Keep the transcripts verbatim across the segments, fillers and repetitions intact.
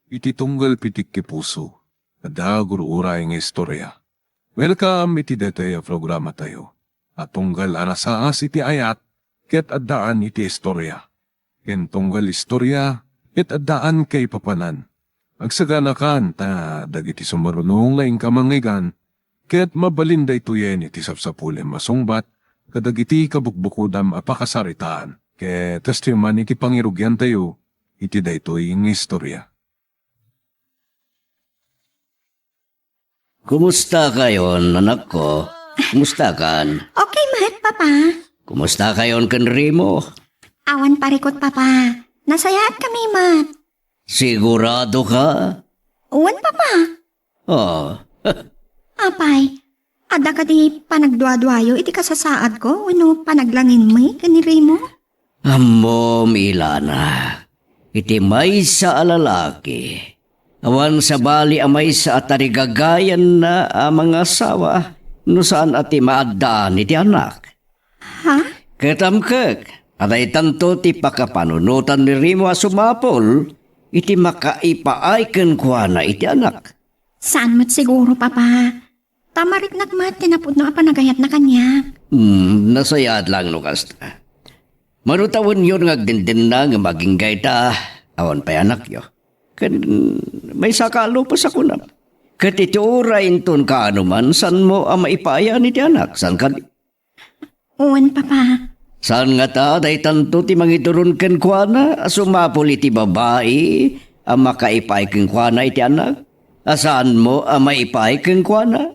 iti tunggal pitik ti puso, adda gur-uray nga istorya. Welcome iti daytoy a programatayo a tunggal a nasaas iti ayat ket addaan iti istorya, ken tunggal istorya ket addaan kaipapanan. Agsaganakan ta dagiti sumaruno nga inka mangngegana ket mabalin daytoyen iti sapsapulem a sungbat kadagiti kabukbukodam a pakasaritaan. Ket kastoy man iti pangirugiantayo iti daytoy nga istorya. Kumusta kayon, anakko? Kumusta kan? Okay met, Papa. Kumusta kayon ken Remo? Awan parikut, Papa. Nasayaat kami met. Sigurado ka? Wen, Papa. Oh. Apay, adda kadi panagduaduayo iti kasasaadko wenno panaglanginmi ken ni Remo? Ammom, Ilana, iti maysa a lalaki, awan sabali a maysa a tarigagayanna a mangasawa no saan a ti maaddaan iti anak. Ha? Ket amkek a daytanto ti pakapanunotan ni Remo a sumapul iti makaipaay kenkuana iti anak. Saan met siguro, Papa. Ta mariknak met ti napudno a panagayatna kaniak. Hmm, nasayaat laeng no kasta. Mano tawenyon nga agdindinna ngem agingga ita, awan pay anakyo. Ken maysa ka a lupes a kunam. Ket iti uray inton kaano man, saanmo a maipaayan iti anak, saan kadi? Wen, Papa. Saan ngata daytanto ti mangiduron kenkuana a sumapul iti babai a makaipaay kenkuana iti anak, a saanmo a maipaay kenkuana?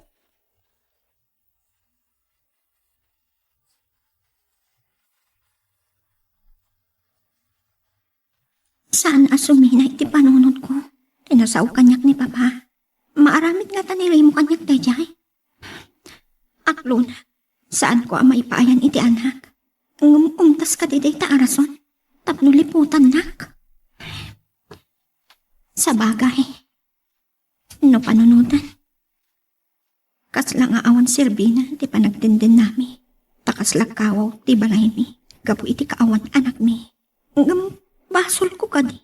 Saan a sumina iti panunotko ti nasao kaniak ni Papa. Maaramid ngata ni Remo kaniak daydiay? Aklona, saanko a maipaayan iti anak. Ngem umtas kadi dayta a rason tapno liputannak. Sabagay, no panunotan, kasla nga awan serbina ti panagdindennami, ta kasla kawaw ti balaymi gapu iti kaawan anakmi. Ngem basolko kadi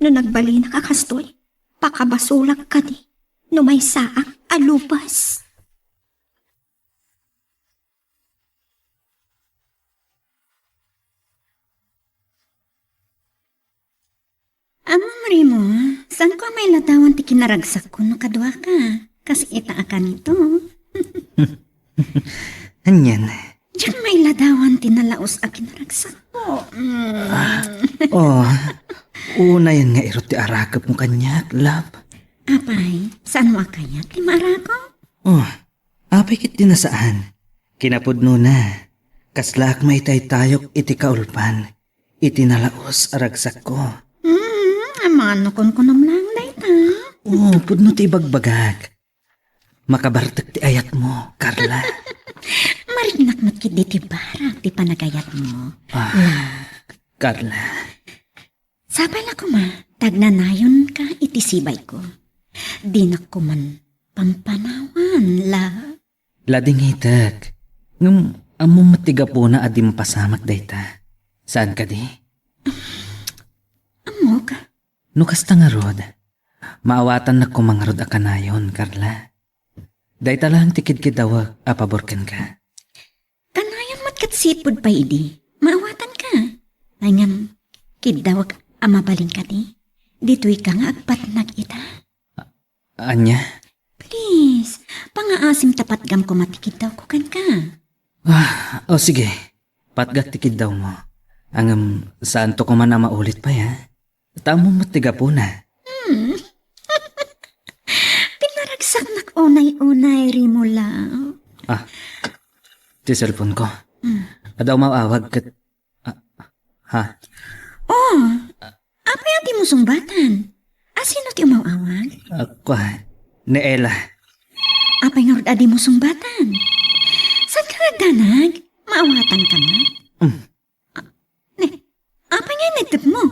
no nagbalinak a kastoy? Pakabasolak kadi no maysaak a lupes? Ammom, Remo, saanko a mailadawan ti kinaragsakko no kaduaka, kas ita a kanito. Anian? Diak mailadawan ti nalaus a kinaragsakko. Mm. Ah, oh, unayen nga irut ti arakepmo kaniak, love. Apay, saanmo a kayat ti maarakep? Oh, apay ket di nasaan? Kinapudnona, kaslaak maitaytayok iti kaulpan iti nalaus a ragsakko. Hmm, amangan no kunkunam laeng dayta. Oo, pudno ti ibagbagak. Makabartek ti ayatmo, Carla. Mariknak met ketdi ti barak ti panagayatmo. Ah, Carla. Sapay la koma, ta agnanayonka iti sibayko. Dinak koman pampanawan, la. Ladingitek. Ngem ammom met ti gapuna a dimpasamak dayta. Saan kadi? Ammok. No kasta ngarud, maawatannak koma ngarud a kanayon, Carla. Dayta laeng ti kidkiddawek a pabor kenka. Kanayon met ket sipud pay idi, maawatanka. Ay ngem, kiddawek a mabalin kadi, ditoyka nga agpatnag ita. Ania? Please, pangaasim ta patgam koma ti kiddawko kenka. Ah, o sige. Patgak ti kiddawmo. Ngem, saanto koma a maulit pay, ha? Ta ammom met ti gapuna. Hmm. Pinaragsaknak unay-unay, Remo, la. Ah, ti cellphone ko. Hmm. Adda umaw-awag ket, ah, ha? Oh, apay a dimo sungbatan? Asino ti umaw-awag? Ah, kua, ni Ella. Apay ngarud a dimo sungbatan? Saanka nga agdanag? Maawatanka met? Hmm. Ne, apay nga inneddepmo?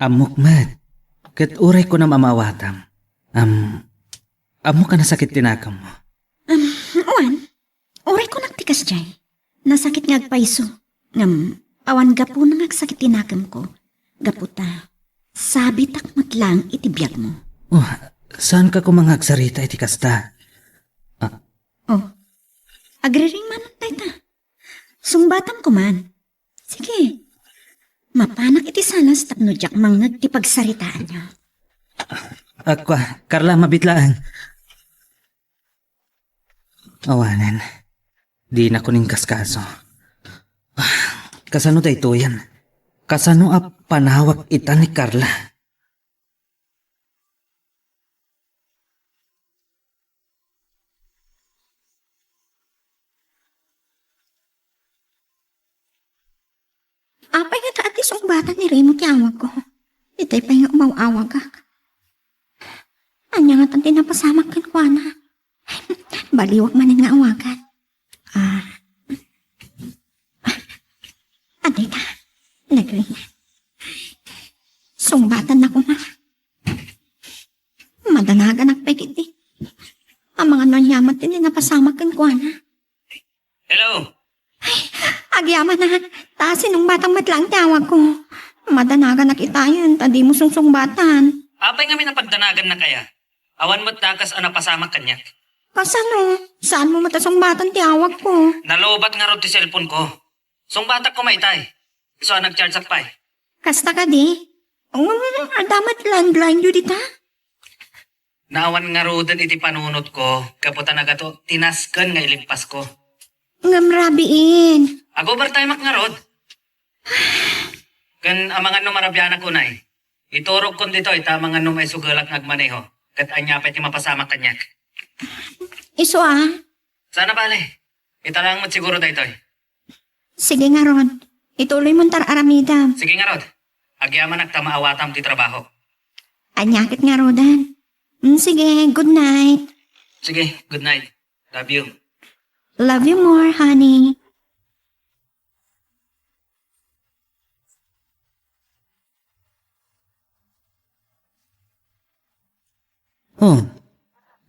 Ammok met. Ket uray kunam a maawatam. Am, ammok a nasakit ti nakemmo. Am, wen, uray kunak ti kasdiay. Nasakit nga agpayso. Ngem, awan gapuna nga agsakit ti nakemko. Gapu ta, sabitak met laeng iti biagmo. Oh, saanka koma nga agsarita iti kasta? Ah. Oh, agriring man dayta. Sungbatam koman. Sige, mapanak iti salas tapno diak mangngeg ti pagsaritaanyo. Akua, Carla, mabit laeng. Awanen, dinako ninkaskaso. Ah, kasano daytoyen? Kasano a panawak ita ni Carla? Apay ngata a ti sungbatan ni Remo ti awagko? Itay pay nga umaw-awagak. Ania ngata ti napasamak kenkuana? Baliwak manen nga awagan. Ah. Adda ita. Nagring. Sungbatanna koma. Madanaganak pay ketdi. Amangan no ania met ti napasamak kenkuana. Hello? Ay, agyamanak. Ta sinungbatang met laeng ti awagko. Madanaganak itayen, ta dimo sungsungbatan. Apay ngamin a pagdanagannak aya? Awan met dakes a napasamak kaniak. Kasano? Saanmo met a sungbatan ti awagko? Nalobat ngarud ti cellphone-ko. Sungbatak koma itay. Isu a nagchargeak pay. Kasta kadi? Um, adda met landline-yo dita? Naawan ngaruden iti panunotko, gapu ta nagato ti nasken nga ilimpasko. Ngem rabiin. Ag-overtime-ak ngarud. Ken amangan no marabianak unay. Iturogkon ditoy ta amangan no maisugelak nga agmaneho, ket ania pay ti mapasamak kaniak. Isu a? Sana bale. Ita laeng met siguro daytoy. Sige ngarud. Ituloy mon ta ar-aramidem. Sige ngarud. Agyamanak ta maawatam ti trabaho. Ania ket ngaruden. Mm, sige, good night. Sige, good night. Love you. Love you more, honey. Oh,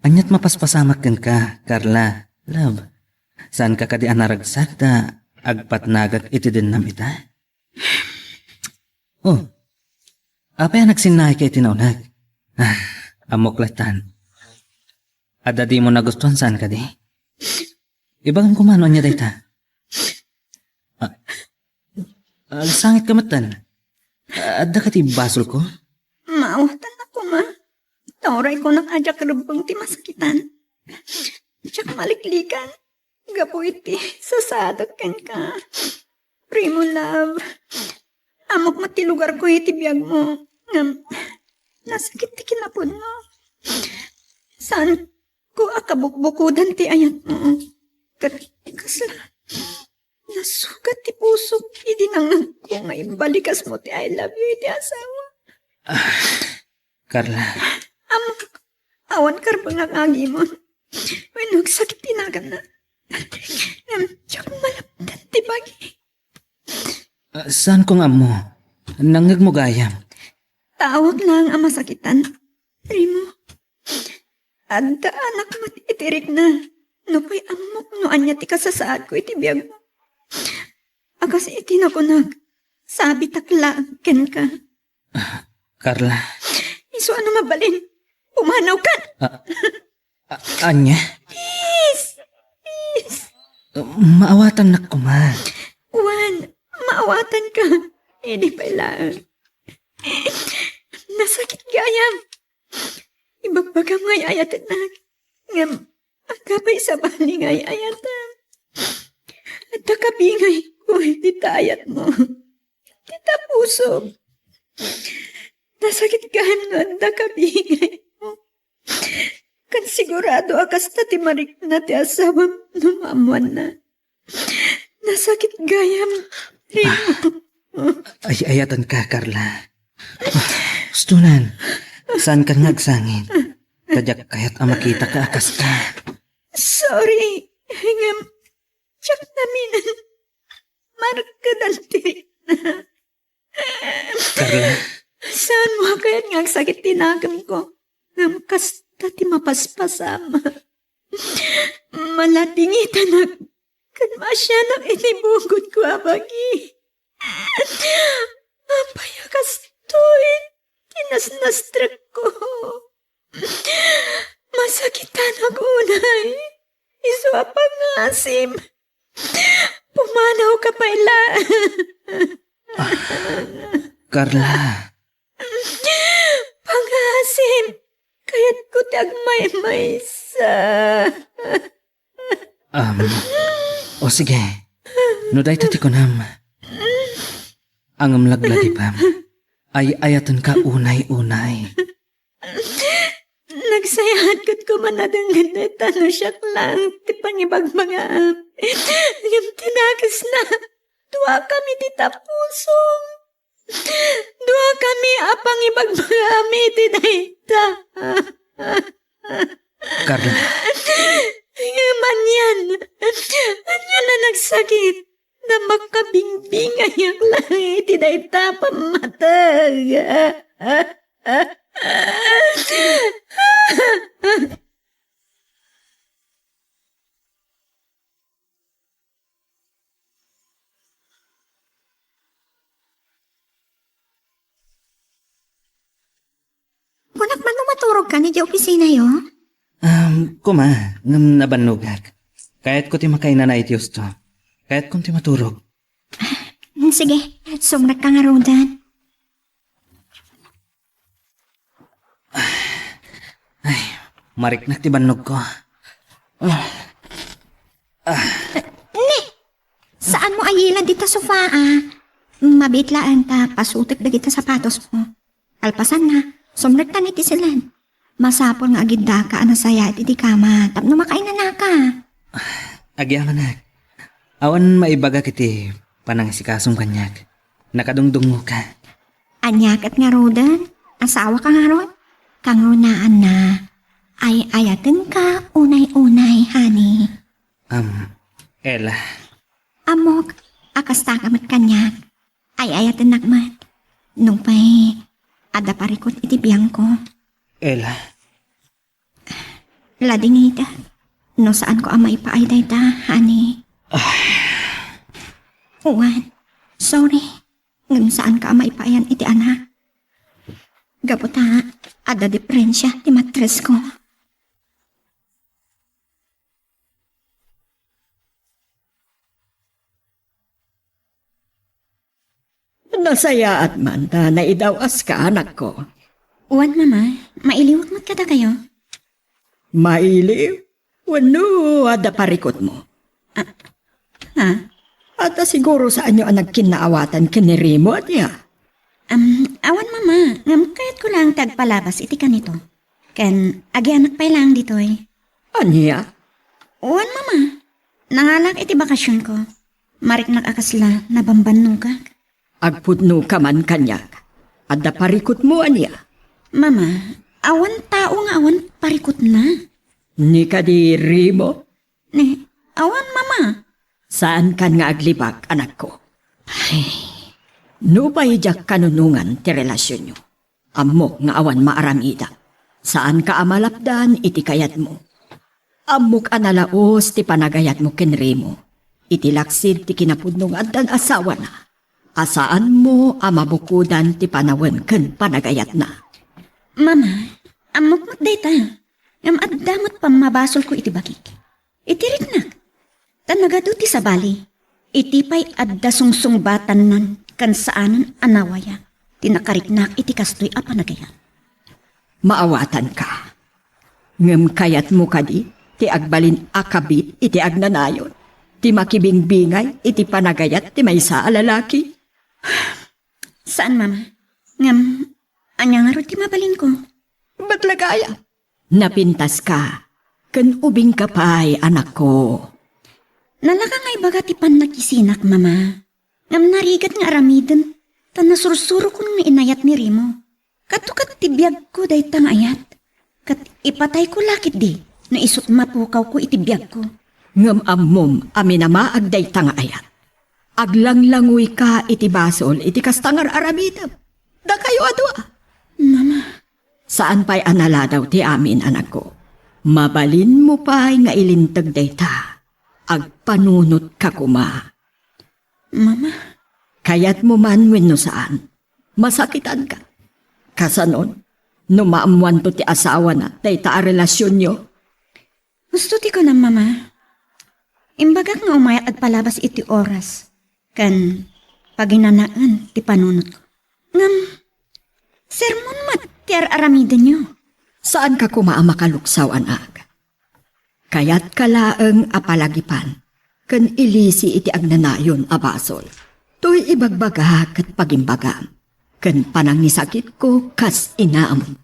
aniat mapaspasamak kenka, Carla, love? Saanka kadi a naragsak ta agpatnagak iti dennam ita? Oh, apay a nagsinnaayka iti nauneg? Ah, ammok lattan. Adda dimo nagustuan, saan kadi? Ibagam koma no ania dayta. Ah, agsangit ka metten. Ah, adda ka ti basolko? Maawatannak koma. Ta uray kunak a diak rebbeng ti masakitan. Diak maliklikan. Gapu iti sasaadek kenka. Primo love. Ammok met ti lugarko iti biagmo. Ngem, nasakit ti kinapudno. Saanko a kabukbukodan ti ayatmo. Ket kasla nasugat ti pusok idi nangngegko nga imbalikasmo ti I love you iti asawa. Ah, Carla. Ammok, awan karbengak nga agimon wenno agsakit ti naganna. Ngem diak malapdan ti bagi. Ah, saanko nga ammo. Nangngegmo gayam. Taawak laeng a masakitan. Remo, adda anak met iti rikna. Nupay ammok no ania ti kasasaadko iti biagmo. A kas iti nakunak, sabitak laeng kenka. Ah, Carla. Isu a no mabalin, pumanawkan. Ah, ah, ania? Please! Please! Maawatannak koma. Wen, maawatanka. Idi pay laeng. Nasakit gayam. Ibagbagam nga ay-ayatennak. Ngem, agka pay sabali nga ay-ayatam. Adda kabingayko iti ayatmo. Iti pusok. Nasakit gayam no adda kabingaymo. Ken sigurado a kasta ti marikna ti asawam no maammoanna. Nasakit gayam, Remo. Ay-ayatanka, Carla. Hustonan, saankan nga agsangit. Ta diak kayat a makitaka a kasta. Sorry, ngem diak naminen. Markedan ti rikna. Carla. Saanmo a kayat nga agsakit ti nakemko? Ngem kasta ti mapaspasama. Maladingitanak ken maasianak iti bukodko a bagi. Apay a kastoy ti nasnastrekko? Papangasim. Pumanaw ka pay la. Carla. Pangasim. Kayatko ti agmaymaysa. Um, o sige. No dayta ti kunam, angem lagladipam. Ay-ayatenka unay-unay. Nagsayaat ket kuman a denggen dayta no siak laeng ti pangibagbagaam. Ngem ti nakesna, duakami ti tapusom. Duakami a pangibagbagaam iti dayta. Carla. Ngem anian, anian a nagsakit. Na makabingbingayak laeng iti dayta a pammateg. Kunak man no maturogka idiay opisinayo? Um, kuma, ngem nabannogak. Kayatko ti makainana iti husto. Kayatko ti maturog. Mm, sige, sumrekka ngaruden. Ay, mariknak ti bannogko. Ah. Ah. Ne, saanmo a yilad dita sofa, a? Mabiit laeng ta pasutek dagita sapatosmo. Kalpasanna, sumrektan iti silen. Masapul nga agiddaka a nasayaat iti kama tapno makainanaka. Agyamanak. Awan maibagak iti panangasikasom kaniak. Nakadungdungngoka. Ania ket ngaruden? Asawaka ngarud? Kangrunaan na, ay-ayatenka unay-unay, honey. Am, Ella. Ammok a kastaka met kaniak. Ay-ayatennak met. Nupay adda parikut iti biangko. Ella. Ladingit, no saanko a maipaay dayta, honey. Ah. Wen, sorry. Ngem saanka a maipaayan iti anak. Gapu ta adda diferensia ti matrisko. Nasayaat man ta naidaw-aska, anakko. Wen, Mama, mailiwek met kadakayo. Mailiw? Wenno adda parikutmo? Ah, ha? Adda siguro saanyo a nagkinnaawatan ken ni Remo, ania? Am, awan, Mama, ngem kayatko laeng ti agpalabas iti kanito. Ken agianak pay laeng ditoy. Ania? Wen, Mama. Nangalak iti bakasionko. Mariknak a kasla nabambannogak. Agpudnoka man kaniak. Adda parikutmo, ania? Mama, awan tao nga awan parikutna. Ni kadi Remo? Ni, awan, Mama. Saankan nga aglibak, anakko. Ay. Nupay diak kanunongan ti relasionyo, ammok nga awan maaramidam. Saanka a malapdan iti kayatmo. Ammok a nalaos ti panagayatmo ken Remo iti laksid ti kinapudno nga addan asawana, a saanmo a mabukodan ti panawen ken panagayatna. Mama, ammok met dayta, ngem adda met pammabasolko iti bagik. Iti riknak. Ta nagadu ti sabali, iti pay adda sungsungbatannan ken saanen a nawayak ti nakariknak iti kastoy a panagayat. Maawatanka. Ngem kayatmo kadi ti agbalin a kabit iti agnanayon, ti makibingbingay iti panagayat ti maysa a lalaki? Saan, Mama. Ngem, ania ngarud ti mabalinko? Batlagaya. Napintaska, ken ubingka pay, anakko. Nalaka nga ibaga ti pannakisinak, Mama. Ngem narigat nga aramiden, ta nasursurokon nga inayat ni Remo. Kato ket ti biagko dayta nga ayat. Ket ipatayko la ketdi no isut' mapukawko iti biagko. Ngem ammom a minamaag dayta nga ayat. Aglanglangoyka iti basol iti kasta nga ar-aramidem. Dakayo a dua. Mama. Saan pay a naladaw ti amin, anakko. Mabalinmo pay nga ilinteg dayta. Agpanunotka koma. Mama. Kayatmo man wenno saan, masakitanka. Kasanon, no maammoanto ti asawana dayta a relasionyo? Husto ti kunam, Mama. Imbagak nga umayak agpalabas iti oras ken paginanaen ti panunotko. Ngem, sermon met ti ar-aramidenyo. Saanka koma a makaluksaw, anak. Kayatka laeng a palagipan ken ilisi iti agnanayon a basol. Toy ibagbaga ket pagimbagam, ken panangisakitko kas inam.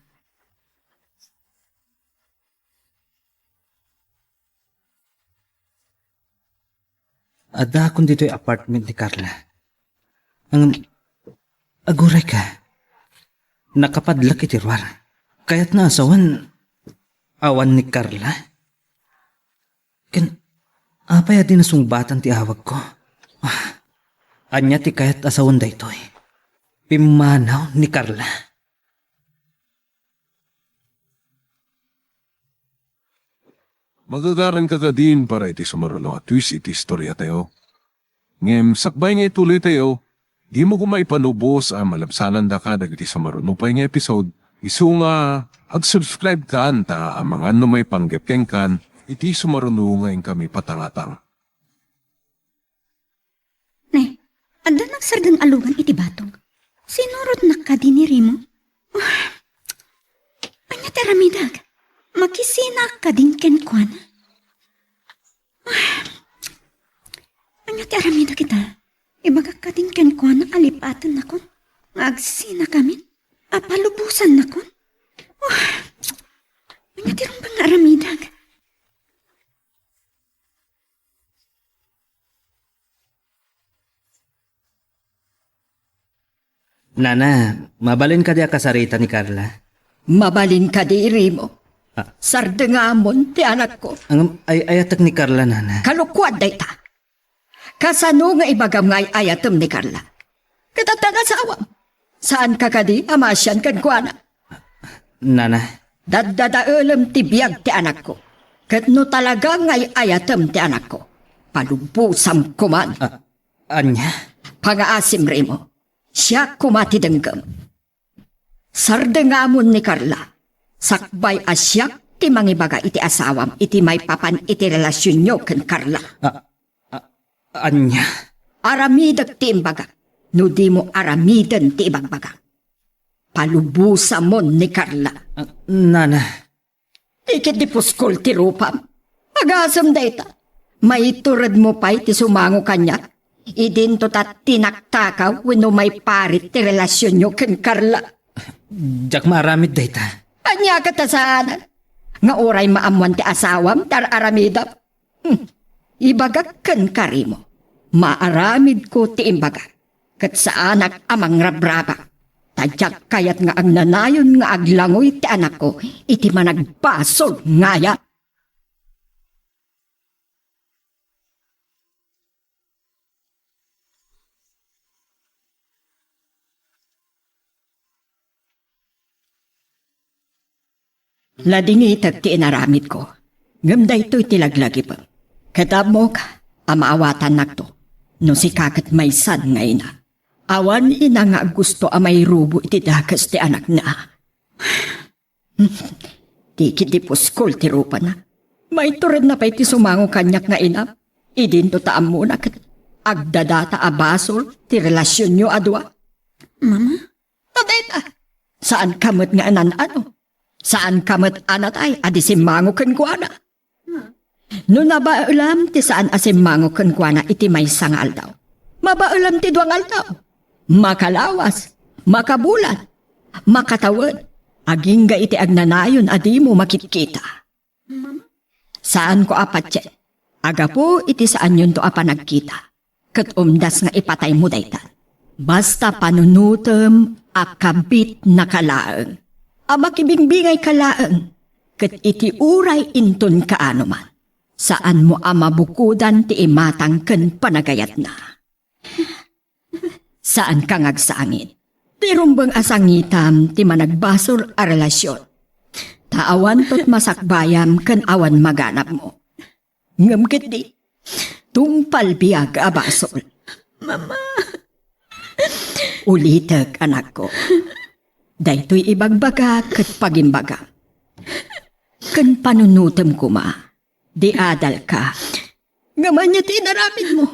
Addaakon ditoy apartment ni Carla. Ngem, agurayka. Nakapadlak iti ruar. Kayatna a sawen, awan ni Carla? Ken, apay a di nasungbatan ti awagko? Ah, ania ti kayat a sawen daytoy? Pimmanaw ni Carla. Magagaranka kadin para iti sumaruno a twist iti istoriatayo. Ngem sakbay nga ituloytayo, dimo koma ipalubos a malabsanandaka dagiti sumaruno pay nga episode, isu nga ag-subscribe kan ta amangan no maipanggep kenkan iti sumaruno nga inkami patangatang. Ne, adda nagsardeng a lugan iti batog. Sinurotnak kadi ni Remo? Ah, ania ti aramidek? Makisinaak kadin kenkuana? Ah, ania ti aramidek ita? Ibagak kadin kenkuana a lipatennakon nga agsinakamin, a palubosannakon? Ah, ania ti rumbeng nga aramidek? Nana, mabalin kadi a kasarita ni Carla? Mabalin kadi, Remo? Ah. Sardengamon ti anakko. Ngem ay-ayatek ni Carla, Nana. Kalokuan dayta. Kasano nga ibagam nga ay-ayatem ni Carla? Ket adda asawam. Saanka kadi a maasian kenkuana? Nana. Daddadaelem ti biag ti anakko. Ket no talaga nga ay-ayatem ti anakko, palubosam koman. Ah, ania? Pangaasim, Remo. Siak koma ti denggem. Sardengamon ni Carla. Sakbay a siak ti mangibaga iti asawam iti maipapan iti relasionyo ken Carla. Ah, ah, ania? Aramidek ti imbagak no dimo aramiden ti ibagbagak. Palubosamon ni Carla. Ah, Nana. Ti ket di puskol ti rupam. Agasem dayta. Maituredmo pay ti sumango kaniak. Idinto ta tinaktakaw wenno maiparit ti relasionyo ken Carla. Diak maaramid dayta. Ania ket a saanen? Nga uray maammoan ti asawam ti ar-aramidam? Hmm. Ibagak kenka, Remo. Maaramidko ti imbagak. Ket saanak a mangrabraba. Ta diak kayat nga agnanayon nga aglangoy ti anakko iti managbasol nga aya. Ladingitek ti inaramidko, ngem daytoy ti laglagipem. Ket ammok a maawatannakto no sika ket maysan nga ina. Awan ina nga aggusto a mairubo iti dakes ti anakna. Ti ket di puskol ti rupana. Maituredna pay ti sumango kaniak nga ina. Idinto ta ammona ket agdadata a basol ti relasionyo a dua. Mama? Ta dayta, saanka met nga anan-ano. Saanka met a natay a di simmango kenkuana. No nabaelam ti saan a simmango kenkuana iti maysa nga aldaw, mabaelam ti dua nga aldaw. Makalawas, makabulan, makatawen, agingga iti agnanayon a dimo makitkita. Saanko a patien a gapu iti saanyonto a panagkita, ket umdas nga ipataymo dayta. Basta panunotem a kabitnaka laeng, a makibingbingayka laeng, ket iti uray inton kaano man, saanmo a mabukodan ti imatang ken panagayatna. Saanka nga agsangit. Ti rumbeng a sangitam ti managbasol a relasion. Ta awanto ti masakbayam ken awan maganabmo. Ngem ketdi, tungpal biag a basol. Mama. Ulitek, anakko. Daytoy ibagbagak ket pagimbagam. Ken panunotem koma, di adalka. Ngem ania ti inaramidmo?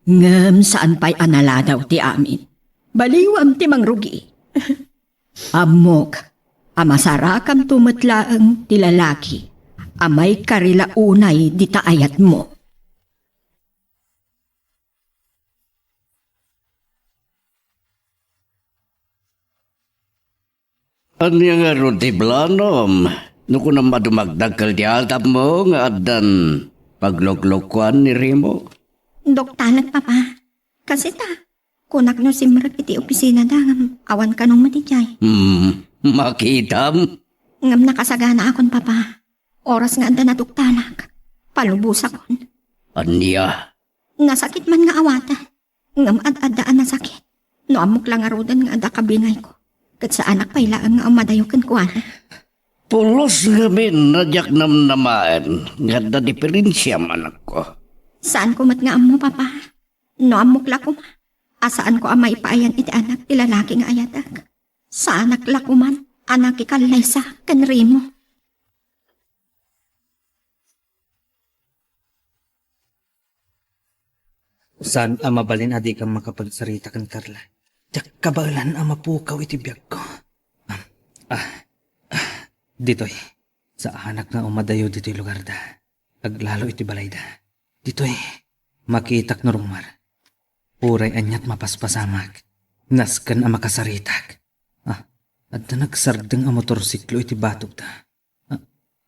Ngem saan pay a naladaw ti amin. Baliwam ti mangrugi. Ammok a masarakamto met laeng ti lalaki a maikarila unay dita ayatmo. Ania ngarud ti planom? No kunam a dumagdagkel ti atapmo nga addan pagluklokuan ni Remo? Doktanak, Papa. Kasi ta, kunak no simrek iti opisinada ngem awan kanong matidiay. Hmm, makitam? Ngem nakasaganaakon, Papa. Oras nga adda naduktanak, palubosakon. Ania? Nasakit man nga awaten. Ngem ad-adda a nasakit. No ammok la ngaruden nga adda kabingayko, ket saanak pay laeng nga umadayo kenkuana. Pulos ngamin a diak namnamaen nga adda diferensiam, anakko. Saanko met nga ammo, Papa. No ammok la koma a saanko a maipaayan iti anak ti lalaki nga ayatek, saanak la koman a nakikallaysa ken Remo. Saan a mabalin a dikam makapagsarita ken Carla. Diak kabaelan a mapukaw iti biagko. Ah, ah, ah, ditoy. Saanak nga umadayo ditoy lugarda. Aglalo iti balayda. Ditoy, makitak no rummuar. Uray aniat mapaspasamak. Nasken a makasaritak. Ah, adda nagsardeng a motorsiklo iti batogda. Ah,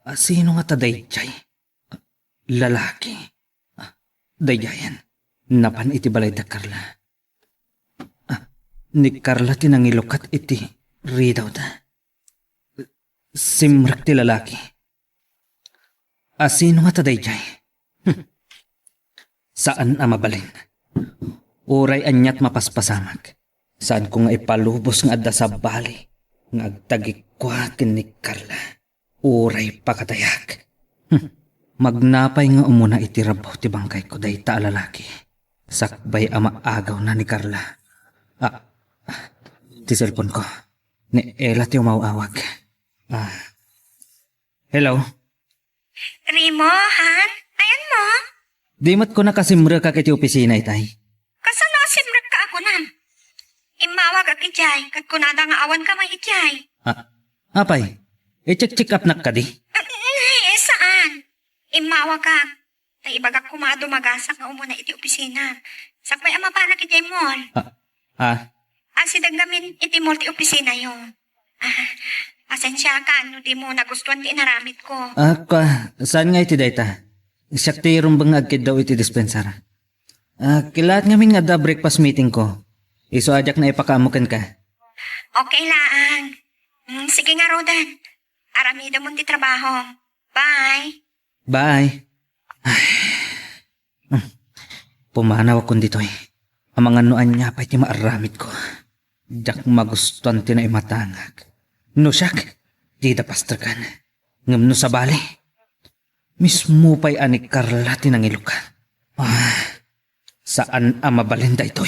ah, sino ngata daydiay? Ah, lalaki. Ah, daydiayen. Napan iti balayda Carla. Ah, ni Carla ti nangilukat iti ridawda. Simrek ti lalaki. A sino ngata daydiay? Hmm. Saan a mabalin. Uray aniat mapaspasamak. Saanko nga ipalubos nga adda sabali nga agtagikua ken ni Carla. Uray pakatayak. Hmm. Magnapay nga umuna iti rabaw ti bangkayko dayta a lalaki. Sakbay a maagawna ni Carla. Ah, ah, ti cellphone ko. Ni Ella ti umaw-awag. Ah. Hello? Remo, han? Ayanmo? Di met kunam a simrekak iti opisina itay. Kasano a simrekka a kunam? Immawagak idiay, ket kunada nga awanka met idiay. Ah, apay, i-check-check upnak kadi? Mm, mm, eh, saan? Immawagak. Ta ibagak koma a dumagasak nga umuna iti opisina. Sakbay a mapanak idiay mall. Ah, ah. Asideg ngamin iti mall ti opisinayo. Ah, pasensiakan no dimo nagustuan ti inaramidko. Ah, kua, saan nga iti dayta? Siak ti rumbeng nga agkiddaw iti dispensar. Ah, kilaat ngamin nga adda breakfast meetingko. Isu a diak naipakaammo kenka. Okay laang. Mm, sige ngaruden. Aramidemon ti trabaho. Bye. Bye. Ay. Hmm. Pumanawakon ditoy. Amangan no ania pay ti maaramidko. Diak magustuan ti naimatangak. No siak, dida pastrekan. Ngem no sabali, mismo pay a ni Carla ti nangilukat. Ah, saan a mabalin daytoy.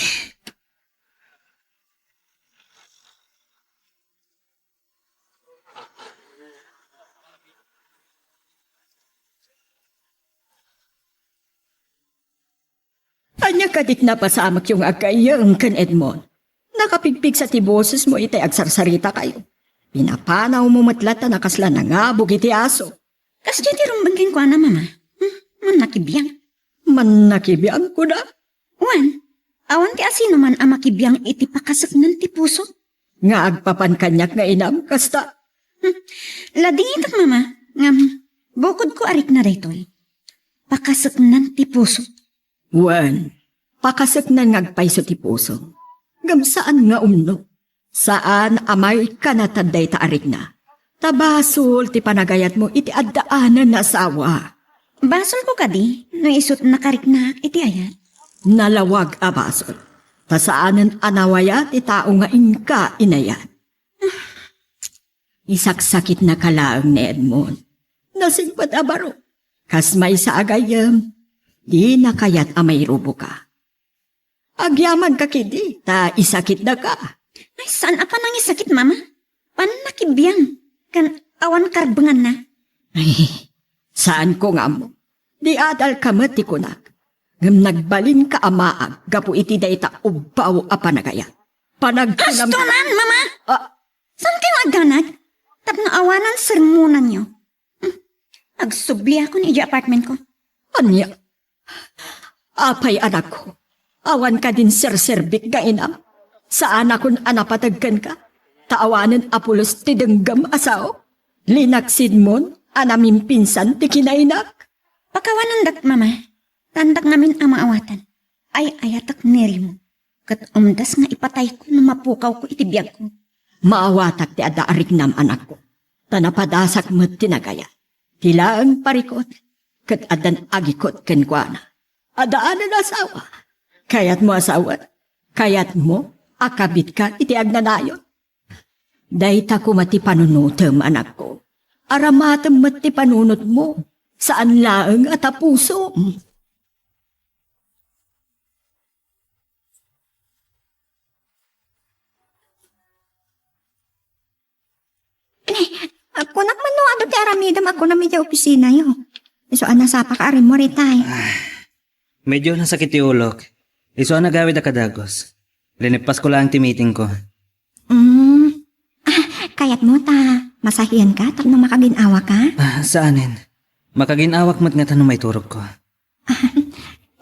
Ania kadi ti napasamakyo nga aggayyem ken Edmond? Nakapigpigsa ti bosesmo itay agsarsaritakayo. Pinapanawmo met latta a kasla nangabug iti aso. Kasdiay ti rumbeng kenkuana, Mama. Hmm, mannakibiang. Mannakibiang, kuna? Wen, awan ti asinoman a makibiang iti pakaseknan ti puso. Nga agpapan kaniak nga inam, kasta? Hmm. Ladingitek, Mama. Ngem, bukodko a rikna daytoy. Pakaseknan ti puso. Wen, pakaseknan nga agpayso ti puso. Ngem saan nga umno. Saan a maikkanatad dayta a rikna. Ta basol ti panagayatmo iti addaanan nga asawa. Basolko kadi no isut' nakariknaak iti ayat? Nalawag a basol. Ta saanen a nawaya ti tao nga inka inayat. Isaksakitnaka laeng ni Edmond. Nasingpet a baro. Kas maysa a gayyem, dina kayat a mairuboka. Agyamanka ketdi, ta isakitdaka. Ay, saan a panangisakit, Mama? Pannakibiang, ken awan karbenganna. Ay, saanko nga ammo. Di adalka met ti kunak, ngem nagbalinka a maag gapu iti dayta ubbaw a panagayat. Panagkunam- Kastonan, Mama! Ah. Saan kayo agdanag? Tapno awanan sermonanyo. Hmm. Agsubliakon idiay apartment ko. Ania? Apay, anakko, awan kadin serserbik nga inam? Saanakon a napateg kenka, ta awanen a pulos ti denggem a sao? Linaksidmon a namimpinsan ti kinainak. Pakawanendak, Mama. Tandak ngamin a maawatan. Ay-ayatek ni Remo. Ket umdas nga ipatayko no mapukawko iti biagko. Maawatak ti adda a riknam, anakko, ta napadasak met ti nagayat. Ti laeng parikut, ket addan agikut kenkuana. Addaanen asawa. Kayatmo a sawen? Kayatmo a kabitka iti agnanayon? Dayta koma ti panunotem, anakko. Aramatem met ti panunotmo, saan laeng a ta pusom. Ni, kunak man no adu ti aramidem a kunam idiay opisinayo. Isu a nasapaka a rimmuar itay. Ah, medyo nasakit ti ulok. Isu a nagawid a kadagos. Linippasko laeng ti meeting ko. Mm. Ah, kayatmo ta masahianka tapno makagin-awaka? Ah, saanen. Makagin-awak met ngata no maiturogko.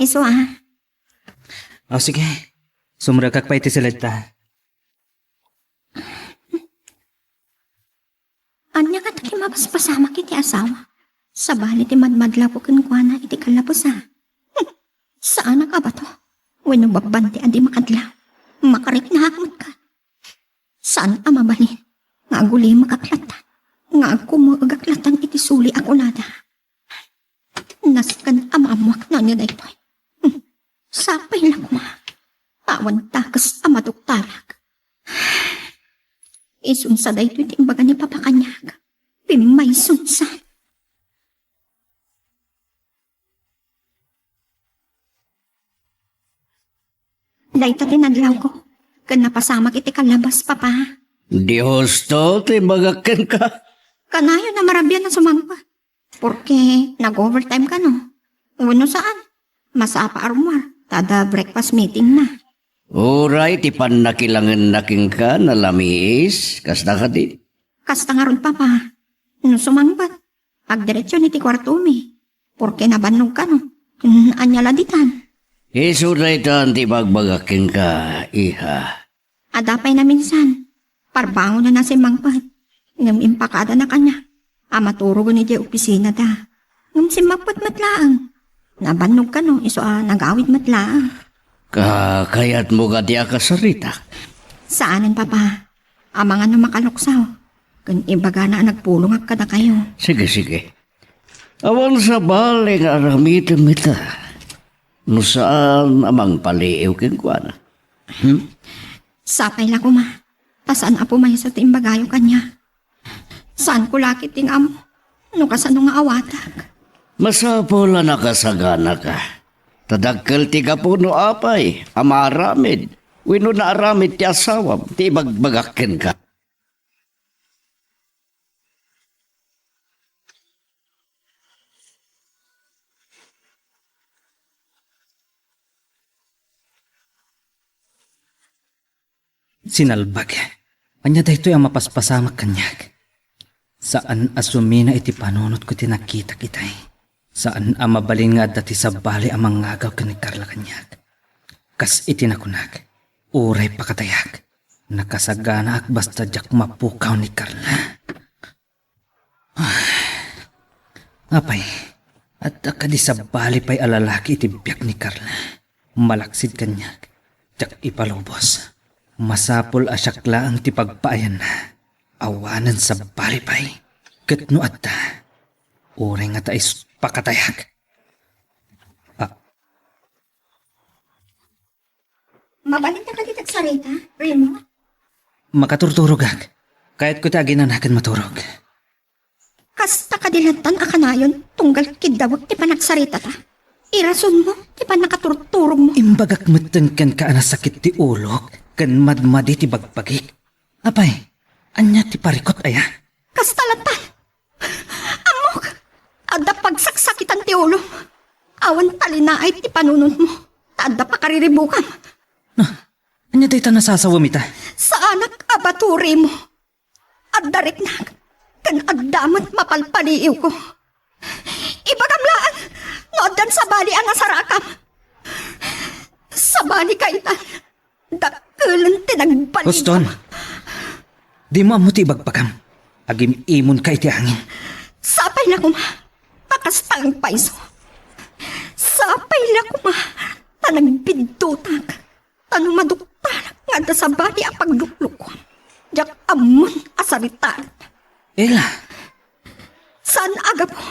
Isu a. O, sige. Sumrekak pay iti siled ta. Ania ngata ti mapaspasamak iti asawa? Sabali ti madmadlawko kenkuana iti kallabosan. Hmm. Saanak a bato. Wenno babban ti adi makadlaw. Makariknaak met ka. Saan a mabalin nga agulimek latta, nga agkumeeg latta iti suli a kunada. Nasken a maammoak no ania daytoy. Hmm. Sapay la koma. Awan dakes a maduktarak. Isunsa daytoy ti imbaga ni Papa kaniak. Pimmaysunsa. Dayta ti nadlawko. Ken napasamak iti kallabas, Papa. Dios to, ti bagak kenka. Kanayon a marabian a sumangpet. Porke nag-overtime kano? Wenno saan? Masapa a rummuar, ta adda breakfast meeting na. Uray ti pannakilangenna kenka, nalamiis, kasta kadi? Kasta ngarud, Papa. No sumangpet, agdiretso iti kuartomi. Porke nabannog kano. Hmm, ania la ditan? Isu daytan ti ibagbagak kenka, iha. Adda pay naminsan, parbangonen a simmangpet. Ngem impakadana kaniak a maturogen idiay opisinada. Ngem simmangpet met laeng. Nabannog kano, isu a nagawid met laeng. Ka-, kayatmo kadi a kasaritak? Saanen, Papa. Amangan no makaluksaw. Ken ibagana a nagpulongak kadakayo. Sige, sige. Awan sabali nga aramidem ita no saan a mangpaliiw kenkuana. Hmm? Sapay la koma, ta saan a pumayso ti imbagayo kaniak. Saanko la ketdi nga ammo no kasano nga awatak. Masapul a nakasaganaka. Ta dakkel ti gapu no apay a maaramid wenno naaramid ti asawam ti ibagbagak kenka. Sinalbag. Ania daytoy a mapaspasamak kaniak? Saan a sumina iti panunotko ti nakitak itay. Saan a mabalin nga adda ti sabali a mangngagaw ken ni Carla kaniak. Kas iti nakunak, uray pakatayak, nakasaganaak basta diak mapukaw ni Carla. Apay, adda kadi sabali pay a lalaki iti biag ni Carla? Malaksid kaniak, diak ipalubos. Masapul a siak laeng ti pagpaayanna. Awanen sabali pay. Ket no adda, uray ngata isu pakatayak. Ah. Mabalinka kadi ti agsarita, Remo? Makaturturogak. Kayatko ti aginana ken maturog. Kasta kadi lattan a kanayon tunggal kiddawek ti panagsaritata. Irasonmo ti pannakaturturogmo. Imbagak metten kenka a nasakit ti ulok ken madmadi ti bagbagik. Apay, ania ti parikut aya? Kasta lattan. Ammok, adda pagsaksak Itan ti ulom. Awan talinaay ti panunotmo. Ta adda pakariribukam. Na, ania dayta nasasawem ita? Saanak a baturimo. Adda riknak, ken adda met mapalpaliiwko. Ibagam laeng no addan sabali a nasarakam. Sabalika itan, dakkelen ti nagbalinko. Huston, dimo ammo ti ibagbagam. Agim-imonka iti angin. Sapay la koma a kasta nga agpayso. Sapay la koma ta nagbiddutak. Ta no maduktanak nga adda sabali a pagluklukuam, diak ammon a saritaen. Ella! Saan a gapu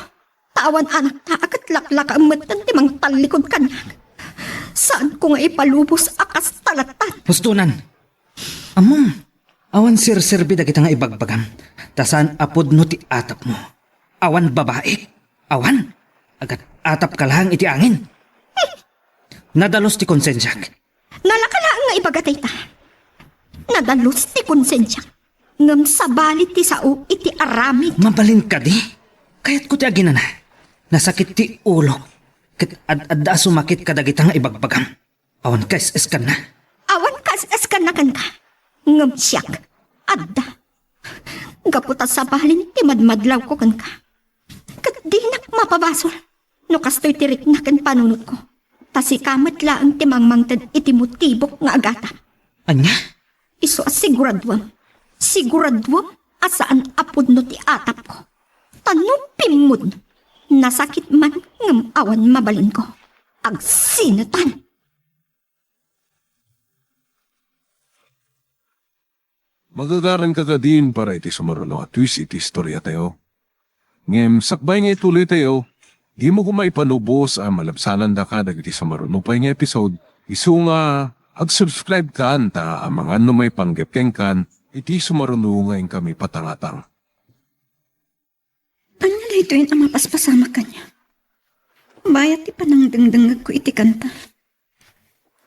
ta awan anakta a ket laklakaem metten ti mangtallikud kaniak. Saanko nga ipalubos a kasta lattan. Hustonan! Ammom, awan serserbi dagita nga ibagbagam, ta saan a pudno ti atapmo. Awan babaik. Awan. Agat-atapka laeng iti angin. Nadalus ti konsensiak. Nalaka laeng nga ibaga dayta. Nadalus ti konsensiak. Ngem sabali ti sao iti aramid. Mabalin kadi? Kayatko ti aginana. Nasakit ti ulok. Ket ad-adda a sumakit kadagita nga ibagbagam. Awan kaes-eskanna. Awan kaes-eskanna kenka. Ngem siak, adda. Gapu ta sabalin ti madmadlawko kenka. Ket dinak mapabasol no kastoy ti rikna ken panunotko. Ta sika met laeng ti mangmangted iti motibok nga agata. Ania? Isu a siguraduem. Siguraduem a saan a pudno ti atapko. Ta no pimmudno, nasakit man ngem awan mabalinko. Agsinetan! Magagaranka kadin para iti sumaruno a twist iti istoriatayo. Ngem sakbay nga ituloytayo, dimo koma ipalubos a malabsanandaka dagiti sumaruno pay nga episode, isu nga ag-subscribe kan ta amangan no maipanggep kenkan iti sumaruno nga inkami patangatang. Ania daytoyen a mapaspasamak kaniak? Bayat ti panangdengdengngegko iti kanta.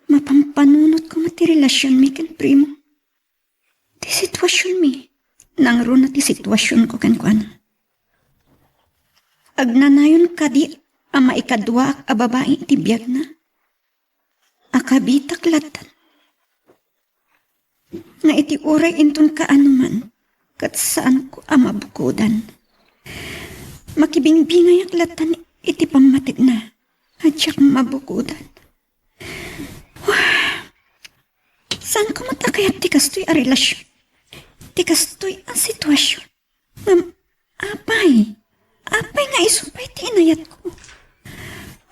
Mapampanunotko met ti relasionmi ken Primo. Ti situasionmi, nangruna ti situasionko kenkuana. Agnanayon kadi a maikaduaak a babai iti biagna? Akabitak lattan nga iti uray inton kaanoman, ket saanko a mabukodan. Makibingbingayak lattan iti pammategna a diak mabukodan. Saanko met a kayat ti kastoy a relasion, ti kastoy a situasion. Ngem apay, apay nga isu pay ti inayatko?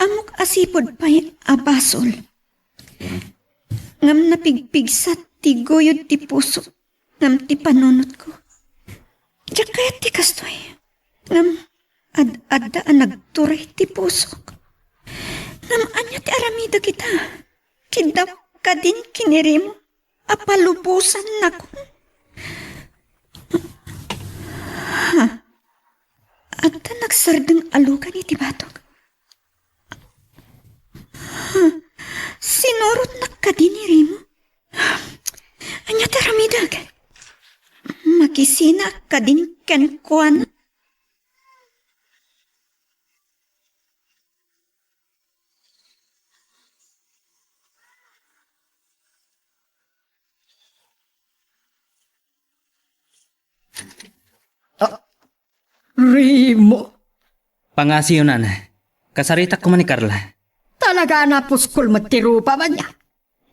Ammok a sipud pay a basol. Ngem napigpigsa ti guyod ti puso ngem ti panunotko. Diak kayat ti kastoy. Ngem ad-adda a nagturay ti pusok. Ngem ania ti aramidek ita? Kiddaw kadin kinirimo a palubosannakon. Ha? Adda nagsardeng a lugan iti batok. Ha? Sinurotnak kadi ni Remo? Ania ti aramidek? Makisinaak kadin kenkuana? Ah, Remo. Pangasiyo, nana. Kasaritak koma ni Carla. Talaga a napuskol met ti rupam ania?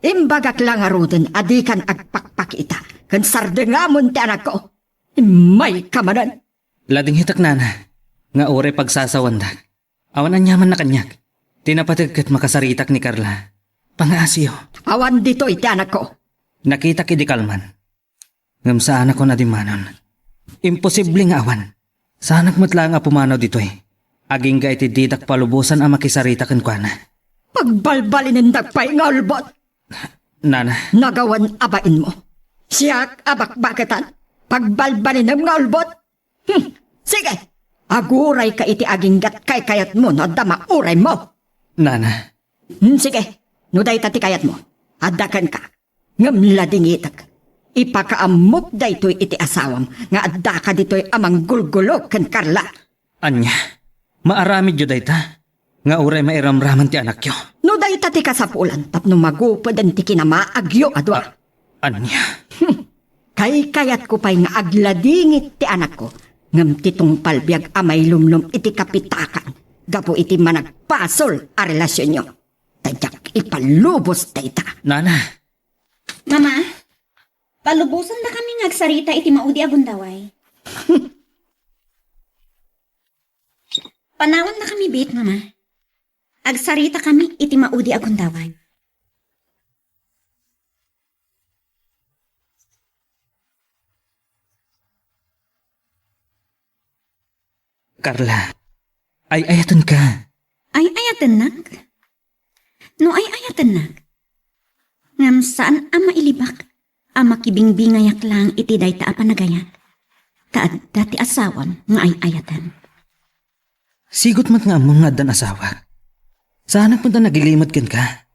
Imbagak la ngaruden a dikan agpakpakita ken sardengamon ti anakko. Immayka manen. Ladingitek, nana, nga uray pagsasawandak. Awan aniamanna kaniak. Ti napateg ket makasaritak ni Carla. Pangaasiyo. Awan ditoy ti anakko. Nakitak idi kalman. Ngem saanakon a dimmanon. Imposible nga awan. Saanak met laeng a pumanaw ditoy. Agingga iti didak palubosan a makisarita kenkuana. Pagbalbalinendak pay nga ulbod. Nana. Nagawan a bainmo. Siak a bakbaketan. Pagbalbalinem nga ulbod. Hmm, sige. Agurayka iti aginggat kaykayatmo no adda mauraymo. Nana. Hmm, sige. No dayta ti kayatmo, adda kenka. Ngem ladingitek. Ipakaammok daytoy iti asawam nga addaka ditoy a manggulgulo ken Carla. Ania? Maaramidyo dayta, nga uray mairamraman ti anakyo. No dayta ti kasapulan tapno magupeden ti kinamaagyo a dua. Ania? Kaykayatko pay nga agladingit ti anakko, ngem ti tungpal biag a mailumlom iti kapitakan gapu iti managbasol a relasionyo. Ta diak ipalubos dayta. Nana. Mama, palubosandakami nga agsarita iti maudi a gundaway. Panawannakami biit, Mama. Agsaritakami iti maudi a gundaway. Carla, ay-ayatenka. Ay-ayatennak? No ay-ayatennak, ngem saan a mailibak a makibingbingayak laeng iti dayta a panagayat, ta adda ti asawam nga ay-ayaten. Sigut met nga ammom nga addan asawak. Saanak met a nagilimed kenka.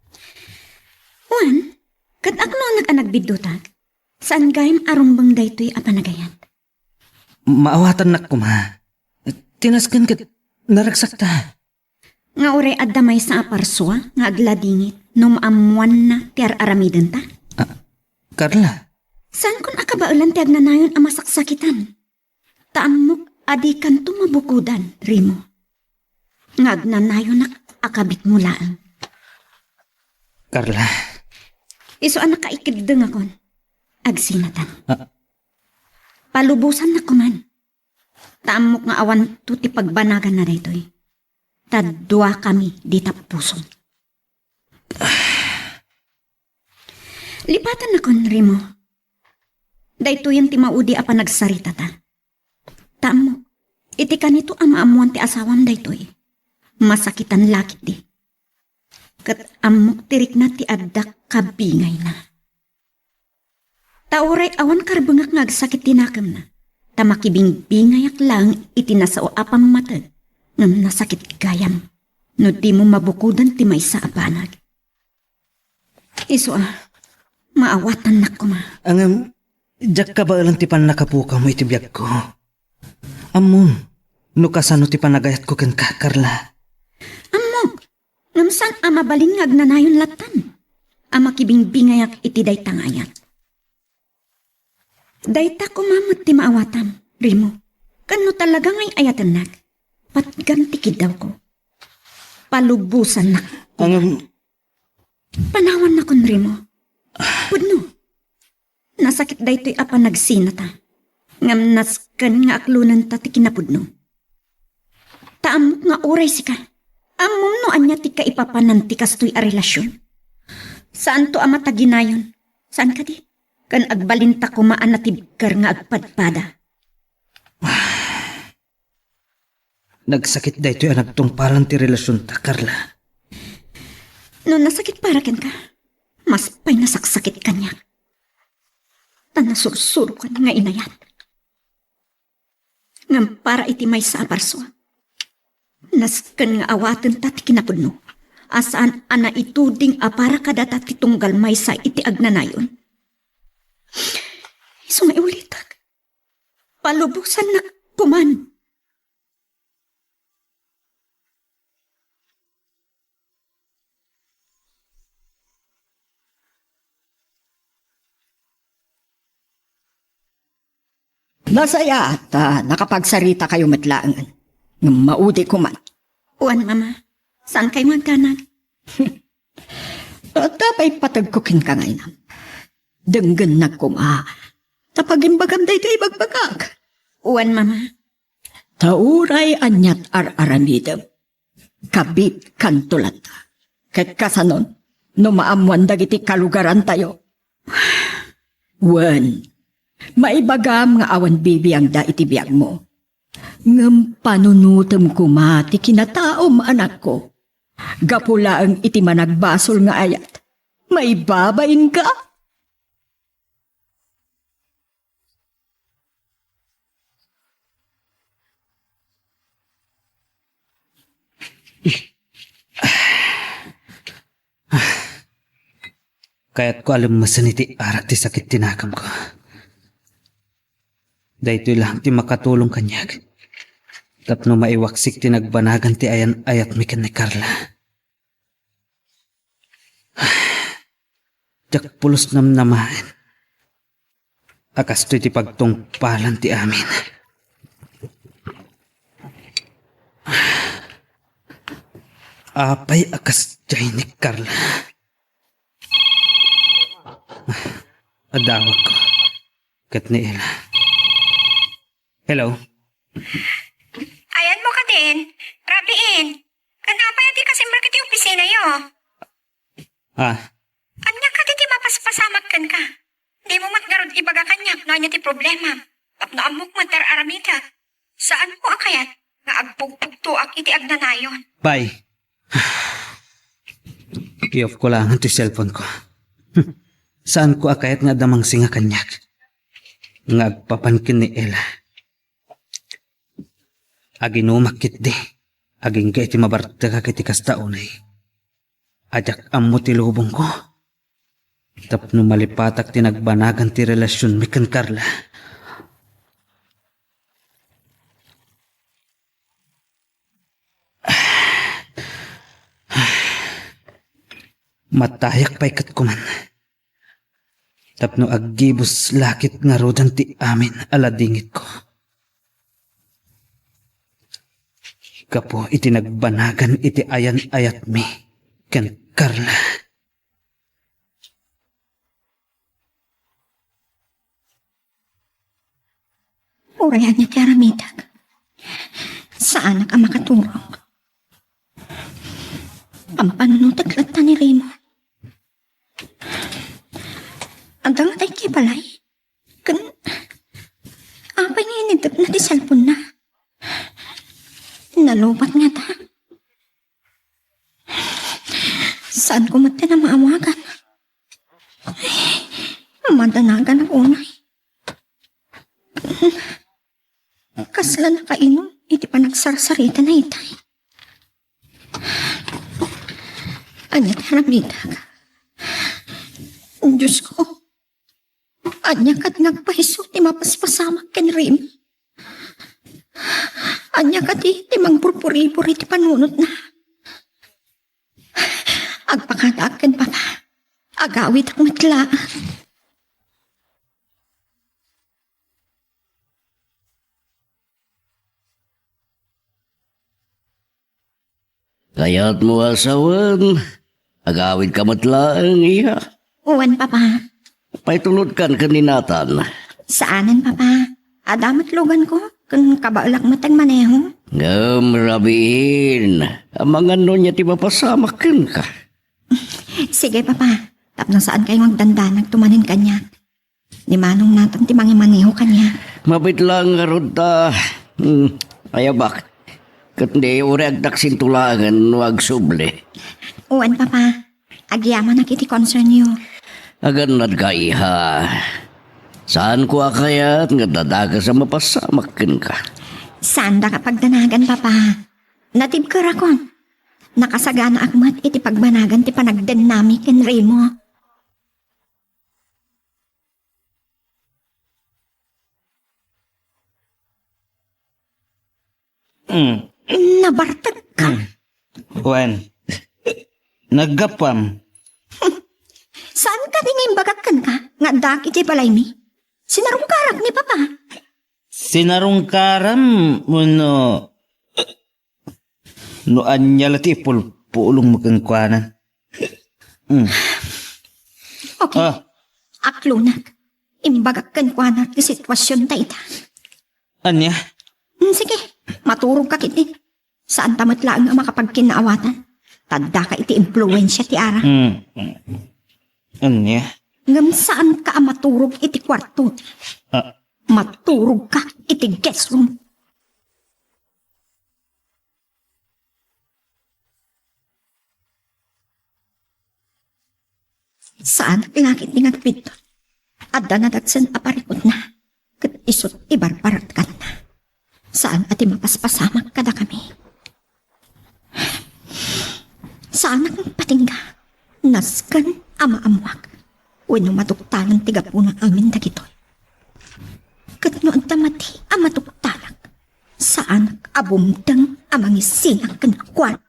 Wen, ket agnuanak a nagbiddutak, saan gayam a rumbeng daytoy a panagayat. Maawatannak koma. Ti nasken ket naragsakta. Nga uray adda maysa a parsua nga agladingit no maammoanna ti ar-aramidenta? Ah, Carla. Saankon a kabaelan ti agnanayon a masaksakitan. Ta ammok a dikanto mabukodan, Remo. Nga agnanayonak a kabitmo laeng. Carla. Isu a nakaikeddengakon. Agsinatan. Ah. Palubosannak koman. Ta ammok nga awanto ti pagbanaganna daytoy. Ta duakami dita pusom. Lipatannakon, Remo. Daytoyen ti maudi a panagsaritata. Ta ammok, iti kanito a maammoan ti asawam daytoy, masakitan la ketdi. Ket ammok ti rikna ti adda kabingayna. Ta uray awan karbengak nga agsakit ti nakemna, ta makibingbingayak laeng iti nasao a pammateg, ngem nasakit gayam no dimo mabukodan ti maysa a banag. Isu a, maawatannak koma. Ngem, diak kabaelan ti pannakapukawmo iti biagko. Ammom, no kasano ti panagayatko kenka, Carla. Ammok, ngem saan a mabalin nga agnanayon lattan a makibingbingayak iti dayta nga ayat. Dayta koma met ti maawatam, Remo. Ken no talaga nga ay-ayatennak, patgam ti kiddawko. Palubosannak. Ngem, panawannakon, Remo. Pudno. Nasakit daytoy a panagsinata. Ngem nasken nga aklonenta ti kinapudno. Ta ammok nga uray sika, ammom no ania ti kaipapanan ti kastoy a relasion. Saanto a mataginayon. Saan kadi? Ken agbalinta koma a natibker nga agpadpada. Nagsakit daytoy a nagtungpalan ti relasionta, Carla. No nasakit para kenka, mas pay nasaksakit kaniak. Ta nasursurokan nga inayat. Ngem para iti maysa a parsua, nasken nga awatenta ti kinapudno a saan a naituding a para kadata ti tunggal maysa iti agnanayon. Isu nga iulitek, palubosannak koman. Nasayaat ta nakapagsaritakayo met laengen. Ngem maudi koman. Wen, Mama. Saankayo nga agdanag? No adda pay pategko kenka nga inam, denggennak koma ta pagimbagam daytoy ibagbagak. Wen, Mama. Ta uray aniat ar-aramidem, kabitkanto latta. Ket kasanon, no maammoan dagiti kalugarantayo? Wen, maibagam nga awan bibiangda iti biagmo. Ngem panunotem koma ti kinataom, anakko. Gapu laeng iti managbasol nga ayat, maibabainka. Kayatko a lemmesen iti arak ti sakit ti nakemko. Daytoy laeng ti makatulong kaniak. Tapno maiwaksik ti nagbanagan ti ayan-ayatmi ken ni Carla. Diak pulos namnamaen a kastoy ti pagtungpalan ti amin. Apay a kasdiay ni Carla? Adawagko. Ket ni Ella. Hello? Ayanmo kadin, Rabiin. Ken apay a dika simrek iti opisinayo? Ah. Ania kadi ti mapaspasamak kenka? Dimo met ngarud ibaga kaniak no ania ti problemam. Tapno ammok met ti ar-aramidek. Saanko a kayat nga agbugtugtoak iti agnanayon. Bay. I-off ko laengen ti cellphone ko. Saanko a kayat nga adda mangsinga kaniak nga agpapan ken ni Ella. Aginumak ketdi, agingga iti mabartekak iti kasta unay a diak ammo ti lubongko. Tapno malipatak ti nagbanagan ti relasionmi ken Carla. Matayak pay ket kuman. Tapno aggibus lakit ngaruden ti amin a ladingitko. Gapu iti nagbanagan iti ayan-ayatmi ken Carla. Uray ania ti aramidek, saanak a makaturog. Pampanunotek latta ni Raymond. Adda ngata idiay balay. Ken apay nga inidepna ti cellphone-na? Nalupat ngata. Saanko met ti namaawagan. Ay, madanaganak unay. Kasla nakainum iti panagsarsarita dayta. Ania ti aramidek? Diosko, ania ket nga agpayso ti mapaspasamak ken Rem? Ania kadi ti mangpurpuribur iti panunotna? Agpakadaak ken Papa. Agawidak met laeng. Kayatmo a sawen, agawidka met laeng, iya. Wen, Papa. Pay tulodkan ken ni Nathan? Saanen, Papa. Adda met luganko, ken kabaelak met ti agmaneho. Ngem, rabiin, amangan no ania ti mapasamak kenka. Sige, Papa. Tapno saankayo nga agdandanag tumanen kaniak. Ni Manong Nathan ti mangimaneho kaniak. Mabiit laeng ngarud ta, hmm, ayabak. Ket di uray agtaksinto laengen no agsubli. Wen, Papa. Agyamanak iti concernyo. Agannadka, iha. Saanko a kayat nga adda dakes a mapasamak kenka. Saandaka pagdanagan, Papa. Natibkerakon. Nakasaganaak met iti pagbanagan ti panagdennami ken Remo. Mm. Nabartekka? Mm. Wen. Naggapuam. Saan kadi nga imbagak kenka nga addaak idiay balaymi? Sinarungkarak ni Papa. Sinarungkaram wenno no ania la ti ipulpulongmo kenkuana? Mm. Okay. Ah. Aklonak. Imbagak kenkuana ti situasion dayta. Ania? Mm, sige, maturogka ketdi. Saanta met laeng a makapagkinnaawatan. Ta addaka iti impluensia ti ara. Mm. Ania? Ngem saanka a maturog iti kuarto. Ah. Maturogka iti guest room. Saanak la ketdi nga agbiddut. Adda nadagsen a parikutna, ket isut' ibarbarakatna. Saan a ti mapaspasamak kadakami. Saanak patingga, nasken a maammoak, wenno matuktalan ti gapuna amin dagitoy. Ket no adda madi a matuktalak, Saan a bumteng a mangisina kenkuana.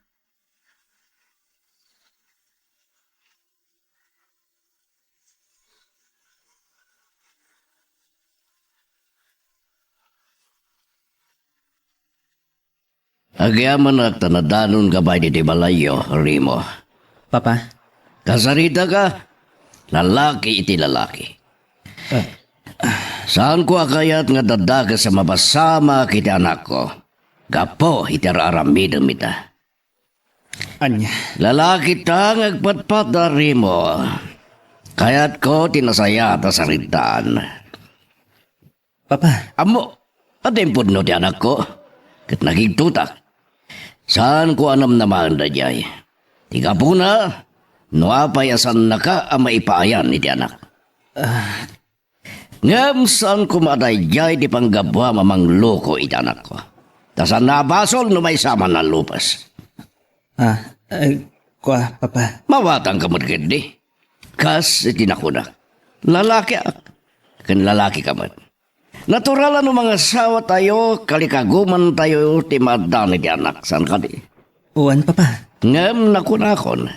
Agyamanak ta nadanonka pay ditoy balayyo, Remo. Papa? Kasaritaka, lalaki iti lalaki. Ah. Saanko a kayat nga adda dakes a mapasamak iti anakko gapu iti ar-aramidem ita. Ania? Lalaki ta nga agpatpatda, Remo. Kayatko ti nasayaat a saritaan. Papa. Ammo, adda impudno ti anakko, ket nagigtotak. Saanko a namnamaen daydiay. Ti gapuna, no apay a saannaka a maipaayan iti anak. Ah. Ngem saan koma a daydiay ti panggapuam a mangloko iti anakko. Ta saan a basol no maysa man a lupes. Ah, eh, kua, Papa. Mawatangka met ketdi. Kas iti nakunak, lalakiak, ken lalakika met. Natural a no mangasawatayo, kalikagumantayo ti maaddan iti anak, saan kadi? Wen, Papa. Ngem nakunakon,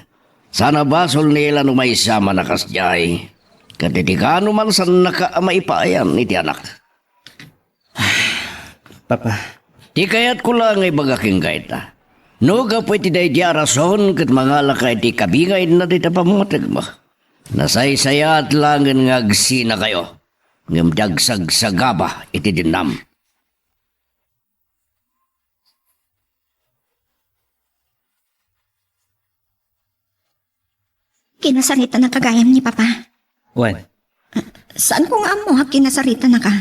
saan a basol ni Ela no maysa man a kasdiay. Ket iti kaano man saannaka a maipaayan iti anak. Papa. Ti kayatko la nga ibaga kenka ita. No gapu iti daydi a rason ket mangalaka iti kabingayna dita pammategmo, nasaysayaat laengen nga agsinakayo, ngem ti agsagsagaba iti dennam. Kinasaritanaka gayam ni Papa. Wen. Saanko nga ammo a kinasaritanaka.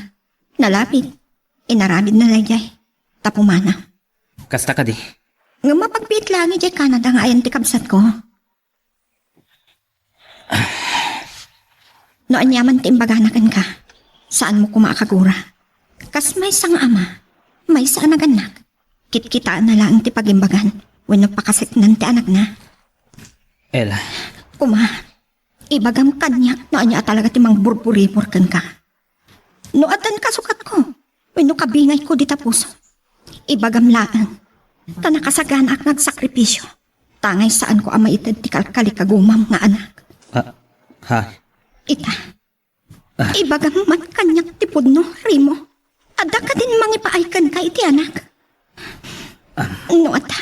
Nalabit. Inaramidna daydiay. Ta pumanaw. Kasta kadi. Ngem mapagbiit laeng idiay Canada nga ayan ti kabsatko. No aniaman ti imbagana kenka, saanmo koma a kagura. Kas maysa nga ama, maysa a nagannak, kitkitaenna laeng ti pagimbagan wenno pakaseknan ti anakna. Ela. Koma, ibagam kaniak no ania a talaga ti mangburburibur kenka. No addan kasukatko wenno kabingayko dita puso, ibagam laeng, ta nakasaganaak nga agsakripisio, tangay saanko a maited ti kalkalikagumam nga anak. Ah, ha? Ita, ah, ibagam man kaniak ti pudno, Remo. Adda kadin mangipaay kenka iti anak. Ah. No ata,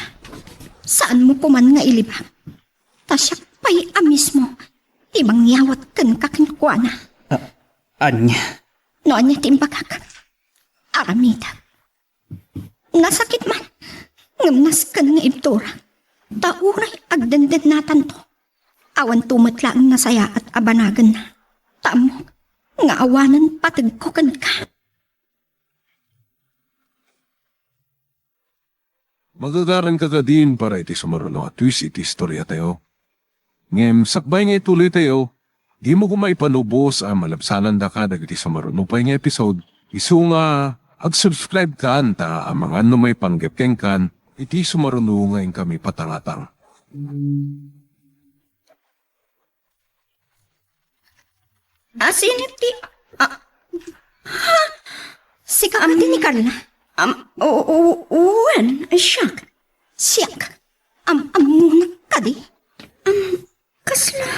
saanmo koman nga ilibak. Ta siak pay a mismo ti mangyawat kenka kenkuana. Ah, ania? No ania ti imbagak, aramidek. Nasakit man, ngem nasken nga ibturak. Ta uray agdendennatanto, awanto met laeng nasayaat a banagenna. Ta ammok nga awanen pategko kenka. Magagaranka kadin para iti sumaruno a twist iti istoriatayo. Ngem sakbay nga ituloytayo, dimo koma ipalubos a malabsanandaka dagiti sumaruno pay nga episode, isu nga ag-subscribe kan ta amangan no maipanggep kenkan iti sumaruno nga inkami patangatang. A, sino ti, a, ha? Sika kadi ni Carla? Am, o, o, wen, siak. Siak. Am, ammonak kadi? Am, kasla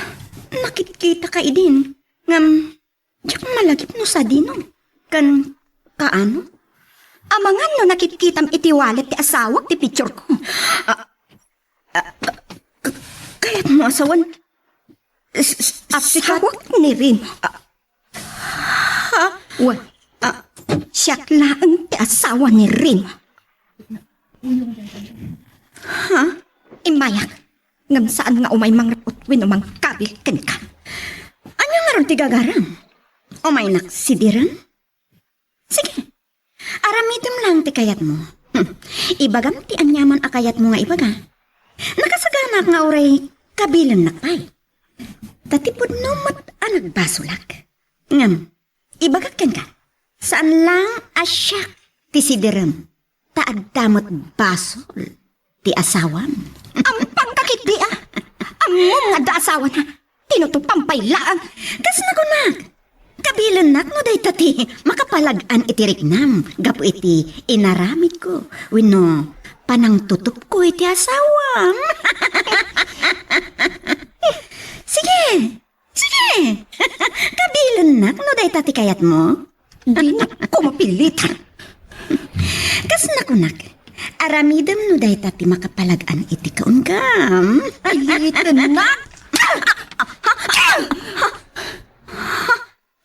nakitkitaka idin? Ngem, diak malagip no sadino. Ken, kaano? Amangan no nakitkitam iti wallet ti asawak ti picture ko. A, a, k-, kayatmo a sawen? S-, s-, Asawak ni Remo. A, ha? Wen, a, siak laeng ti asawa ni Remo. Ha? Immayak. Ngem saan nga umay mangrap-ot wenno mangkabil kenka. Ania ngarud ti gagaram? Umaynak sidiren? Sige. Aramidem lang ti kayatmo. Hmm. Ibagam ti aniaman a kayatmo nga ibaga. Nakasaganak nga uray kabilennak pay. Ta ti pudno met a nagbasolak. Ngem, ibagak kenka, saan lang a siak ti sidirem, ta adda met basol ti asawam. Ampangka ketdi a. Ammom nga adda asawana. Tinutupam pay laeng. Kas nakunak, Kabilennak no dayta ti makapalag-an iti riknam gapu iti inaramidko wenno panangtutupko iti asawam. Sige, sige. Kabilennak no dayta ti kayatmo. Dinakko mapilitan. Kas nakunak, aramidem no dayta ti makapalag-an iti kaunggam. Pilitannak.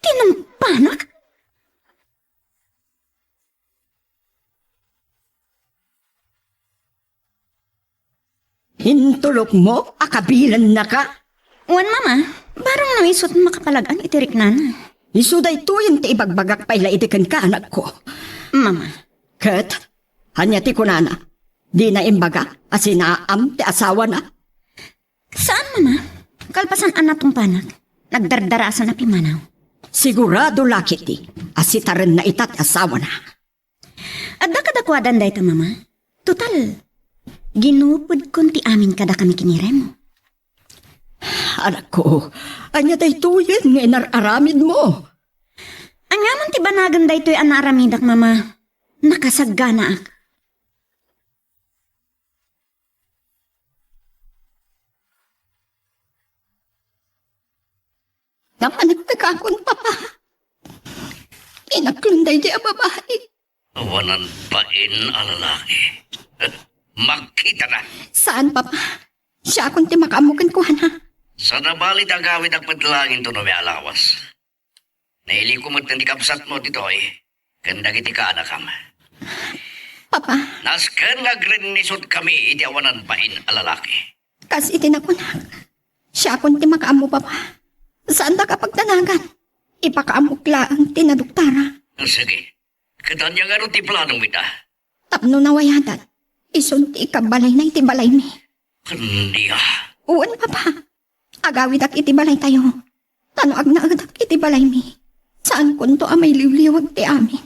Tinumpanak. Intulokmo a kabilennaka? Wen, Mama, barang no isut makapalag-an iti riknana. Isu daytoyen ti ibagbagak pay la idi kenka, anakko. Mama. Ket, ania ti kunana? Dina imbaga a sinaam ti asawana? Saan, Mama. Kalpasan a natumpanak, nagdardarasana pimmanaw. Sigurado la ketdi a sitarenna ita ti asawana. Adda kadakuadan dayta, Mama. Total, ginupodkon ti amin kadakami ken ni Remo. Anakko, ania daytoyen nga inar-aramidmo? Aniaman ti banagen daytoy a naaramidak, Mama? Nakasagganaak. Napanagtagakon, Papa. Inaklon daydi a babai. Awanan bain a lalaki. Makitana. Saan, Papa? Siakon ti makaammo kenkuana. Saan a bali ti agawidak met laeng inton umay a lawas. Nailikom met ti kabsatmo ditoy ken dagiti kaanakam. Papa. Nasken nga agrinnisut kami iti awanan bain a lalaki. Kas iti nakunak, siakon ti makaammo, Papa. Saandak a pagdanagan. Ipakaammok laeng ti naduktara. Sige. Ket ania ngarud ti planom ita? Tapno nawayadan, isun ti ikabbalayna iti balaymi. Ania? Wen, Papa. Agawidak iti balaytayo. Ta no agnaedak iti balaymi, saankonto a mailiwliwag ti amin.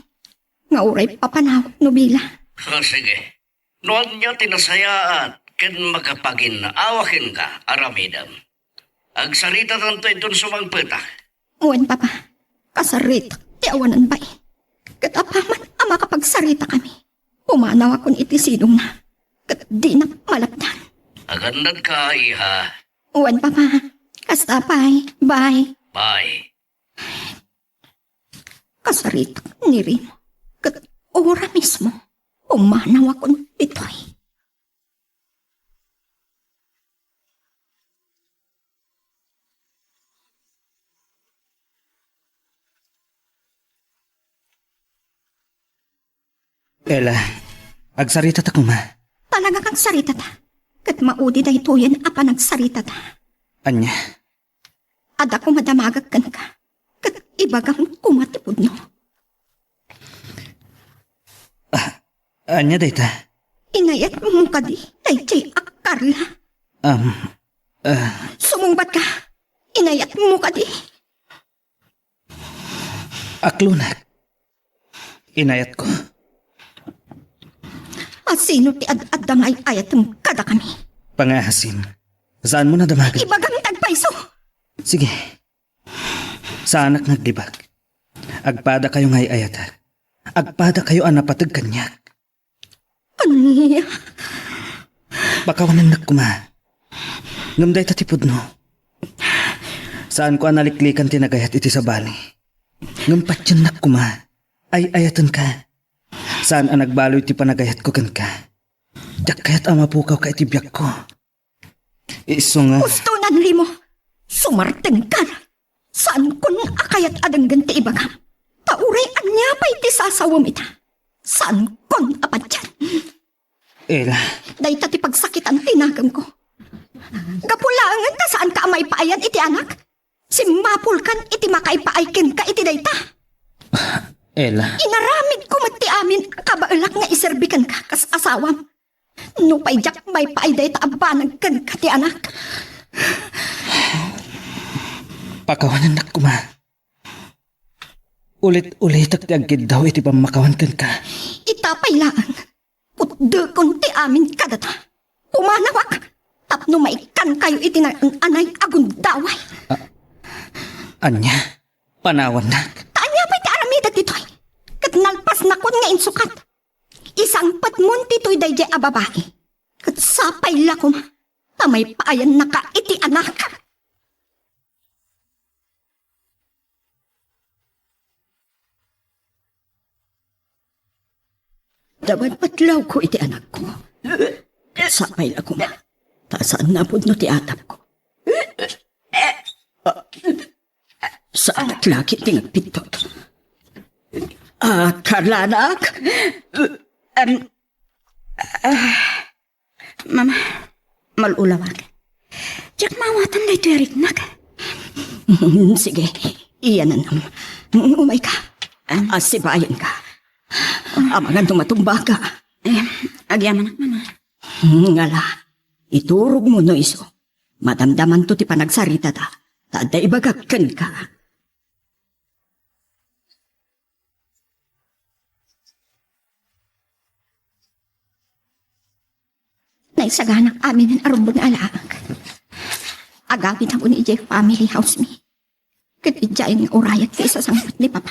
Nga uray papanawak no bila. Ah, sige. No ania ti nasayaat ken makapagin-awa kenka, aramidem. Agsaritatanto inton sumangpetak. Wen, Papa, kasaritak ti awanan bain. Ket apaman a makapagsaritakami, pumanawakon iti sidongna, ket dinak malapdan. Agannadka, iha. Wen, Papa. Kasta pay. Bye. Bye. Kasaritak ni Remo, ket ura mismo, pumanawakon ditoy. Ella, agsaritata koma. Talaga nga agsaritata. Ket maudi daytoyen a panagsaritata. Ania? Adda koma damagek kenka. Ket ibagam koma ti pudno. Ah, ania dayta? Inayatmo kadi daytoy a Carla? Um, ah. Sumungbatka. Inayatmo kadi? Aklonak. Inayatko. A sino ti ad-adda nga ay-ayatem kadakami? Pangaasim. Saanmo a damagen? Ibagam ti agpayso! Sige. Saanak nga aglibak. Agpadakayo nga ay-ayatek. Agpadakayo a napateg kaniak. Ania? Pakawanennak koma. Ngem dayta ti pudno. Saanko a naliklikan ti nagayat iti sabali. Ngem patiennak koma. Ay-ayatenka. Saan a nagbaloy ti panagayatko kenka. Diak kayat a mapukawka iti biagko. Isu nga. Ustonan, Remo. Sumartengka. Saankon a kayat a denggen ti ibagam. Ta uray ania pay ti sasawem ita, saankon a patien. Ella. Dayta ti pagsakitan ti nagemko. Gapu laengen ta saanka a maipaayan iti anak. Simmapulkan iti makaipaay kenka iti dayta. Ella. Inaramidko met ti amin a kabaelak nga iserbi kenka kas asawam. Nupay diak maipaay dayta a banag kenka ti anak. Pakawanennak koma. Ulit-ulitek ti agkiddaw iti pammakawan kenka. Ita pay laeng, putdekon ti amin kadata. Pumanawak tapno maikkankayo iti naan-anay a gundaway. A-, ania? panawannak. Ta ania pay ti aramidek ditoy? Ket nalpasnakon nga insukat. Isangpetmon ditoy daydiay a babai. Ket sapay la koma, ta maipaayannaka iti anak. Dawan patlawko iti anakko. Sapay la koma, ta saan napudno ti atapko. Saan met la ket ti nagpintot. Ah, Carla, anak? Am, ah, Mama, mal-ulawak. Diak maawatan daytoy a riknak. Sige, iyananam. Umayka. Ah. Asibayanka. Amangan no matumbaka. Eh, agyamanak, Mama. Ngala, iturogmo no isu. Madamdamanto ti panagsaritada. Ta adda ibagak kenka. Naisaganak aminen a rumbeng a laeng. Agawidakon idiay family house mi. Ket idiayen nga urayak ti isasangpet ni Papa.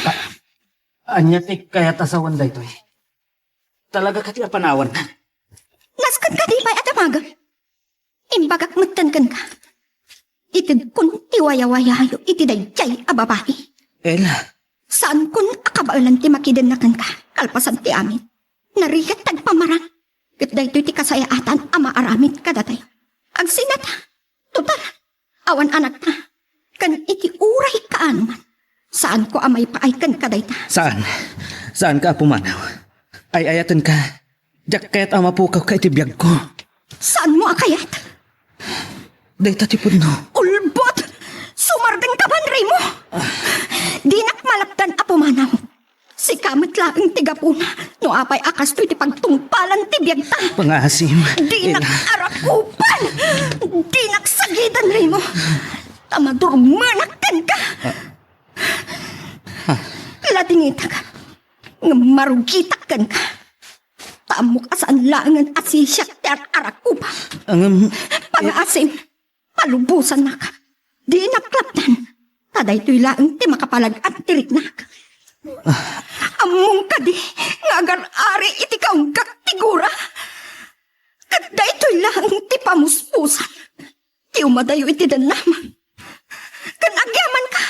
A-, ania ti kayat a sawen daytoy? Talaga kadi a panawanna? Nasken kadi pay a damagem? Imbagak metten kenka. Itedkon ti wayawayayo iti daydiay a babai. Ella. Saankon a kabaelan ti makidenna kenka, kalpasan ti amin. Narigat ti agpamarang. Ket daytoy ti kasayaatan a maaramid kadatayo. Agsinata. Total, awan anakta. Ken iti uray kaano man, saanko a maipaay kenka dayta. Saan. Saanka a pumanaw. Ay-ayatenka. Diak kayat a mapukawka iti biagko. Saanmo a kayat? Dayta ti pudno. Ulbod! Sumardengka man, Remo! Dinak malapdan a pumanaw. Sika met laeng ti gapuna no apay a kastoy ti pagtungpalan ti biagta. Pangaasim. Dinak Ella. Arakupan! Dinak sagidan, Remo! Ta madurmenak kenka! Ah. Ah. Ladingitak ngem marugitak kenka. Ta ammok a saan laengen a sisiak ti ar-arakupa. Ngem, pangaasim, palubosannak. Dinak lapdan. Ta daytoy laeng ti makapalag-an ti riknak. Ah. Ammom kadi nga agar-ari iti kaunggak ti gura? Ket daytoy laeng ti pamuspusan ti umadayo iti dennam. Ken agyamanka,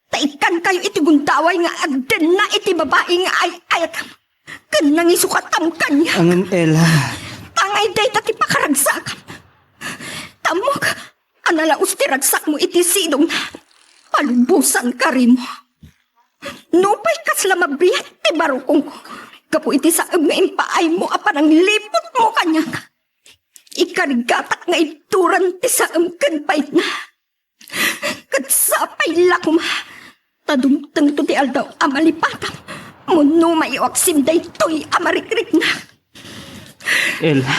ta ikkankayo iti gundaway nga agdenna iti babai nga ay-ayatam ken nangisukatam kaniak. Ngem Ella. Tangay dayta ti pakaragsakam. Ta ammok a nalaus ti ragsakmo iti sidongna. Palubosanka, Remo. Nupay kasla mabiit ti barukongko gapu iti saem nga impaaymo a panangliputmo kaniak, ikarigatak nga iduran ti saem ken baitna. Ket sapay la koma ta dumtengto ti aldaw a malipatam wenno maiwaksim daytoy a marikriknak. Ella,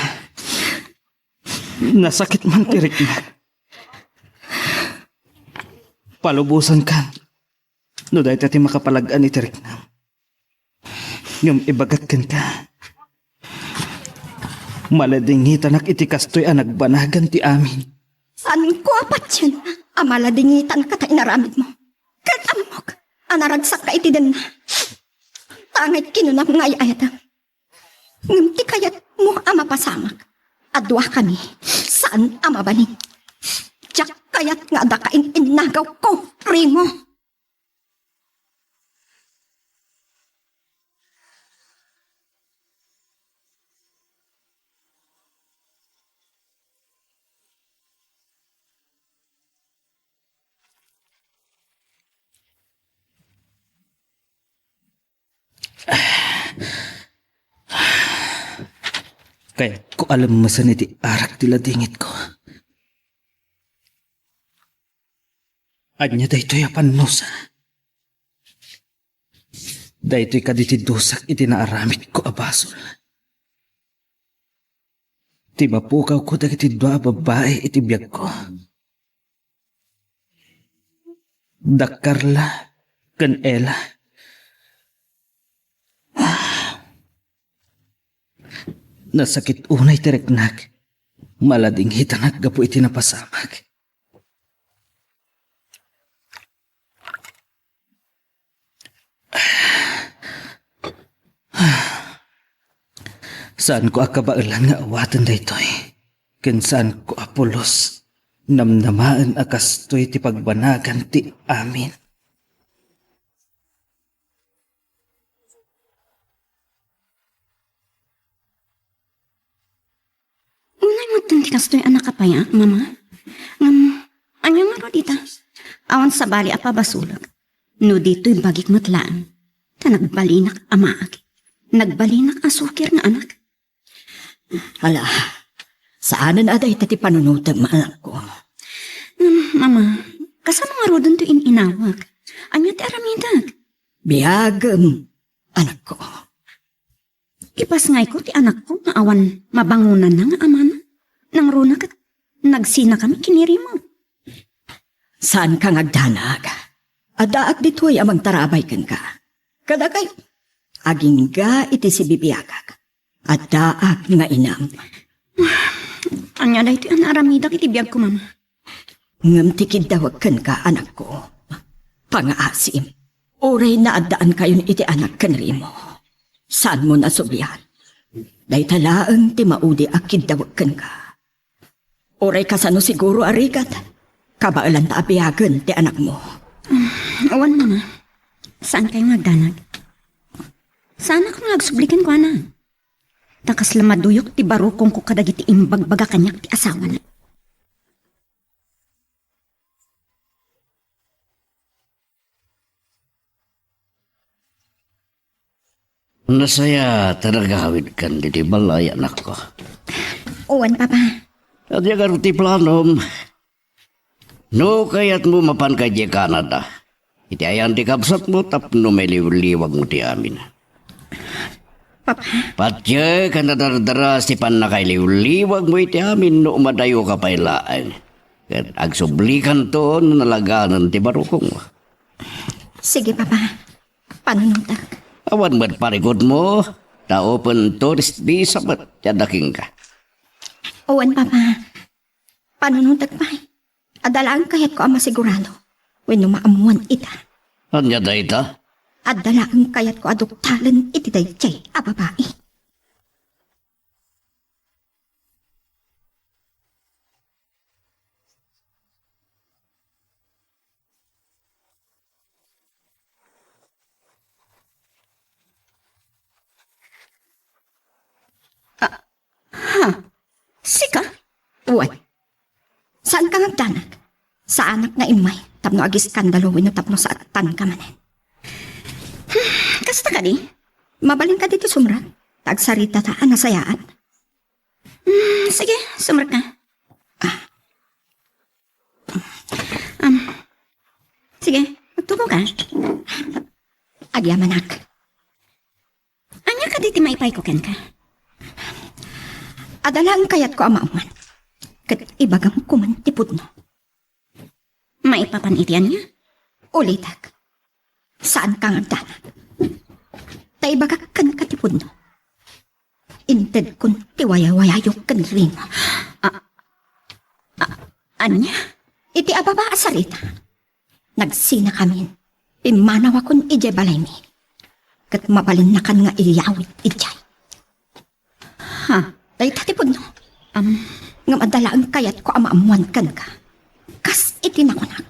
nasakit man ti riknak. Palubosanka no dayta ti makapalag-an iti riknam. Ngem ibagak kenka, maladingitanak iti kastoy a nagbanagan ti amin. Saanko a patien a maladingitanka ta inaramidmo. Ket ammok a naragsakka iti denna. Tangay kinunam nga ay-ayatem. Ngem ti kayatmo a mapasamak, a duakami, saan a mabalin. Diak kayat nga adda ka in-innagawko, Remo. Kayatko a lemmesen iti arak ti ladingitko. Ania daytoy a pannusa? Daytoy kadi ti dusak iti naaramidko a basol. Ti mapukawko dagiti dua a babbai iti biagko. Da Carla ken Ella. Nasakit unay ti riknak. Maladingitanak gapu iti napasamak. Saanko a kabaelan nga awaten daytoy, ken saanko a pulos namnamaen a kastoy ti pagbanagan ti amin. Unay metten ti kastoy a nakapayak, Mama. Ngem, ania ngarud ita? Awan sabali a pabasolek. No ditoy bagik met laeng, ta nagbalinak a maagi. Nagbalinak a sukir nga anak. Hala, saanen a dayta ti panunotem, anakko. Ngem, Mama, kasano ngaruden toy in-inawek? Ania ti aramidek? Biagem, anakko. Ipasngayko ti anakko nga awan mabangonanna nga amana. Nangruna ket nagsinakami ken ni Remo. Saanka nga agdanag. Addaak ditoy a mangtarabay kenka. Kadakayo, agingga iti sibibiagak. Addaak nga inam. Ania daytoy a naaramidak iti biagko, Mama? Ngem ti kiddawek kenka, anakko, pangaasim. Uray naaddaankayon iti anak ken Remo, saanmon a sublian. Dayta laeng ti maudi a kiddawek kenka. Uray kasano siguro a rigat, kabaelanta a biagen ti anakmo. Awan, Mama. Saankayo nga agdanag. Saanak nga agsubli kenkuana. Ta kasla maduyok ti barukongko kadagiti imbagbaga kaniak ti asawana. Nasayaat a nagawidkan ditoy balay, anakko. Wen, Papa. Ania ngarud ti planom? No kayatmo, mapanka idiay Canada. Iti ayan ti kabsatmo tapno mailiwliwagmo ti amin. Papa. Patiek a nadardaras ti pannakailiwliwagmo iti amin no umadayoka pay laeng. Ket agsublikanto no nalaganen ti barukongmo. Sige, Papa. Panunotek. Awan met parikutmo, ta open tourist visa met ti adda kenka. Wen, Papa. Panunotek pay. Adda laeng kayatko a masigurado wenno maammoan ita. Ania dayta? Adda laeng kayatko a duktalen iti daydiay a babai. Ah, ha? Sika? Wen. Saanka nga agdanag? Saanak nga immay tapno agiskandalo wenno tapno saattanka manen. Hmm, kasta kadi? Mabalin kadi ti sumrek? Ta agsaritata a nasayaat. Hmm, sige, sumrekka. Ah. Um, sige, agtubo ka. Agyamanak. Ania kadi ti maipayko kenka? Adda laeng kayatko a maammoan. Ket ibagam koma ti pudno. Maipapan iti ania? Ulitek. Saanka nga agdanag. Ta ibagak kenka ti pudno. Intedkon ti wayawayayok ken Remo. A-, a-, ania? Iti ababa a sarita. Nagsinakamin. Pimmanawakon idiay balaymi. Ket mabalinnakan nga iyawid idiay. Ha? Dayta ti pudno. Am. Ngem adda laeng kayatko a maammoan kenka. Kas iti nakunak.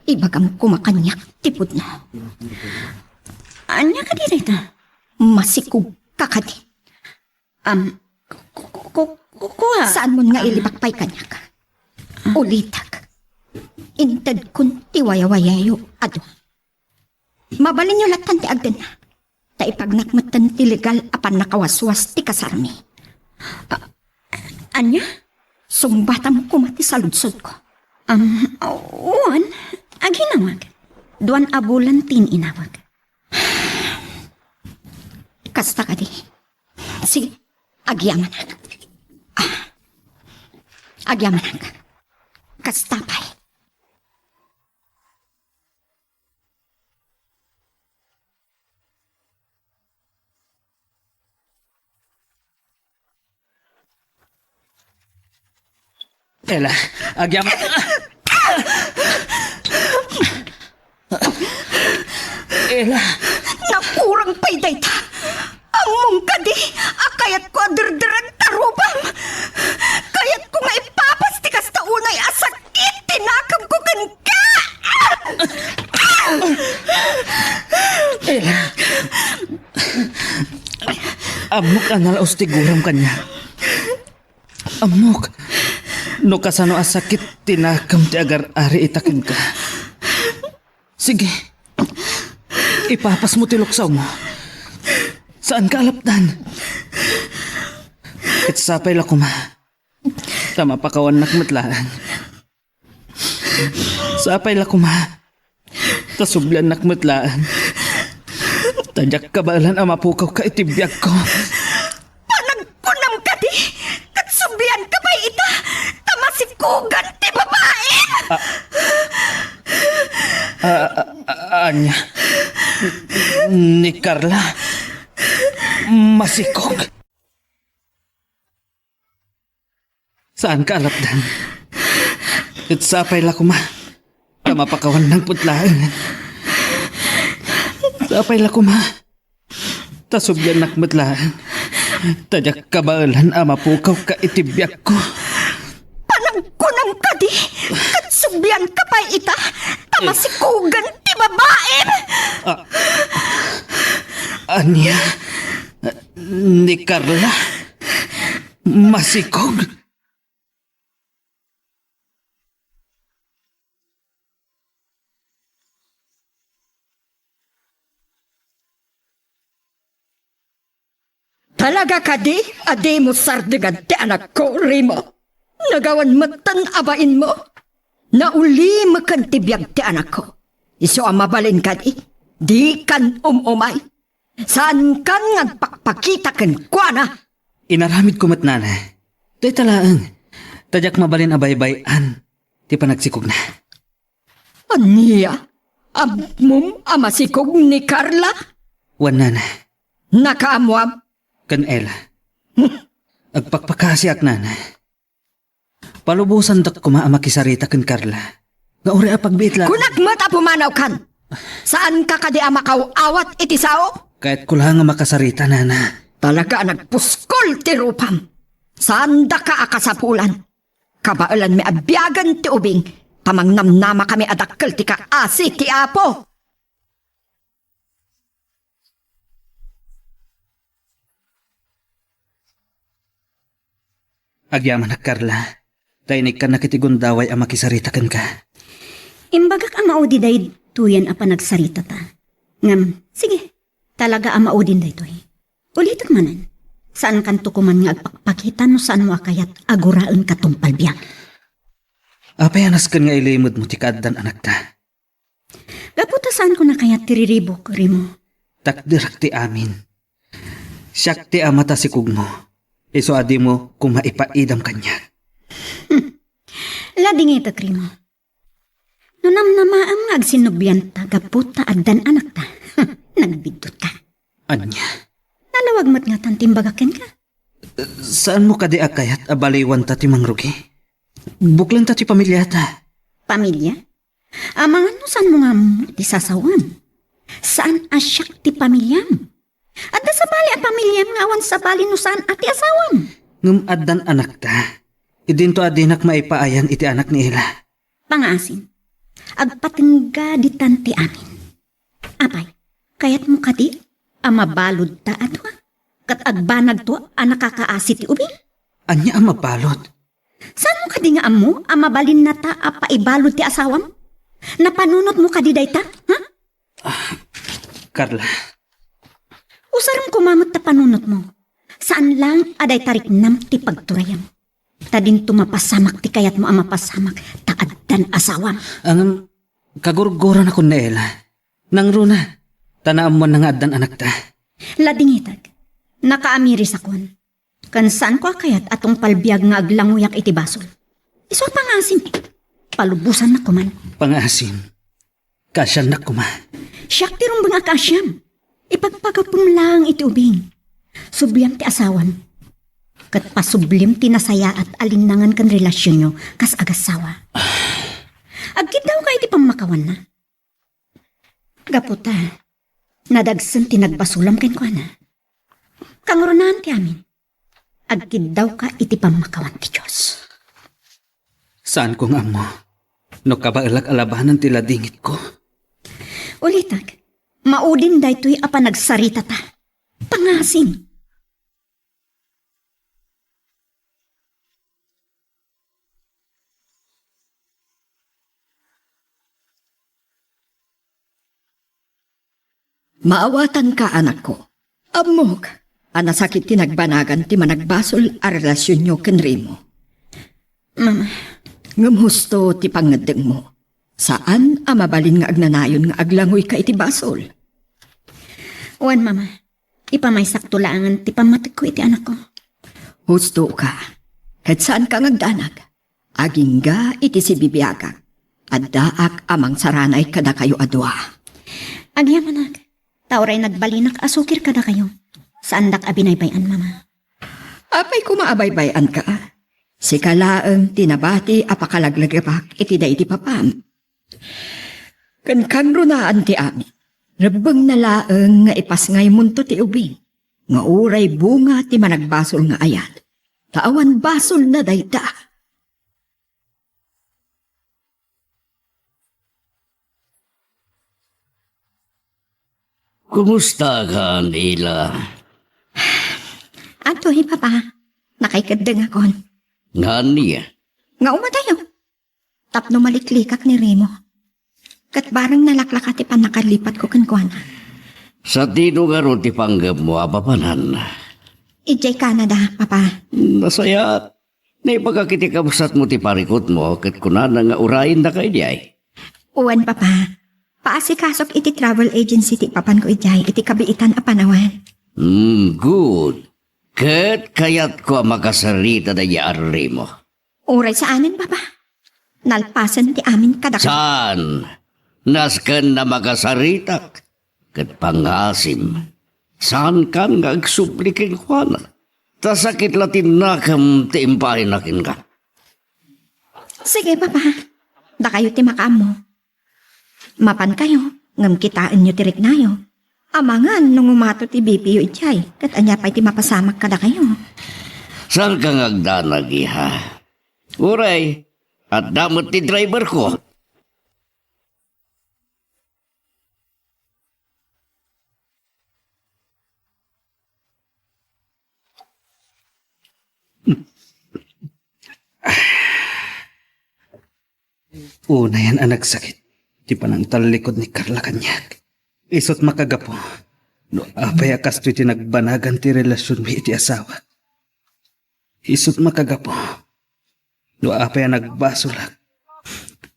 Ibagam koma kaniak ti pudno. Ania kadi dayta? Masikogka kadi? Am, ku-, ku-, ku-, ku-, kua. Saanmon nga ilibak pay kaniak? Ulitek. Intedkon ti wayawayayo a dua. Mabalinyo lattan ti agdenna. Ta ipagnak metten ti legal a pannakawaswas ti kasarmi. A-, ania? Sungbatam koma ti saludsodko. Am, wen, aginawag. Duan a bulan ti in-inawag. Kasta kadi. Sige, agyamanak. Ah. Agyamanak. Kasta pay. Ella, agyam-, Ella. Nakurang pay dayta. Ammom kadi a kayatko Ela. Ammok a nalaus ti guram kaniak. Ammok no kasano a sakit ti nakem ti agar-ari ita kenka. Sige, ipapasmo ti luksawmo. Saanka a lapdan. Ket sapay la koma ta mapakawannak met laeng. Sapay la koma ta subliannak met laeng. Ta diak kabaelan a mapukawka iti biagko. Panagkunam kadi, ket sublianka pay ita, ta masikogan ti babaem. Ah, ah, ah, ania? Ni Carla? Masikog? Saanka a lapdan. Ket sapay la koma ta mapakawannak met laeng. Sapay la koma ta subliannak met laeng. Ta diak kabaelan a mapukawka iti biagko. Panagkunam kadi, ket sublianka pay ita, ta masikogan ti babaem. Ah, ania? Ni Carla? Masikog? Talaga kadi a dimo sardengan ti anakko, Remo? Nagawan metten a bainmo? Naulimeken ti biag ti anakko. Isu a mabalin kadi, dikan um-umay. Saankan nga agpakpakita kenkuana. Inaramidko met, nana. Dayta laeng, ta diak mabalin a baybay-an ti panagsikogna. Ania? Ammom a masikog ni Carla? Wen, nana. Nakaammoam? Ken Ela. Agpakpakaasiak, nana. Palubosandak koma a makisarita ken Carla. Nga uray a pagbiit la. Kunak met a pumanawkan! Saanka kadi a makaw-awat iti sao? Kayatko la nga makasarita, nana. Talaga a nagpuskol ti rupam. Saandaka a kasapulan. Kabaelanmi a biagen ti ubing, ta mangnamnamakami a dakkel ti kaasi ti Apo. Agyamanak, Carla, ta inikkannak iti gundaway a makisarita kenka. Imbagak a maudi daytoyen a panagsaritata. Ngem, sige, talaga a maudin daytoy. Ulitek manen, saankanto koman nga agpakpakita no saanmo a kayat a guraenka tungpal biag. Apay a nasken nga ilimedmo ti kaaddan anakta? Gapu ta saanko a kayat ti riribuk, Remo. Takderak ti amin. Siak ti ama ta sikogmo. Isu a dimo koma ipaidam kaniak. Ladingitek, Remo. No namnamaem nga agsinnublianta gapu ta addan anakta, nagbiddutka. Ania? Nalawag met ngatan ti imbagak kenka. Saanmo kadi a kayat a baliwanta ti mangrugi? Buklenta ti pamiliata. Pamilia? Amangan no saanmo nga ammo ti sasawam. Saan a siak ti pamiliam. Adda sabali a pamiliam nga awan sabali no saan a ti asawam. Ngem addan anakta. Idinto a dinak maipaayan iti anak ni Ela. Pangaasim. Agpatengga ditan ti amin. Apay, kayatmo kadi a mabaludta a dua? Ket agbanagto a nakakaasi ti ubing? Ania a mabalud? Saanmo kadi nga ammo a mabalinnata a paibalud ti asawam? Napanunotmo kadi dayta, ha? Ah, Carla. Usarem koma met ta panunotmo. Saan laeng a dayta riknam ti pagturayem. Ta dinto mapasamak ti kayatmo a mapasamak ta addan asawam. Ngem, kagurguranakon ni Ela. Nangruna, ta naammoanna nga addan anakta. Ladingitek, nakaamirisakon. Ken saanko a kayat a tungpal biag nga aglanguyak iti basol. Isu a pangaasim. Palubosannak koman. Pangaasim. Kaasiannak koma. Siak ti rumbeng a kaasiam. Ipagpagapem laeng iti ubing. Subliam ti asawam. Ket pasublim ti nasayaat a linnangan ken relasionyo kas agassawa. Agkiddawka iti pammakawanna. Gapu ta, nadagsen ti nagbasolam kenkuana. Kangrunaan ti amin. Agkiddawka iti pammakawan ti Dios. Saanko nga ammo no kabaelak a labanan ti ladingitko. Ulitek, Maudin daytoy a panagsaritata. Pangasim. Maawatanka, anakko. Ammok a nasakit ti nagbanagan ti managbasol a relasionyo ken Remo. Mama. Ngem husto ti pangngeddengmo. Saan a mabalin nga agnanayon nga aglangoyka iti basol. Wen, Mama. Ipamaysakto laengen ti pammategko iti anakko. Hustoka, ket saanka nga agdanag. Agingga iti sibibiagak. Addaak a mangsaranay kadakayo a dua. Agyamanak, ta uray nagbalinak a sukir kadakayo. Saandak a binaybay-an, Mama. Apay koma a baybay-anka? Sika laeng ti nabati a pakalaglagipak iti daydi papam. Ken kangrunaan ti amin. Rebbengna laeng nga ipasngaymonto ti ubing, nga uray bunga ti managbasol nga ayat, ta awan basolna dayta. Kumusta ka, Nila? Adtoy, Papa. Nakaikeddengakon. Nga ania? Nga umadayo. Tapno maliklikak ni Remo. Ket bareng nalaklaka ti pannakalipatko kenkuana. Sadino ngarud ti panggepmo a papanan? Idiay Canada, Papa. Nasayaat. Naibagak iti kabsatmo ti parikutmo ket kunana nga urayendaka idiay. Wen, Papa. Paasikasok iti travel agency ti ipapanko idiay iti kabiitan a panawen. Hmm, good. Ket kayatko a makasarita daydi a Remo. Uray saanen, Papa. Nalpasen ti amin kadakami. Saan? Nasken a makasaritak. Ket pangasim, saankan nga agsubli kenkuana. Ta sakit la ti nakem ti impaayna kenka. Sige, Papa. Dakayo ti makaammo. Mapankayo, ngem kitaenyo ti riknayo. Amangan no ngumato ti B P yo idiay, ket ania pay ti mapasamak kadakayo? Saanka nga agdanag, iha? Uray, adda met ti driverko. Unayan a nagsakit ti panangtallikod ni Carla kaniak. Isut' makagapu no apay a kastoy ti nagbanagan ti relasionmi iti asawa. Isut' makagapu no apay a nagbasolak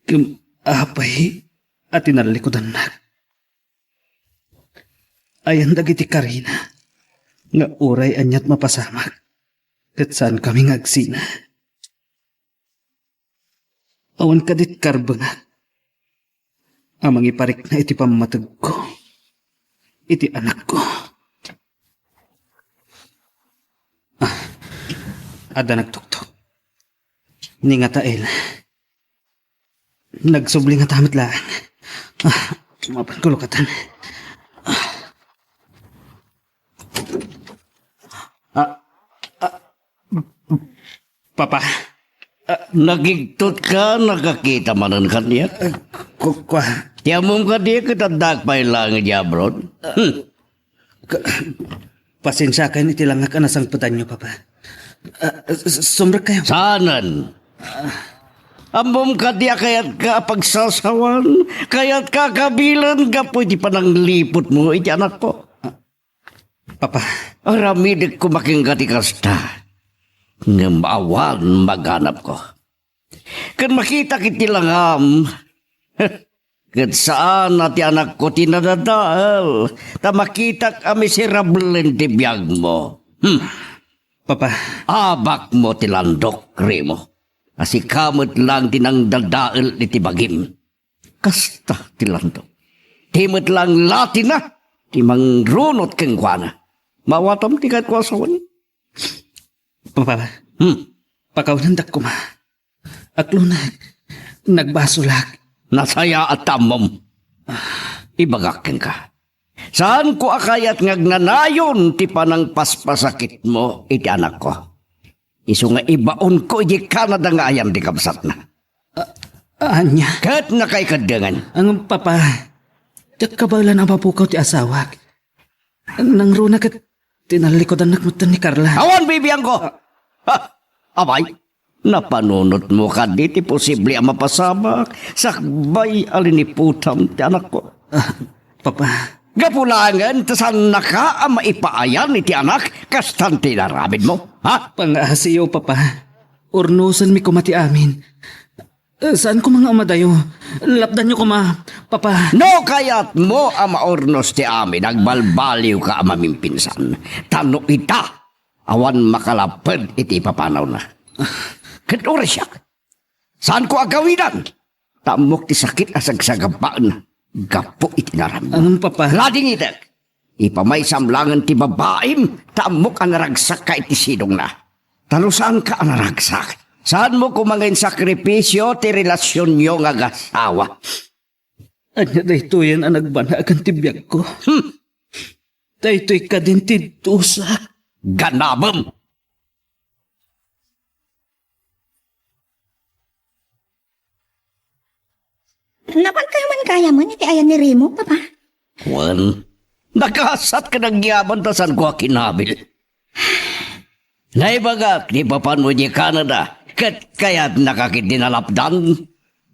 ken apay a tinallikudannak. Ayan dagiti karina nga uray aniat mapasamak ket saankami nga agsina. Awan kadi ti karbengak a mangiparikna iti pammategko iti anakko. Ah, adda nagtuktok. Ni Ngatael. Nagsubli ngata met laeng. Ah, mapanko lukatan. Ah, ah, Papa. Ah, nagigtot ka, nakakita manen kaniak? Ah, ku-, kua. Ti ammom kadi ket addaak pay laeng idiay abroad? Hmm. Ka-, pasensiakan iti langak a nasangpetanyo, Papa. Ah, s-, sumrekkayo. Saanen? Ammom kadi a kayatka a pagsasawan? Kayatka a kabilen gapu iti panangliputmo iti anakko? Ah, Papa. Aramidek koma kenka ti kasta. Ngem awan maganabko. Ken makitak iti langam. Ket saan a ti anakko ti nadadael, ta makitak a miserablen ti biagmo. Hmm. Papa. Abakmo ti landok, Remo. A sika met laeng ti nangdadael iti bagim. Kasta ti landok. Ti met laeng latina ti mangrunot kenkuana. Maawatam ti kayatko a sawen? Papa. Hmm. Pakawanendak koma. Aklonek. Nagbasolak. Nasayaat ta ammom. Ibagak kenka. Saanko a kayat nga agnanayon ti panangpaspasakitmo iti anakko. Isu nga ibaonko idiay Canada nga ayan ti kabsatna. A-, ania? Ket nakaikaddengan. Ang papa. Diak kabaelan a mapukaw ti asawak. Nangruna ket tinallikudannak metten ni Carla. Awan bibiangko! Ha! Abay, napanunotmo kadi ti posible a mapasamak sakbay a liniputam ti anakko. Ah, Papa. Gapu laengen ta saannaka a maipaayan iti anak kastan ti inaramidmo, ha? Pangaasiyo, Papa. Urnosenmi koma ti amin. Eh, saan koma nga umadayo? Lapdanyo koma, Papa. No kayatmo a maurnos ti amin, agbalbaliwka a mamimpinsan. Ta no ita, awan makalapped iti ipapanawna. Ket uray siak, saanko a gawidan. Ta ammok ti sakit a sagsagabaen gapu iti inaramidmo. Ngem, Papa. Ladingitek! Ipamaysam laengen ti babaim, ta ammok a naragsakka iti sidongna. Ta no saanka a naragsak, saanmo koma nga insakripisio ti relasionyo nga agasawa. Ania daytoyen a nagbanagan ti biagko? Hmm. Daytoy kadin ti dusa. Ganabem! Napankayo man gayamen iti ayan ni Remo, Papa? Wen, nakasat ken agyaman ta saanko a kinabil. Naibagak ni Papa no idiay Canada, ket kayatnaka ketdi a lapdan.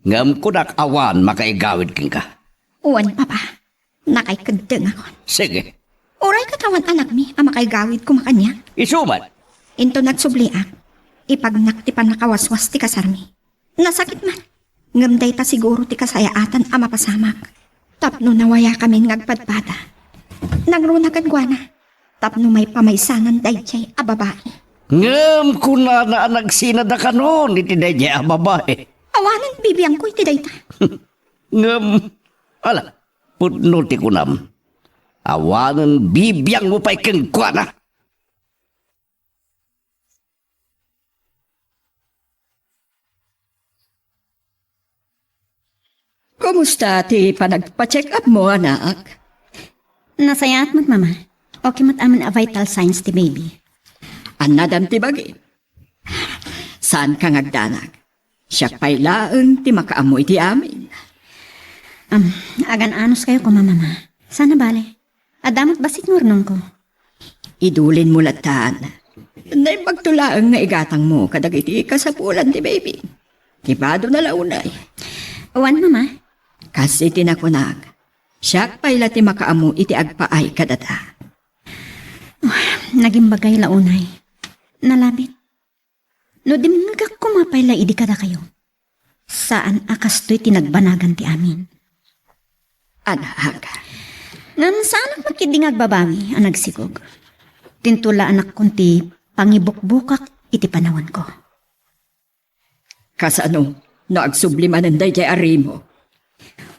Ngem kunak awan makaigawid kenka. Wen, Papa. Nakaikeddengakon. Sige. Uray ket awan anakmi a makaigawid koma kaniak. Isu met. Inton agsubliak, ipagnak ti pannakawaswas ti kasarmi. Nasakit man. Ngem dayta siguro ti kasayaatan a mapasamak. Tapno nawayakamin nga agpadpada, nangruna kenkuana tapno maipamaysanan daydiay a babai. Ngem kunana a nagsinada kanon iti daydiay a babai. Awanen bibiangko iti dayta. Ngem, ala, pudno ti kunam. Awanen bibiangmo pay kenkuana. Kumusta ti panagpa-check-up mo, anak? Nasayaat met, Mama. Okay met amin a vital signs ti baby. Annadam ti bagi. Saanka nga agdanag. Siak pay laeng ti makaammo iti amin. Am, agan-anos kayo koma, Mama. Saan a bale. Adda met bassit nga urnongko. Idulinmo lattan. Naimbagto laeng nga igatangmo kadagiti kasapulan ti baby. Ti badona la unay. Wen, Mama. Kas iti nakunak, siak pay la ti makaammo iti agpaay kadada. Nagimbagay la unay. Nalabit. No dimngegak koma pay la idi kadakayo, saan a kastoy ti nagbanagan ti amin. Anak. Ngem saanak met ketdi nga agbabawi a nagsigog. Tinto la anakkon ti pangibukbukak iti panawenko. Kasano no agsubli manen daydiay a Remo?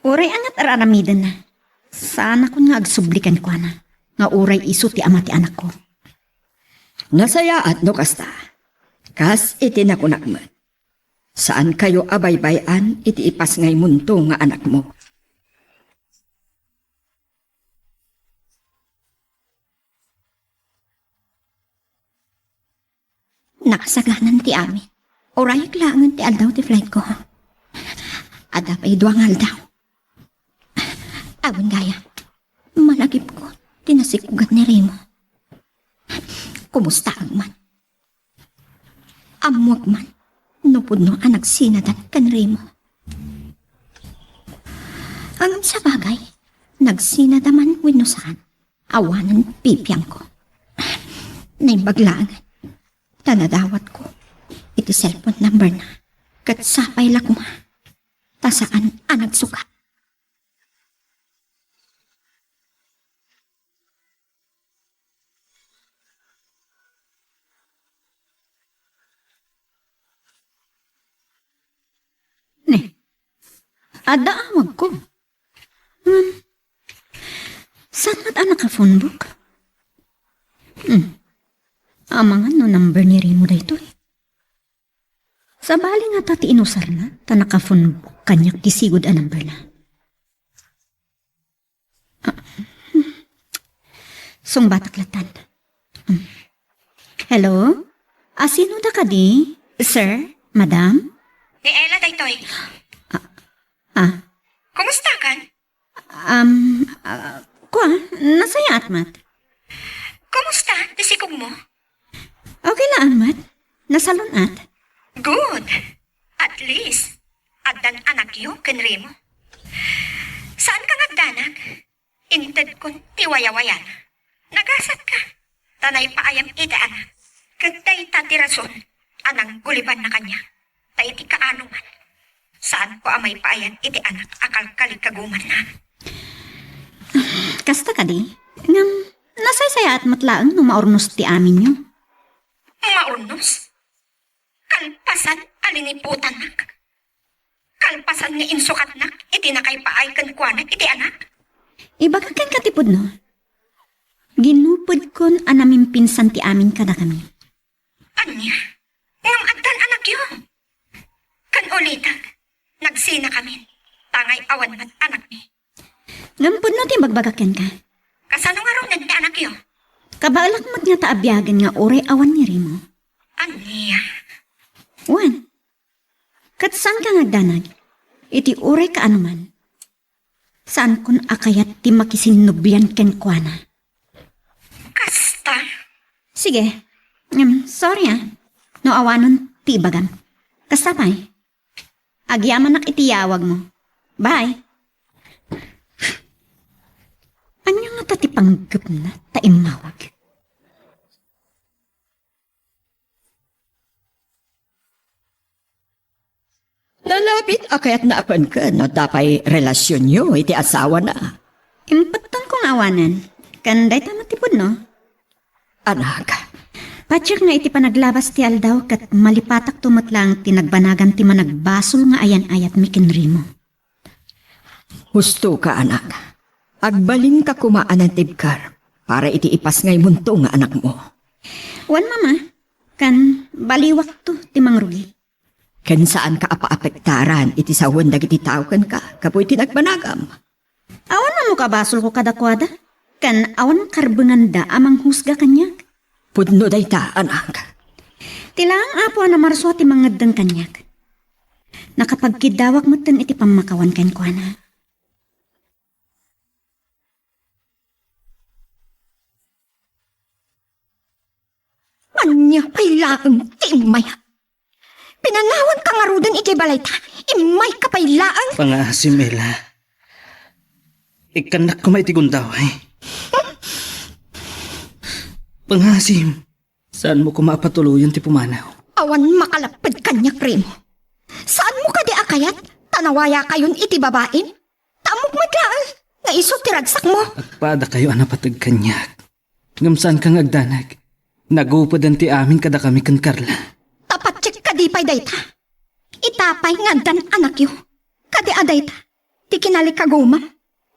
Uray angat ar-aramidenna, saanakon nga agsubli kenkuana nga uray isu ti ama ti anakko. Nasayaat no kasta. Kas iti nakunak met, saankayo a baybay-an iti ipasngaymonto nga anakmo. Nakasaganan ti amin. Urayek laengen ti aldaw ti flightko. Adda pay dua nga aldaw. Awan gayam, malagipko ti nasikugan ni Remo. Kumustaak man? Ammoak man no pudno a nagsinadan ken Remo. Ngem sabagay, nagsinada man wenno saan, awanen bibiangko. Naimbag laengen ta nadawatko iti cellphone number na, ket sapay la koma ta saan a nagsukat. Ne, adda awagko. Hmm. Saan met a naka-phonebook? Hmm. Amangan no number ni Remo daytoy. Sabali ngata ti inusarna, ta naka-phonebook kaniak ti sigud a number na. Ah, hmm. Sungbatak lattan. Hmm. Hello? Asino da kadi? Sir? Madam? Ni Ella daytoy. Ah, ah. Kumusta kan? Um, ah, kua, nasayaat met. Kumusta ti sikogmo? Okay laeng met. Nasalun-at. Good. At least, addan anakyo ken Remo. Saanka nga agdanag? Intedkon ti wayawayana. Nagasatka. Ta naipaayam iti anak. Ket dayta ti rason a nanggulibanna kaniak. Ta iti kaanoman, saanko a maipaayan iti anak a kalkalikagumanna. Kasta kadi, ngem nasaysayaat met laeng no maurnos ti aminyo. Maurnos? Kalpasan a liniputannak? Kalpasan nga insukatnak iti nakaipaay kenkuana iti anak? Ibagak kenka ti pudno. Ginupodkon a namimpinsan ti amin kadakami. Ania? Ngem addan anakyo? Ken ulitek, nagsinakamin, tangay awan met anakmi. Ngem pudno ti ibagbagak kenka. Kasano ngaruden ti anakyo? Kabaelak met ngata a biagen nga uray awan ni Remo. Ania? Wen, ket saanka nga agdanag iti uray kaanoman. Saankon a kayat ti makisinnublian kenkuana. Kasta? Sige. Ngem, sorry, ah. No awanon ti ibagam. Kasta pay. Agyamanak iti yawagmo. Bye. Ania ngata ti panggepna ta immawag? Nalabit a kayatna a penken no adda pay relasionyo iti asawana. Impettonko nga awanen, ken dayta met ti pudno. Anak. Patiek nga iti panaglabas ti aldaw ket malipatakto met laeng ti nagbanagan ti managbasol nga ayan-ayatmi ken Remo. Husto ka, anak. Agbalinka koma a nantibker para iti ipasngaymonto nga anakmo. Wen, Mama, ken baliwakto ti mangrugi. Ken saanka a paapektaran iti sawen dagiti tao kenka gapu iti nagbanagam. Awan ammo kabasolko kadakuada, ken awan karbenganda a manghusga kaniak. Pudno dayta, anak. Ti laeng Apo a namarsua ti mangeddeng kaniak. Nakapagkiddawak metten iti pammakawan kenkuana. Ania pay laeng ti immay? Pinanawanka ngaruden idiay balayta, immayka pay laeng? Pangaasim, Ella. Ikkannak koma iti gundaway. Pangaasim, saanmo koma a patuloyen ti pumanaw. Awan makalapped kaniak, Remo. Saanmo kadi a kayat ta nawayakayon iti babaim? Ta ammok met laeng nga isu ti ragsakmo. Agpadakayo a napateg kaniak. Ngem saanka nga agdanag. Nagupeden ti amin kadakami ken Carla. Ta patiek kadi pay dayta? Ita pay nga addan anakyo. Kadi a dayta ti kinalikagumam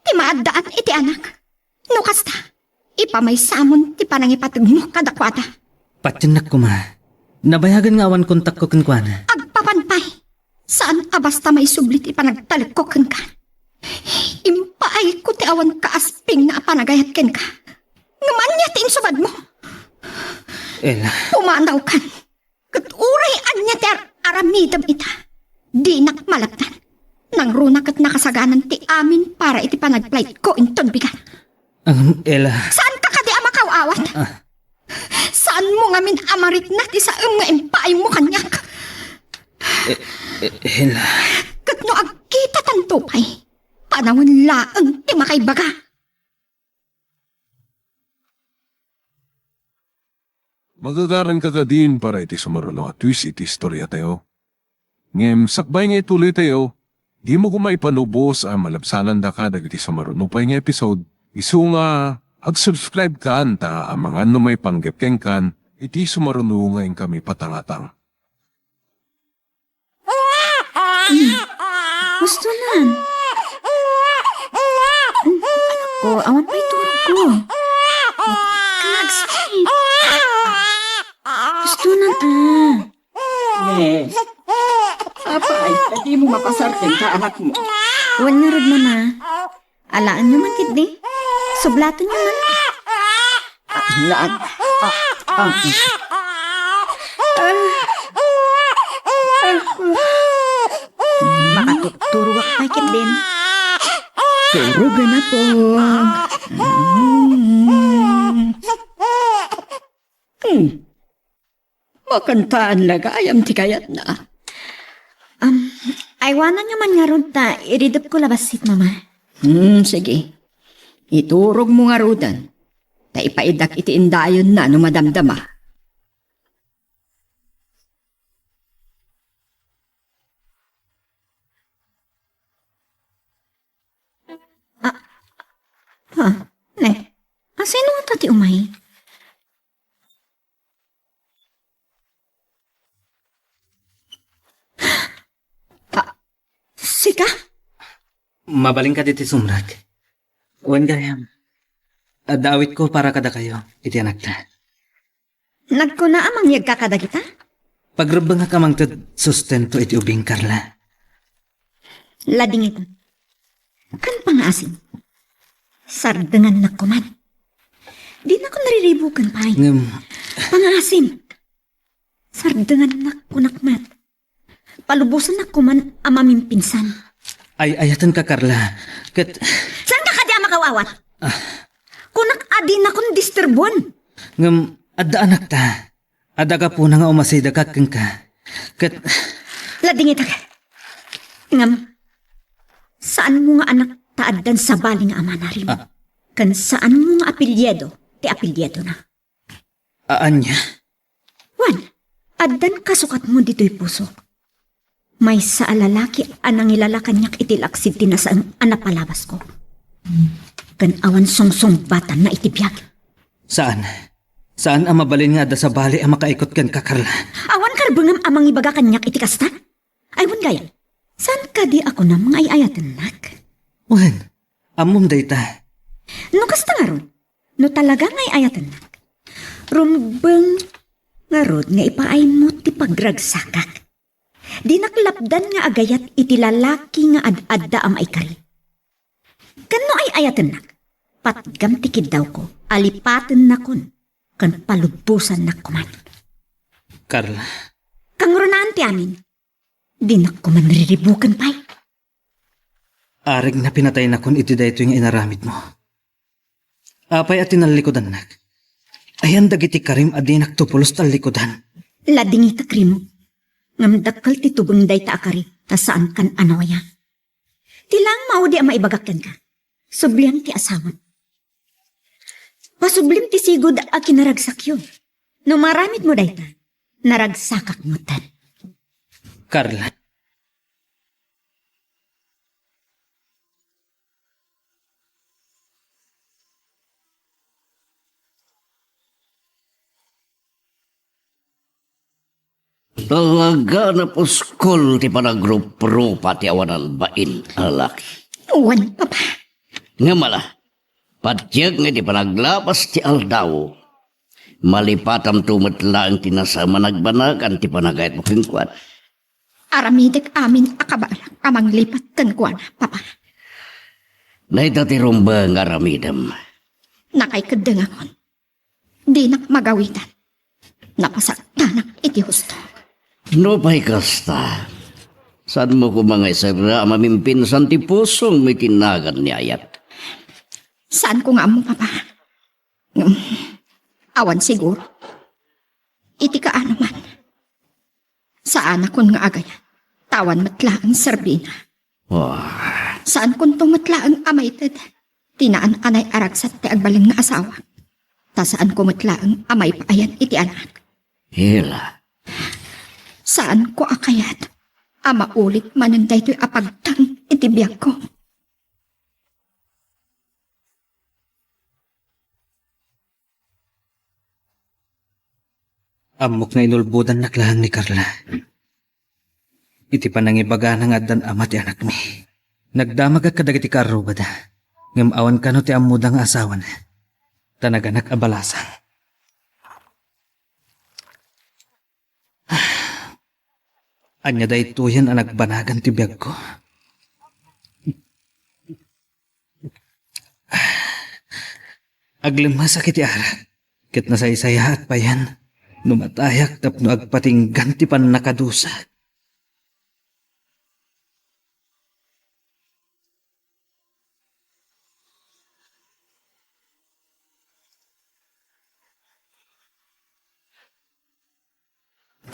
ti maaddaan iti anak. No kasta, ipamaysamon ti panangipategmo kadakuada. Patiennak koma. Nabayagen nga awan kontakko kenkuana. Agpapan pay. Saan a basta maisubli ti panagtalekko kenka. Impaayko ti awan kaaspingna a panagayat kenka. Ngem ania ti insubadmo? Ella. Pumanawkan. Ket uray ania ti ar-, aramidem ita, dinak malapdan. Nangruna ket nakasaganan ti amin para iti panagflightko inton bigat. Ang Ella. Saanka kadi a makaw-awat? Ah. Saanmo ngamin a marikna ti saem nga impaaymo kaniak? Eh, eh, Ella. Ket no agkitatanto pay, panawen laeng ti makaibaga. Magagaranka kadin para iti sumaruno a twist iti istoriatayo. Ngem sakbay nga ituloytayo, dimo koma ipanubos a malabsanandaka dagiti sumaruno pay nga episode. Isu nga ag-subscribe kan ta amangan no maipanggep kenkan iti sumaruno nga inkami patangatang. Hustonan. Anakko, awan pay turogko. Hustonan, ah. Yes. Apay, dimo mapasar kenka anakmo. Wen ngarud, Mama. Alaenyo man ketdi. Sublatenyo man. Ah, ah, ah. Makatuturuak pay ketdin. Turugen, Apong. Mm. Hmm. Makantaan la gayam ti kayatna. Am, aywananyo man ngarud ta iridepko la bassit, Mama. Hmm, sige. Iturogmo ngaruden. Ta ipaidak iti indayonna no madamdama. Ah, ha? Ne? Asino ta ti umay? Ah, sika? Mabalinka diti sumrek. Wen gayam, adda awitko para kadakayo iti anakta. Nagkuna a mangyegka kadagita? Pagrebbengak a mangted sustento iti ubing, Carla. Ladingit. Kan pangaasim. Sardengannak koman. Dinakon nariribuken pay. Ngem, pangaasim. Sardengannak kunak met. Palubosannak koman a mamimpinsan. Ay-ayatenka, Carla. Ket saanka kadi a makaw-awat? Ah. Kunak a dinakon disturbuen. Ngem adda anakta. Adda gapuna nga umasidegak kenka. Ket ladingitek. Ngem, saanmo nga anak ta addan sabali nga amana, Remo. Ah. Ken saanmo nga apelyido ti apelyidona. A-, ania? Wen, addan kasukatmo ditoy pusok. Maysa a lalaki a nangilala kaniak iti laksid ti nasaem a napalabasko. Ken awan sungsungbatanna iti biag. Saan. Saan a mabalin nga adda sabali a makaikut kenka, Carla. Awan karbengem a mangibaga kaniak iti kasta? Ay, wen gayam, saan kadi a kunam nga ay-ayatennak? Wen, ammom dayta. No kasta ngarud, no talaga nga ay-ayatennak, rumbeng ngarud nga ipaaymo ti pagragsakak. Dinak lapdan nga agayat iti lalaki nga ad-adda a maikari. Ken no ay-ayatennak, patgam ti kiddawko a lipatennakon ken palubosannak koman. Carla. Kangrunaan ti amin. Dinak koman riribuken pay. Arigna pinataynakon iti daytoy nga inaramidmo. Apay a tinallikudannak? Ayan dagiti karim a dinak tupulos tallikudan? Ladingitek, Remo. Ngem dakkel ti tubeng dayta a kari ta saankan a nawaya. Ti laeng maudi a maibagak kenka, subliam ti asawam. Pasublim ti sigud a kinaragsakyo. No maramidmo dayta, naragsakak ngarud. Carla. Talaga napuskol ti panagruprupa ti awan albain a lalaki. Wen, Papa. Ngem ala, patiek nga iti panaglapas ti aldaw, malipatamto met laeng ti nasaem a nagbanagan ti panagayatmo kenkuana. Aramidek amin a kabaelak a manglipat kenkuana, Papa. Dayta ti rumbeng nga aramidem. Nakaikeddengakon. Dinak magawidan. Napasaktanak iti husto. Nupay kasta, saanmo koma nga iserra a mamimpinsan ti pusong iti nagan ni ayat? Saanko nga ammo, Papa. Ngem, awan siguro. Iti kaano man. Saanakon nga agayat, ta awan met laeng serbina. Ah. Saankonto met laeng a maited ti naan-anay a ragsat ti agbalin nga asawa, ta saanko met laeng a maipaayan iti anak. Hila. Saanko a kayat a maulit manen daytoy a pagteng iti biagko. Ammok nga inulbodannak laeng ni Carla. Iti panangibagana nga addan ama ti anakmi, nagdamagak kadagiti kaarrubada, ngem awan kano ti ammoda nga asawana, ta naganak a balasang. Ania daytoyen a nagbanagan ti biagko? Aglemmesak iti arak, ket nasaysayaat payen no matayak tapno agpatinggan ti pannakadusa.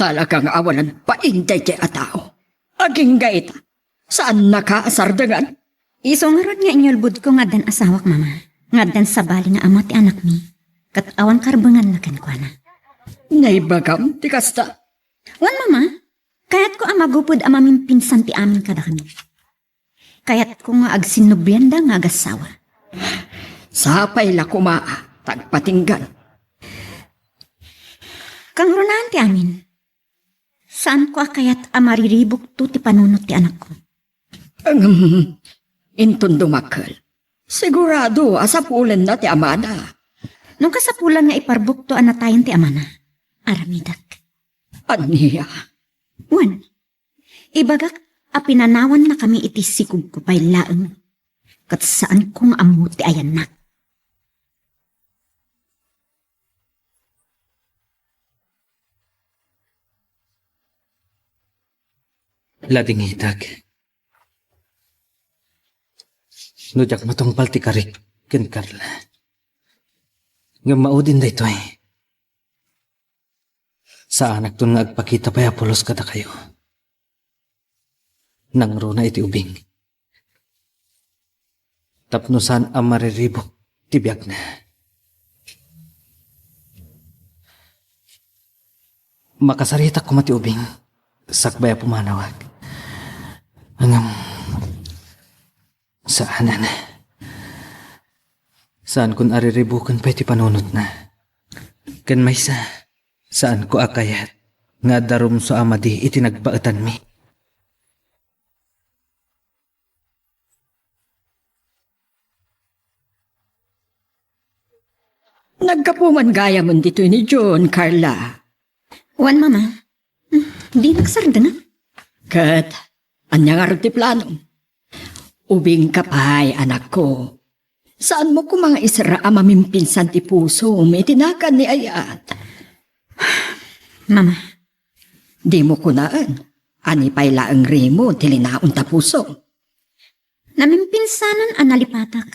Talaga nga awanan pain daydiay a tao. Agingga ita, saannaka a sardengan? Isu ngarud nga inyulbodko nga addan asawak, Mama. Nga addan sabali nga ama ti anakmi. Ket awan karbenganna kenkuana. Naibagam ti kasta? Wen, Mama. Kayatko a magupod a mamimpinsan ti amin kadakami. Kayatko nga agsinnublianda nga agassawa. Sapay la koma a tagpatinggan. Kangrunaan ti amin. Saanko a kayat a mariribukto ti panunot ti anakko. Ngem, inton dumakkel, sigurado a sapulenna ti amana. No kasapulan nga iparbukto a natayen ti amana, aramidek. Ania? Wen, ibagak a pinanawannakami iti sikogko pay laeng, ket saanko nga ammo ti ayanna. Ladingitak. No diak matungpal ti karik ken Carla. Ngem maudin daytoy. Saanakton nga agpakita pay a pulos kadakayo. Nangruna iti ubing. Tapno saan a mariribuk ti biagna. Makasaritak koma ti ubing, sakbay a pumanawak. Ngem, saanen. Saankon a riribuken pay ti panunotna. Ken maysa, saanko a kayat nga adda rumsua madi iti nagbaetanmi. Naggapu man gayam ditoy ni June, Carla. Wen, Mama. Hmm, dinak sardengan. Ket, ania ngarud ti planom? Ubingka pay, anakko. Saanmo koma nga isera a mamimpinsan ti pusom iti nagan ni ayat? Mama. Dimo kunaen, ani pay laeng rimo ti linaon ta pusom? Namimpinsanan a nalipatak.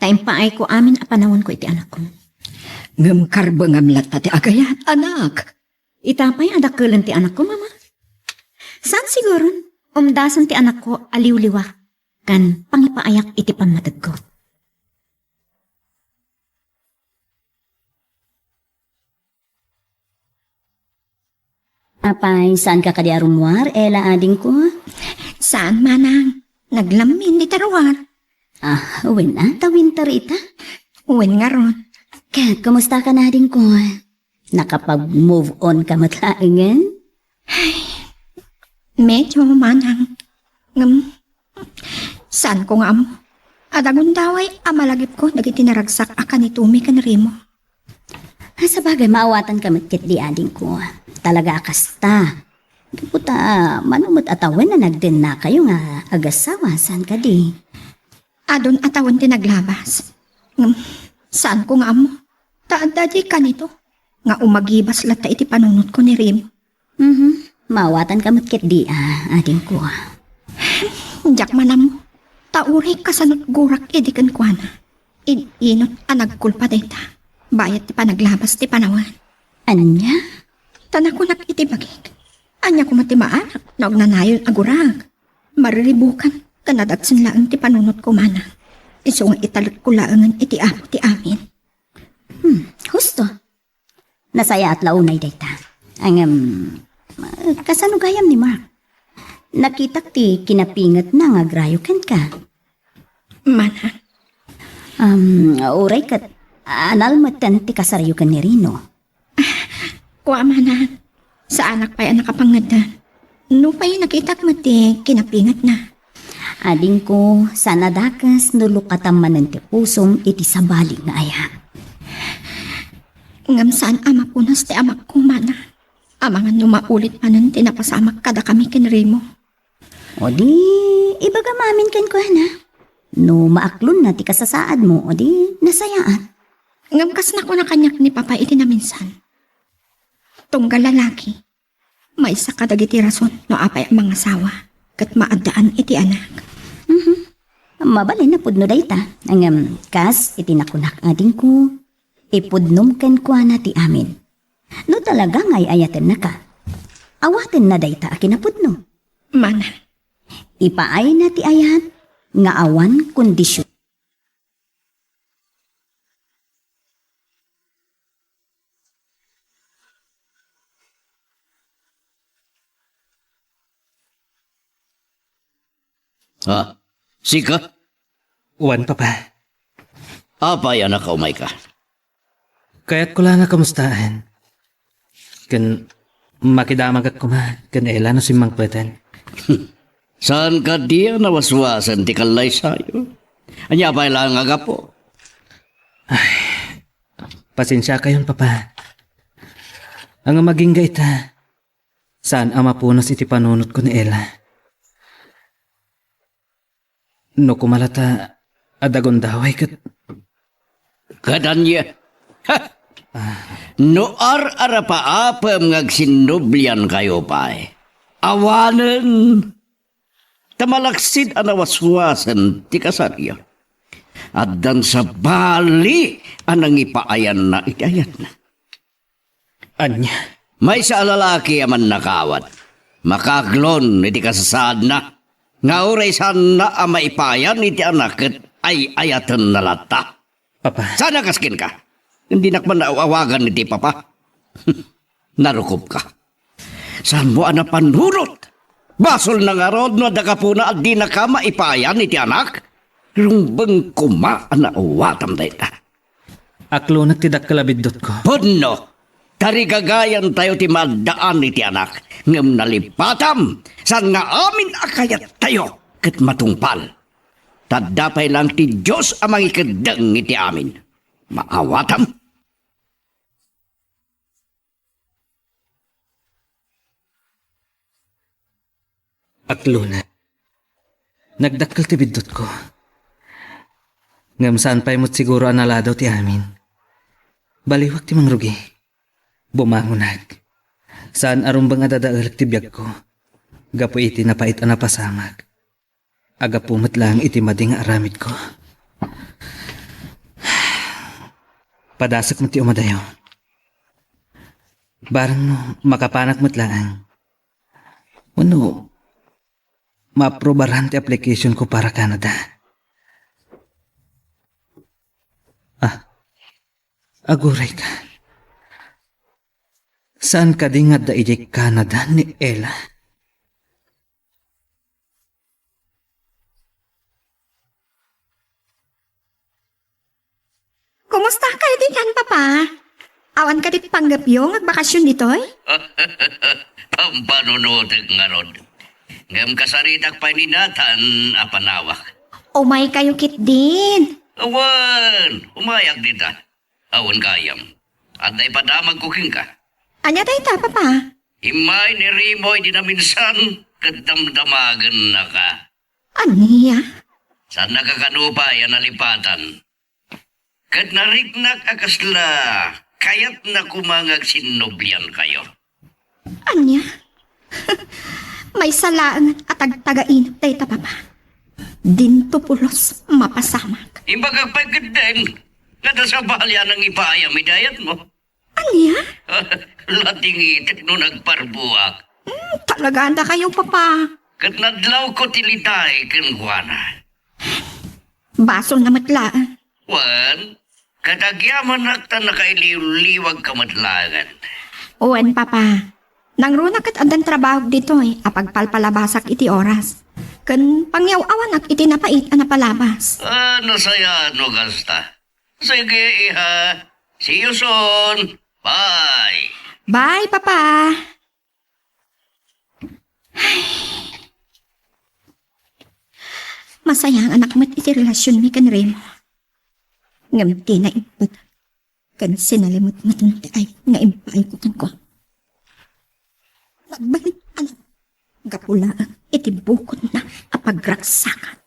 Ta impaayko amin a panawenko iti anakko. Ngem karbengam latta ti agayat, anak. Ita pay a dakkelen ti anakko, Mama. Saan siguron, umdasen ti anakko a liwliwak ken pangipaayak iti pammategko. Apay, saanka kadi a rummuar, Ella, adingko? Saan, manang. Naglammin dita ruar. Ah, wen a, ta winter ita. Wen ngarud. Ket, kumustaka, adingko? Nakapag-move on ka met laengen? Ay, medyo, manang. Ngem, saanko nga ammo. Adda gundaway a malagipko dagiti naragsak a kanitomi ken rimo. Ah, sabagay, maawatanka met ketdi, adingko. Talaga a kasta. Gapu ta, mano met a tawen a nagdennakayo nga agassawa, saan kadi? Adun a tawen ti naglabas. Ngem, saanko nga ammo. Ta adda diay kanito nga umagibas latta iti panunotko ni Remo. Mhm. Maawatanka met ketdi a, adingko. Diak man ammo. Ta uray kasano't gurak idi kenkuana. Id-inot a nagkulpa dayta. Bayat ti panaglabas ti panawen. Ania? Ta nakunak iti bagik. Ania koma ti maanak no agnanayon a gurak? Mariribukan ken nadagsen laeng ti panunotko, manang. Isu nga italekko laengen iti Apo ti amin. Hmm, husto. Nasayaat la unay dayta. Ngem, kasano gayam ni Mark? Nakitak ti kinapingetna nga agrayo kenka. Manang. Um, uray ket, anal metten ti kasaryo ken ni Rino. Kua, manang. Saanak pay a nakapangngeddeng. Nupay nakitak met ti kinapingetna. Adingko, saan a dakes no lukatam manen ti pusom iti sabali nga ayat. Ngem saan a mapunas ti amakko, manang. Amangan no maulit manen ti napasamak kadakami ken Remo. O di, ibagam amin kenkuana. No maaklonna ti kasasaadmo, o di, nasayaat. Ngem kas nakuna kaniak ni Papa iti naminsan, tunggal lalaki, maysa kadagiti rason no apay a mangasawa ket maaddaan iti anak. Mhm. Mabalin a pudno dayta. Ngem, kas iti nakunak, adingko, ipudnom kenkuana ti amin. No talaga nga ay-ayatennaka, Awatenna dayta a kinapudno. Mana. Ipaayna ti ayat nga awan kondisyon. Ha? Sika? Wen, Papa. Apay a nakaumayka? Kayatko la nga kamustaen. Ken makidamagak koma ken Ella no simmangpeten. Saan kadi a nawaswasen ti kallaysayo? Ania pay laeng a gapu? Pasensiakayon, Papa. Ngem agingga ita, saan a mapunas iti panunotko ni Ella. No kumala ta adda gundaway ket Ket ania? Ha! No ar-arapaapem nga agsinnubliankayo pay, awanen ta malaksid a nawaswasen ti kasaryo. Addan sabali a nangipaayanna iti ayatna. Ania? Maysa a lalaki a mannakawat, makaaglon iti kasasaadna, nga uray saanna a maipaayan iti anak ket ay-ayatenna latta. Papa. Saan a kas kenka? Dinak man naaw-awagan iti papa. Narukopka. Saanmo a napanunot? Basolna ngarud no adda gapuna a dinaka maipaayan iti anak? Rumbeng koma a naawatam dayta. Aklonak ti dakkel a biddutko. Pudno, tarigagayantayo ti maaddaan iti anak, ngem nalipatam, saan nga amin a kayattayo ket matungpal. Ta adda pay laeng ti Dios a mangikeddeng iti amin. Maawatam. Aklona. Nagdakkel ti biddutko. Ngem saan pay met siguro a naladaw ti amin. Baliwak ti mangrugi. Bumangonak. Saan a rumbeng a dadaelek ti biagko. Gapu iti napait a napasamak. Agapu met laeng iti madi nga aramidko. Padasek met ti umadayo. Barang no makapanak met laeng. Wenno, maaprobaran ti application ko para Canada. Ah, aguray ka. Saan kadi nga adda idiay Canada ni Ella? Kumusta kayo ditan, Papa? Awan kadi panggepyo nga agbakasyon ditoy? Pampanunotek ngarud. Ngem kasaritak pay ni Nathan a panawak. Umay kayo ketdin. Awan, umayak dita. Awan gayam. Adda ipadamagko kenka. Ania dayta, Papa? Immay ni Remo idi naminsan ket damdamagennaka. Ania? Saannaka kano pay a nalipatan. Ket nariknak a kasla kayatna koma nga agsinnubliankayo. Ania? Maysa laeng a tagtagainep dayta, Papa. Dinto pulos mapasamak. Imbagak pay ketdin nga adda sabali a nangipaayam iti ayatmo. Ania? Latingitek no nagparbuak. Hmm, talaga, anda kayo, Papa? Ket nadlawko ti litay kenkuana. Basolna met laeng. Wen, ket agyamanak ta nakailiwliwagka met laengen. Wen, Papa. Nangruna ket addan trabahok ditoy a pagpalpalabasak iti oras. Ken pangyaw-awanak iti napait a napalabas. Ah, nasayaat no kasta. Sige, iha. See you soon. Bye. Bye, Papa. Masayaat met iti relasionmi ken Remo. Ngem dina imbag ken sinalimetmeton ti ay nga impaayko kenkuana. Nagbalik anak gapu laeng iti bukodna a pagragsakan.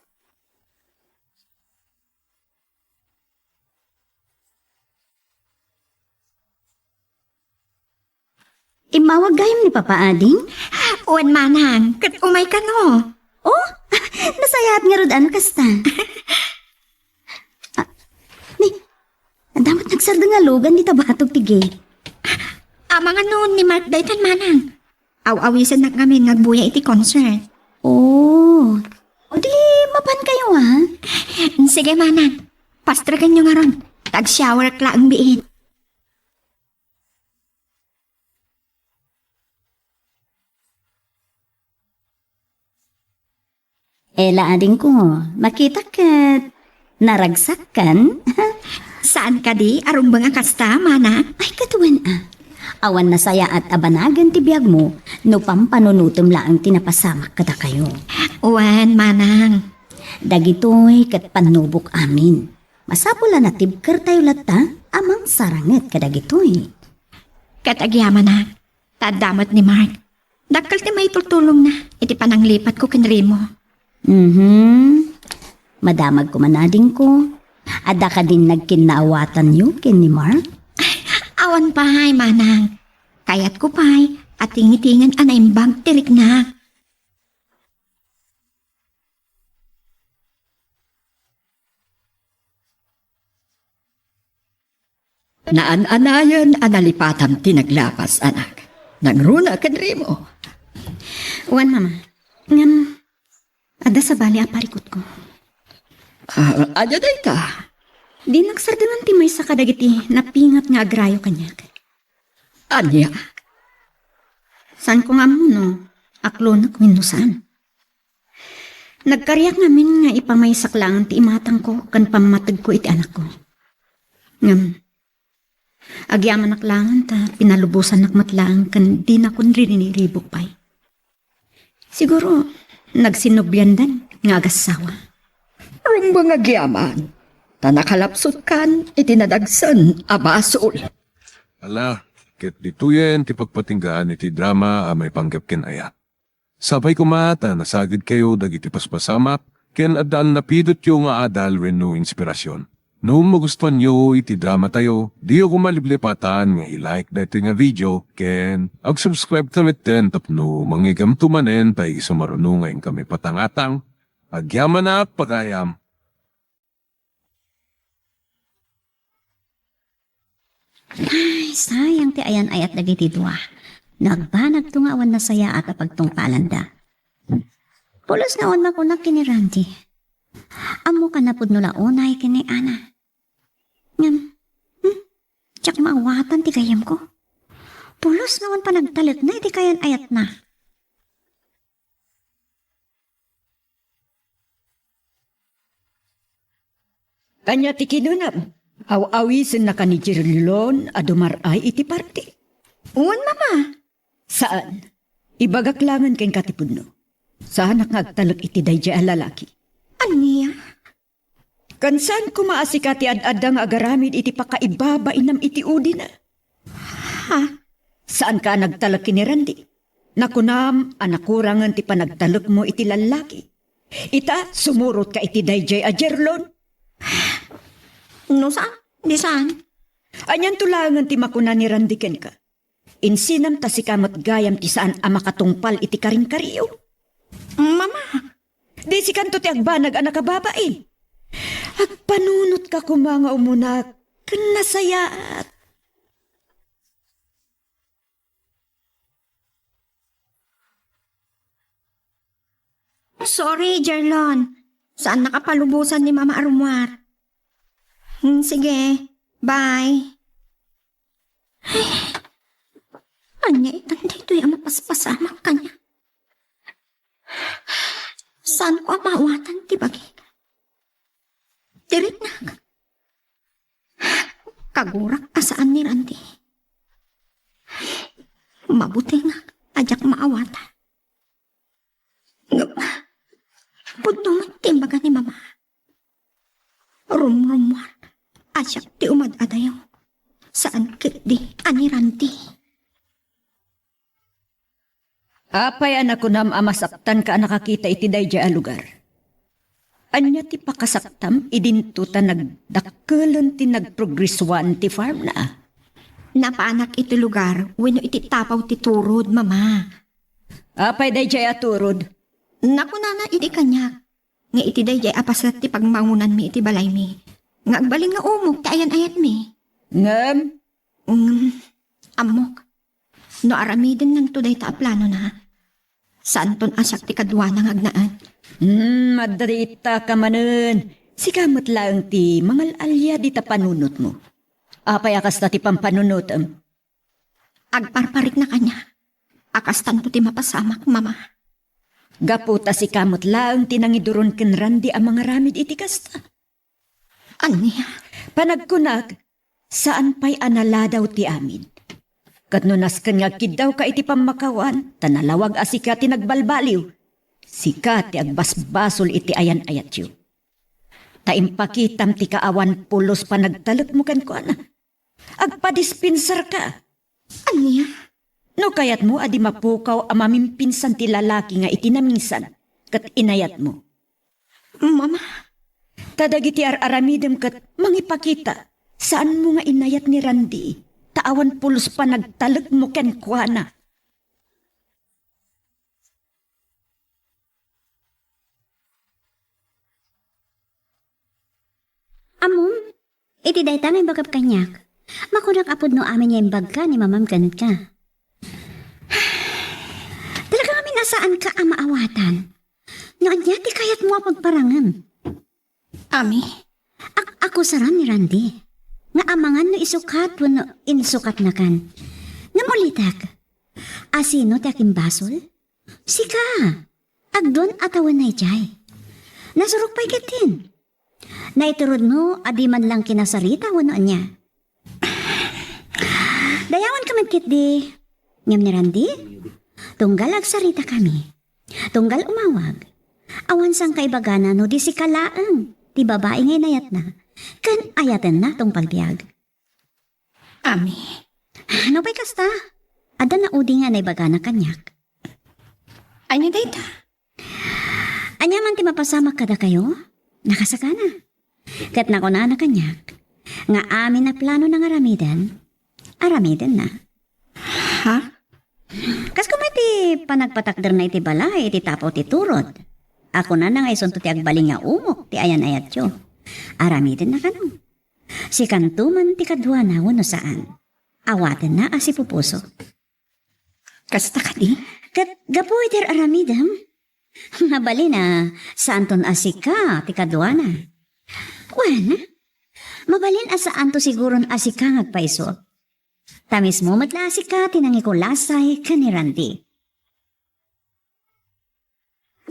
Immawag gayam ni Papa Ading? Wen, Manang, ket umay kano. Oh, nasayaat ngarud a no kasta. Ah, ni, adda met nagsardeng a lugan dita batog ti gate. Amangan no ni Mark daytan, Manang. Aw-awisennak ngamin nga agbuya iti concert. Oh. O di, mapankayo, a? Sige, manang. Pastrekenyo ngarud. Tag-showerek laeng biit. Ela, adingko, makitak ket naragsakkan? Saan kadi a rumbeng a kasta, manang? Ay, ket wen a. Awan nasayaat a banagen ti biagmo no pampanunotem laeng ti napasamak kadakayo. Wen, manang. Dagitoy ket pannubok amin. Masapul a natibkertayo latta a mangsaranget kadagitoy. Ket agyamanak, ta adda met ni Mark. Dakkel ti maitultulongna iti pananglipatko ken Remo. Mhm. Madamagko man, adingko. Adda kadin nagkinnaawatanyo ken ni Mark? Awan pay, manang. Kayatko pay a tingitingen a naimbag ti riknak. Naan-anayon a nalipatam ti naglapas, anak. Nangruna ken Remo. Wen, mama. Ngem, adda sabali a parikutko. Ah, ania dayta? Dinak sardengen ti maysa kadagiti napinget nga agrayo kaniak. Ania? Saanko nga ammo no aklonek wenno saan. Nagkariak ngamin nga ipamaysak laeng ti imatangko ken pammategko iti anakko. Ngem, agyamanak laeng ta pinalubosannak met laeng ken dinakon ririniribuk pay. Siguro, nagsinnobiandan nga agassawa. Rumbeng agyaman, ta nakalapsutkan iti nadagsen a basol. Ala, ket ditoyen ti pagpatinggaan iti drama a maipanggep ken ayat. Sapay koma ta nasagidkayo dagiti paspasamak ken addan napidotyo nga adal wenno inspirasyon. No magustuanyo iti dramatayo, diyo koma liplipatan nga i-like daytoy nga video ken ag-subscribe ta metten tapno mangigamto manen ta isu maruno nga inkami patangatang. Agyamanak pagayam. Ay, sayang ti ayan-ayat dagiti dua. Nagbanagto nga awan nasayaat a pagtungpalanda. Pulos nga awan makunak ken ni Randy. Ammok a napudno la unay ken ni Ana. Ngem, hmm, diak maawatan ti gayyemko. Pulos nga awan panagtalekna iti kayan-ayatna. Ania ti kinunam? Aw-awisennaka ni Jerlon a dumar-ay iti party? Wen, mama. Saan. Ibagak laengen kenka ti pudno. Saanak nga agtalek iti daydiay a lalaki. Ania? Ken saan koma a sika ti ad-adda nga agaramid iti pakaibabainam iti udina. Ha? Saanka a nagtalek ken ni Randy? Nakunam a nakurangen ti panagtalekmo iti lallaki. Ita, sumurotka iti daydiay a Jerlon. No saan, di saan. Anianto laengen ti makuna ni Randy kenka? Insinam ta sika met gayam ti saan a makatungpal iti karingkariyo. Mama, di sikanto ti agbanag a nakababai. Agpanunotka koma nga umunak ken nasayaat. Sorry, Jerlon. Saan nakapalubosan ni Mama a rummuar. Hmm, sige. Bye. Ay, ania itan daytoy a mapaspasamak kaniak? Saanko a maawatan ti bagi? Ti riknak. Kagurak a saan ni Randy. Mabutengak a diak maawatan. Ngem, pudno met ti imbaga ni Mama. Rumrummuar a siak ti umad-adayo. Saan ketdi a ni Randy. Apay a nakunam a masaptanka a nakakita iti daydiay a lugar? Ania ti pakasaptam idinto ta nagdakkelen ti nagprogresuan ti farmna? Napanak iti lugar wenno iti tapaw ti turod, Mama. Apay daydiay a turod? Nakunana idi kaniak nga iti daydiay a paset ti pagmangonanmi iti balaymi, nga agbalin nga umok ti ayan-ayatmi. Ngem? Ngem, ammok. No aramidennanto dayta a planona, saanton a siak ti kaduana nga agnaed. Hmm, adda dayta ka manen. Sika met laeng ti mangal-alia dita panunotmo. Apay a kasta ti pampanunotem? Agparparikna kaniak a kastanto ti mapasamak, Mama. Gapu ta sika met laeng ti nangiduron ken Randy a mangaramid iti kasta. Ania? Panagkunak, saan pay a naladaw ti amin. Ket no nasken nga agkiddawka iti pammakawan, ta nalawag a sika ti nagbalbaliw, sika ti agbasbasol iti ayan-ayatyo. Ta impakitam ti kaawan pulos panagtalekmo kenkuana. Agpadispensarka. Ania? No kayatmo a di mapukaw a mamimpinsan ti lalaki nga iti namisan ket inayatmo. Mama. Ta dagiti ar-aramidem ket mangipakita, saanmo nga inayat ni Randy, ta awan pulos panagtalekmo kenkuana. Ammom, iti dayta nga imbagam kaniak, makunak a pudno amin nga imbagka ni Mamam kenka. Talaga ngamin a saanka a maawatan. No ania ti kayatmo a pagparangem? Ami? Ak-, akusaran ni Randy nga amangan no isukat wenno insukatnakan. Ngem ulitek, asino ti akimbasol? Sika! Agdon a tawen na idiay. Nasurok pay ketdin. Naiturodmo a di man lang kinasarita wenno ania. Dayawanka met ketdi. Ngem ni Randy, tunggal agsaritakami, tunggal umawag, awan sangkaibagana no di sika laeng ti babai nga inayatna ken ayatenna tungpal biag. Ami. No pay kasta, adda naudi nga naibagana kaniak. Ania dayta? Ania man ti mapasamak kadakayo, nakasakana. Ket nakunana kaniak nga amin a planona nga aramiden, aramidenna. Ha? Kas koma ti panagpatakderna iti balay iti tapaw ti turod. A kunana nga isunto ti agbalin nga umok ti ayan-ayatyo. Aramidenna kano. Sikanto man ti kaduana wenno saan. Awatenna a sipupuso. Kasta kadi? Ket gapu iti ar-aramidem, mabalin a saanton a sika ti kaduana. Wen, mabalin a saanto siguron a sika nga agpayso. Ta mismo met la a sika ti nangikulasay ken ni Randy.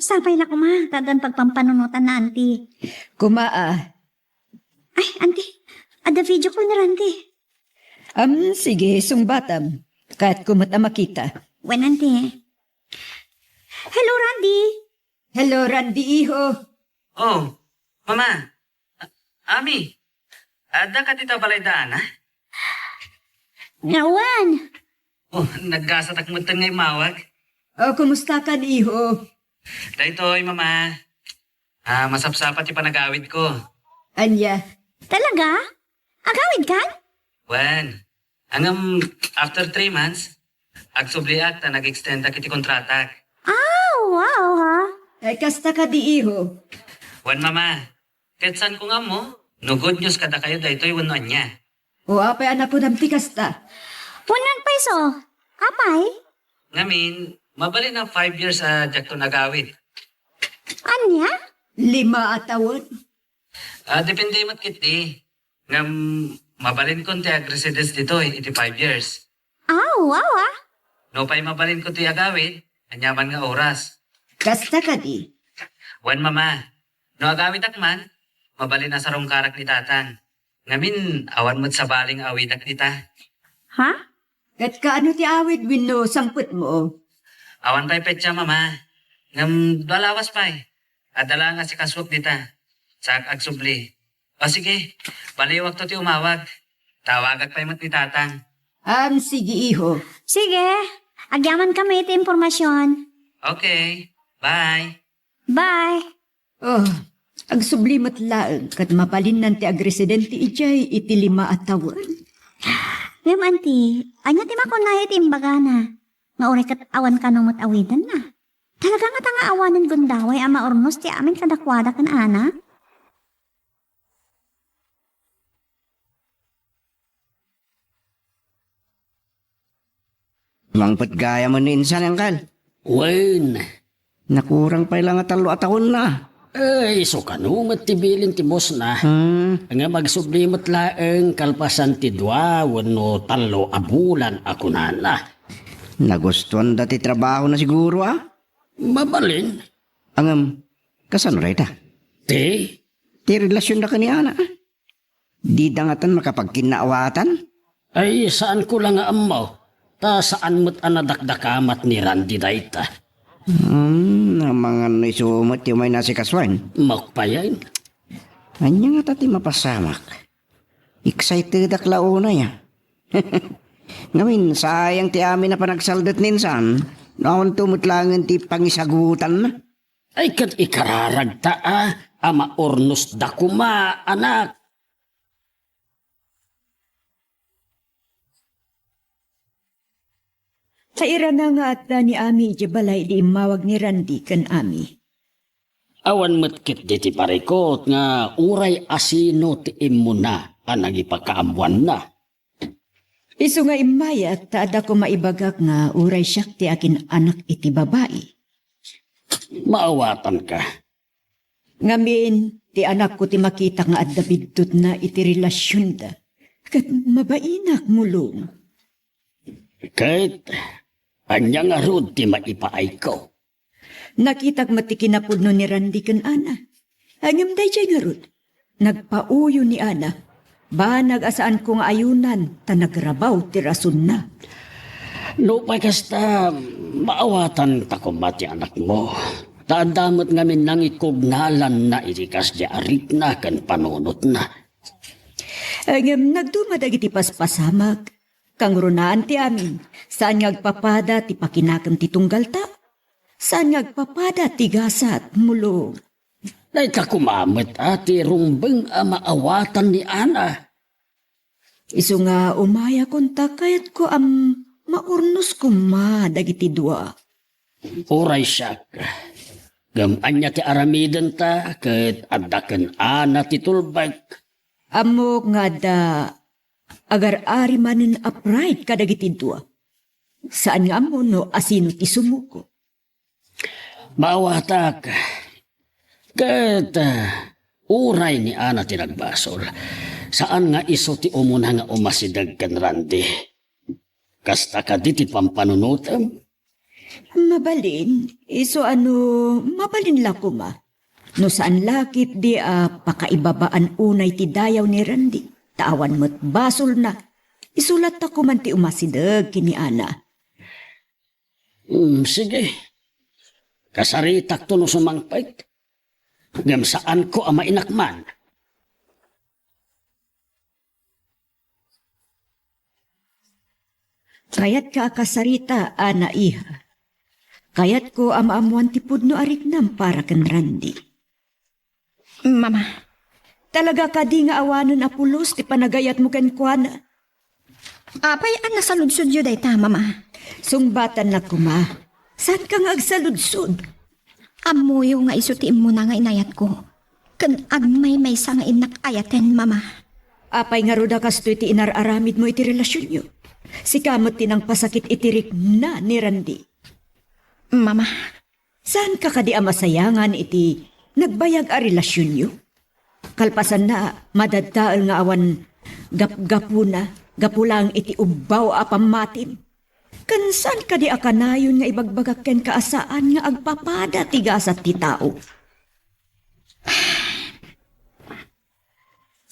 Sapay la koma, ta addan pagpampanunotan na, Auntie. Koma, a. Ay, Auntie, adda video call ni Randy. Am, sige, sungbatam. Kayatko met a makita. Wen, Auntie. Hello, Randy. Hello, Randy, iho. Oh, Mama. A-, Ami, adda ka dita balayda, Ana? Awan. Oh, naggasatak metten nga immawag. Oh, kumusta kan, iho? Daytoy, Mama. Ah, masapsapa ti panagawidko. Ania? Talaga? Agawid kan? Wen. Ngem, after three months, agsubliak ta nag-extendak iti kontratak. Ah, wow, ha? Ay, kasta kadi, iho. Wen, Mama. Ket saanko nga ammo no good news kadakayo daytoy wenno ania. O apay a nakunam ti kasta? Wen, nagpayso. Apay? Ngamin, mabalin a five years a diakton agawid. Ania? Lima a tawen. Ah, depende met ketdi. Ngem, mabalinkon ti agresidence ditoy iti five years. Aw, awa. No pay mabalinko ti agawid, aniaman nga oras. Kasta kadi? Wen, Mama. No agawidak man, mabalin a sarungkarak ni Tatang. Ngamin, awan met sabali nga awidak dita. Ha? Ket kaano ti awid wenno sangpetmo? Awan pay petsa, Mama. Ngem dua lawas pay. Adda la nga asikasuak dita. Saak agsubli. O sige, baliwakto ti umawag. Tawagak pay met ni Tatang. Am, sige, iho. Sige, agyaman kami iti impormasyon. Okay, bye. Bye. Oh, agsubli met laeng ket mabalinnan ti agresidente idiay iti lima a tawen. Ngem, Auntie, ania ti makunayo iti imbagana? Nga uray ket awan kano met awidenna. Talaga ngata nga awanen gundaway a maurnos ti amin kadakuada ken Ana? Mangpet gayam ni insan, Angkel. Wen. Nakurang pay la nga tallo a taonna. Ay, isu kano met ti bilin ti boss na. Hmm. Nga magsubli met laeng kalpasan ti dua wenno tallo a bulan a kunana. Nagustuanda ti trabaho na siguro, a? Mabalin. Ngem, kasano dayta? Ti? Ti relasionda ken ni Ana, a? Dida ngatan makapagkinnaawatan? Ay, saanko la nga ammo. Ta saan met a nadakdakamat ni Randy dayta. Hmm, amangan no isu met ti umay nasikasuan. Makpayen. Ania ngata ti mapasamak? Excitedak la unay, a. Ngamin, sayang ti amin a panagsaldet ni insan. No awan to met laengen ti pangisagutan. Ay, ket ikararagta a, a maurnosda koma, anak. Sairana nga adda ni Ami idiay balay idi immawag ni Randy ken Ami. Awan met ketdi ti parikut nga uray asino ti immuna a nangipakaammoanna. Isu nga immayak ta adda koma ibagak nga uray siak ti akin-anak iti babai. Maawatanka. Ngamin, ti anakko ti makitak nga adda biddutna iti relasionda. Ket mabainak, Mulong. Ket ania ngarud ti maipaayko? Nakitak met ti kinapudno ni Randy ken Ana. Ngem daydiay ngarud, nagpauyo ni Ana. Banag a saanko nga ayunan ta nagrabaw ti rasonna. Nupay kasta, maawatanta koma ti anakmo. Ta adda met ngamin nangikugnalanna iti kasdiay a rikna ken panunotna. Ngem nagduma dagiti paspasamak. Kangrunaan ti amin, saan nga agpapada ti pakinakem ti tunggalta. Saan nga agpapada ti gasat, Mulong. Dayta koma met a ti rumbeng a maawatan ni Ana. Isu nga umayakon ta kayatko a maurnos koma dagiti dua. Uray siak. Ngem ania ti aramidenta ket adda ken Ana ti tulbek? Ammok nga adda agar-ari manen a pride kadagiti dua. Saan nga ammo no asino ti sumuko. Maawatak. Ket, ah, uray ni Ana ti nagbasol. Saan nga isu ti umuna nga umasideg ken Randy. Kasta kadi ti pampanunotem? Mabalin, isu a no, mabalin la koma. No saan la ketdi a pakaibabaan unay ti dayaw ni Randy, ta awan met basolna. Isu latta koman ti umasideg ken ni Ana. Hmm, sige. Kasaritakto no sumangpet. Ngem saanko a mainakman. Kayatka a kasarita, Ana, iha. Kayatko a maammoan ti pudno a riknam para ken Randy. Mama. Talaga kadi nga awanen a pulos ti panagayatmo kenkuana? Apay a nasaludsodyo dayta, Mama? Sungbatannak koma. Saanka nga agsaludsod? Ammoyo nga isu ti immuna nga inayatko. Ken agmaymaysa nga innak ayaten, Mama. Apay ngarud a kastoy ti inar-aramidmo iti relasionyo? Sika met ti nangpasakit iti rikna ni Randy. Mama. Saanka kadi a masayangan iti nagbayag a relasionyo? Kalpasanna, madaddael nga awan gapgapuna gapu laeng iti ubbaw a pammatim. Ken saan kadi a kanayon nga ibagbagak kenka a saan nga agpapada ti gasat ti tao?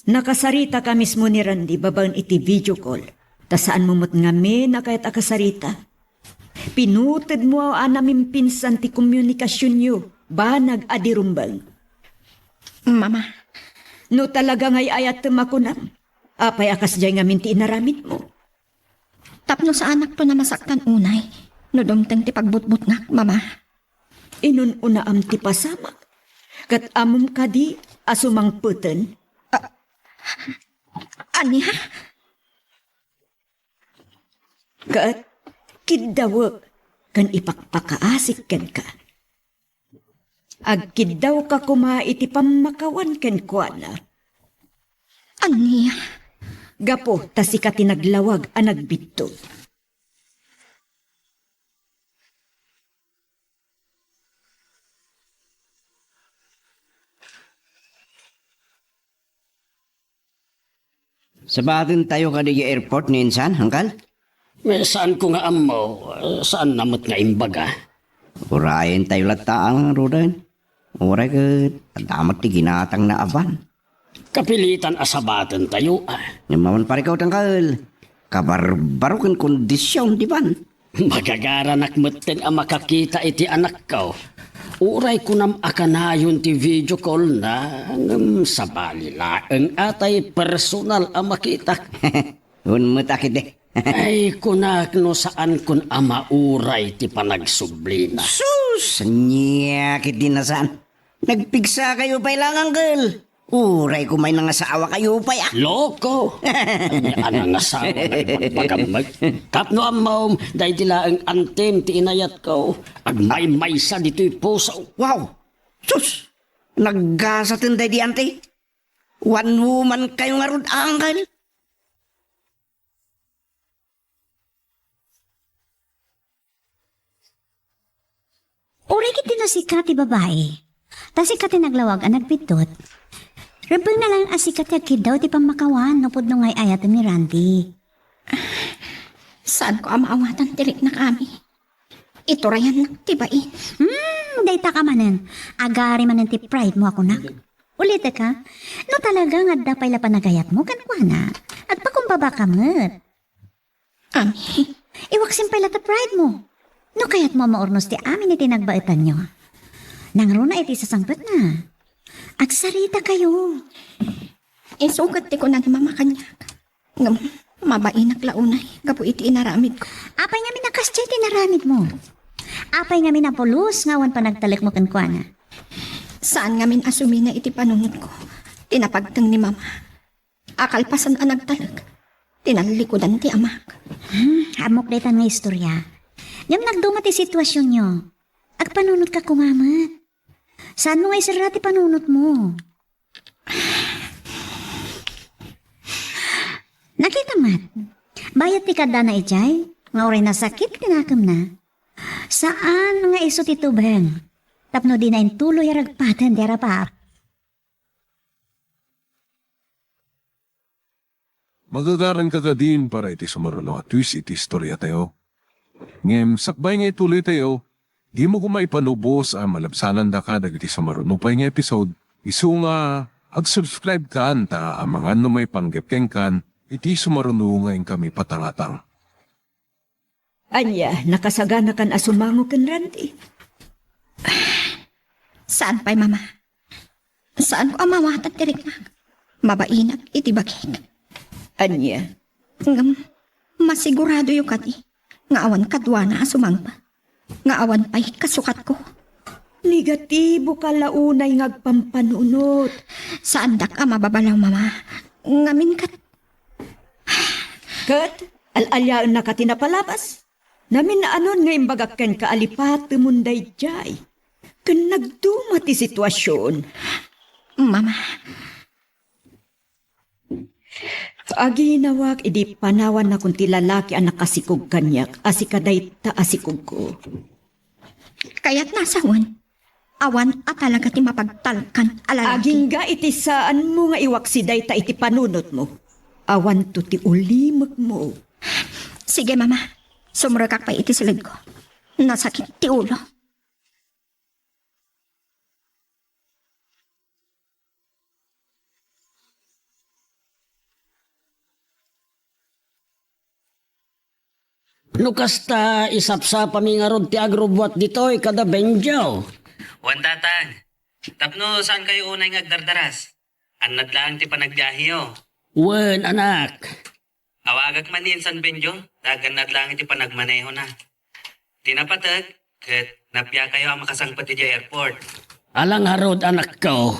Nakasaritaka mismo ni Randy babaen iti video call, ta saanmo met ngamin a kayat a kasarita. Pinutedmo a namimpinsan ti komunikasionyo banag a di rumbeng. Mama. No talaga nga ay-ayatem a kunam, apay a kasdiay ngamin ti inaramidmo? Tapno saanakto a masaktan unay no dumteng ti pagbutbutngak, Mama. Inun-unaam ti pasamak, ket ammom kadi a sumangpeten? A-, ania? Ket kiddawek ken ipakpakaasik kenka. Agkiddawka koma iti pammakawan kenkuana. Ania? Gapu ta sika ti naglawag a nagbiddut. Sabatentayo kadi idiay airport ni insan, Angkal? Eh, saanko nga ammo, saanna met nga imbaga. Urayentayo latta ngaruden. Uray ket adda met ti ginatangna a van. Kapilitan a sabatentayo, a. Ngem awan pare ikaw, Angkal. Kabarbaro ken kondision ti van. Magagaranak metten a makakita iti anakko. Uray kunam a kanayon ti video call na, ngem sabali laeng a tay personal a makitak. Wen met a ketdi. Ay, kunak no saankon a mauray ti panagsublina. Sus! Ania ketdi a saan? Nagpigsakayo pay laeng, Angkal. Uray koma ay nangasawakayo pay, a. Loko! Ania a nangasawa nga ibagbagam met? Tapno ammom, daydi laeng antim ti inayatko. Agmaymaysa ditoy puso. Wow! Sus! Naggasaten daydi anti. One woman kayo ngarud, Angkal. Uray ketdi no sika ti babai, ta sika ti naglawag a nagbiddut, rebbengna laeng a sika ti agkiddaw iti pammakawan no pudno nga ay-ayaten ni Randy. Saanko a maawatan ti riknak, Ami. Iturayannak ti bain. Hmm, dayta ka manen. Agari manen ti pride mo a kunak. Ulitek, a, no talaga nga adda pay la panagayatmo kenkuana, agpakumbaba ka met. Ami. Iwaksim pay la ta pride mo. No kayatmo a maurnos ti amin iti nagbaetanyo, nangruna iti sasangpetna. Agsarita kayo. Isu ket ti kuna ni Mama kaniak. Ngem, mabainak la unay gapu iti inaramidko. Apay ngamin a kasdiay ti inaramidmo? Apay ngamin a pulos nga awan panagtalekmo kenkuana? Saan ngamin a sumina iti panunotko ti napagteng ni Mama. A kalpasan a nagtalek, tinallikudan ti amak. Hmm, ammok daytan nga istorya. Ngem nagduma ti situasionyo. Agpanunotka koma met. Saanmo nga iserra ti panunotmo? Nakitam met, bayat ti kaddana idiay, nga uray nasakit ti nakemna, saan nga isu ti tubeng tapno dina intuloy a ragpaten ti arap-arap. Magagaranka kadin para iti sumaruno a twist iti istoriatayo. Ngem sakbay nga ituloytayo, dimo koma ipanubos a malabsanandaka dagiti sumaruno pay nga episode, isu nga ag-subscribe kan ta amangan no maipanggep kenkan iti sumaruno nga inkami patangatang. Ania, nakasaganakan a sumango ken Randy? Saan pay, Mama. Saanko a mawatan ti riknak. Mabainak iti bagik. Ania? Ngem, masiguradoyo kadi nga awan kaduana a sumangpet, nga awan pay kasukatko? Negatibo ka la unay nga agpampanunot. Saandak a mababalaw, Mama. Ngamin ket Ket al-aliaennaka ti napalabas. Naminaanon nga imbagak kenka a lipatemon daydiay. Ken nagduma ti situasion. Mama. Aginawak idi panawannakon ti lalaki a nakasikog kaniak a sika dayta a sikogko. Kayatna a sawen, awan a talaga ti mapagtalkan a lalaki. Agingga iti saanmo nga iwaksi dayta iti panunotmo. Awanto ti ulimekmo. Sige, Mama. Sumrekak pay iti siledko. Nasakit ti ulo. No kasta, isapsapami ngarud ti agrubbuat ditoy kada Benjo. Wen, Tatang. Tapno saankayo unay nga agdardaras. Annad laeng ti panagbiaheyo. Wen, anak. Awagak man ni Insan Benjo, ta agannad laeng ti panagmanehona. Ti napateg, ket nappiakayo a makasangpet idiay airport. Ala ngarud, anakko.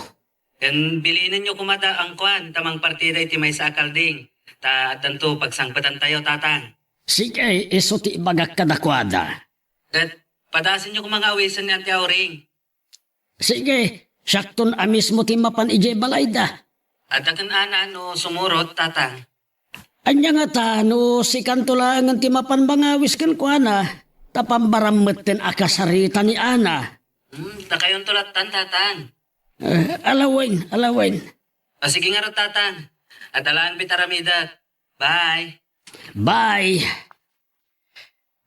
Ken bilinenyo koma ta angkuan ta mangpartida iti maysa a kalding, ta addanto pagsangpetantayo, Tatang. Sige, isu ti ibagak kadakuada. Ket padasenyo koma nga awisen ni Auntie Auring. Sige, siakton a mismo ti mapan idiay balayda. Adda ken Ana no sumurot, Tatang. Ania ngata no sikanto laengen ti mapan mangawis kenkuana, ta pambaram metten a kasarita ni Ana? Hmm, dakayonto lattan, Tatang. Eh, ala wen, ala wen. A, sige ngarud, Tatang. Adda laeng met aramidek. Bye. Bye.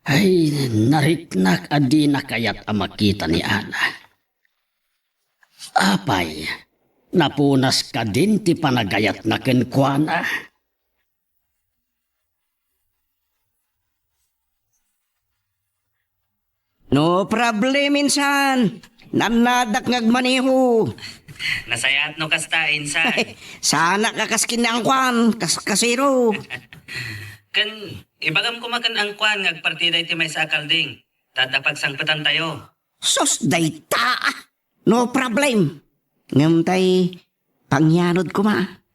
Ay, nariknak a dina kayat a makita ni Ana. Apay, napunas kadin ti panagayatna kenkuana? No problem, insan. Nannadak nga agmaneho. Nasayaat no kasta, insan. Saanak a kas ken ni Angkuan, kas kasero. Ken ibagam koma ken Angkuan nga agpartida iti maysa a kalding. Ta adda pagsangpetantayo. Sus, dayta, ah. No problem. Ngem tay, pangyanud koma.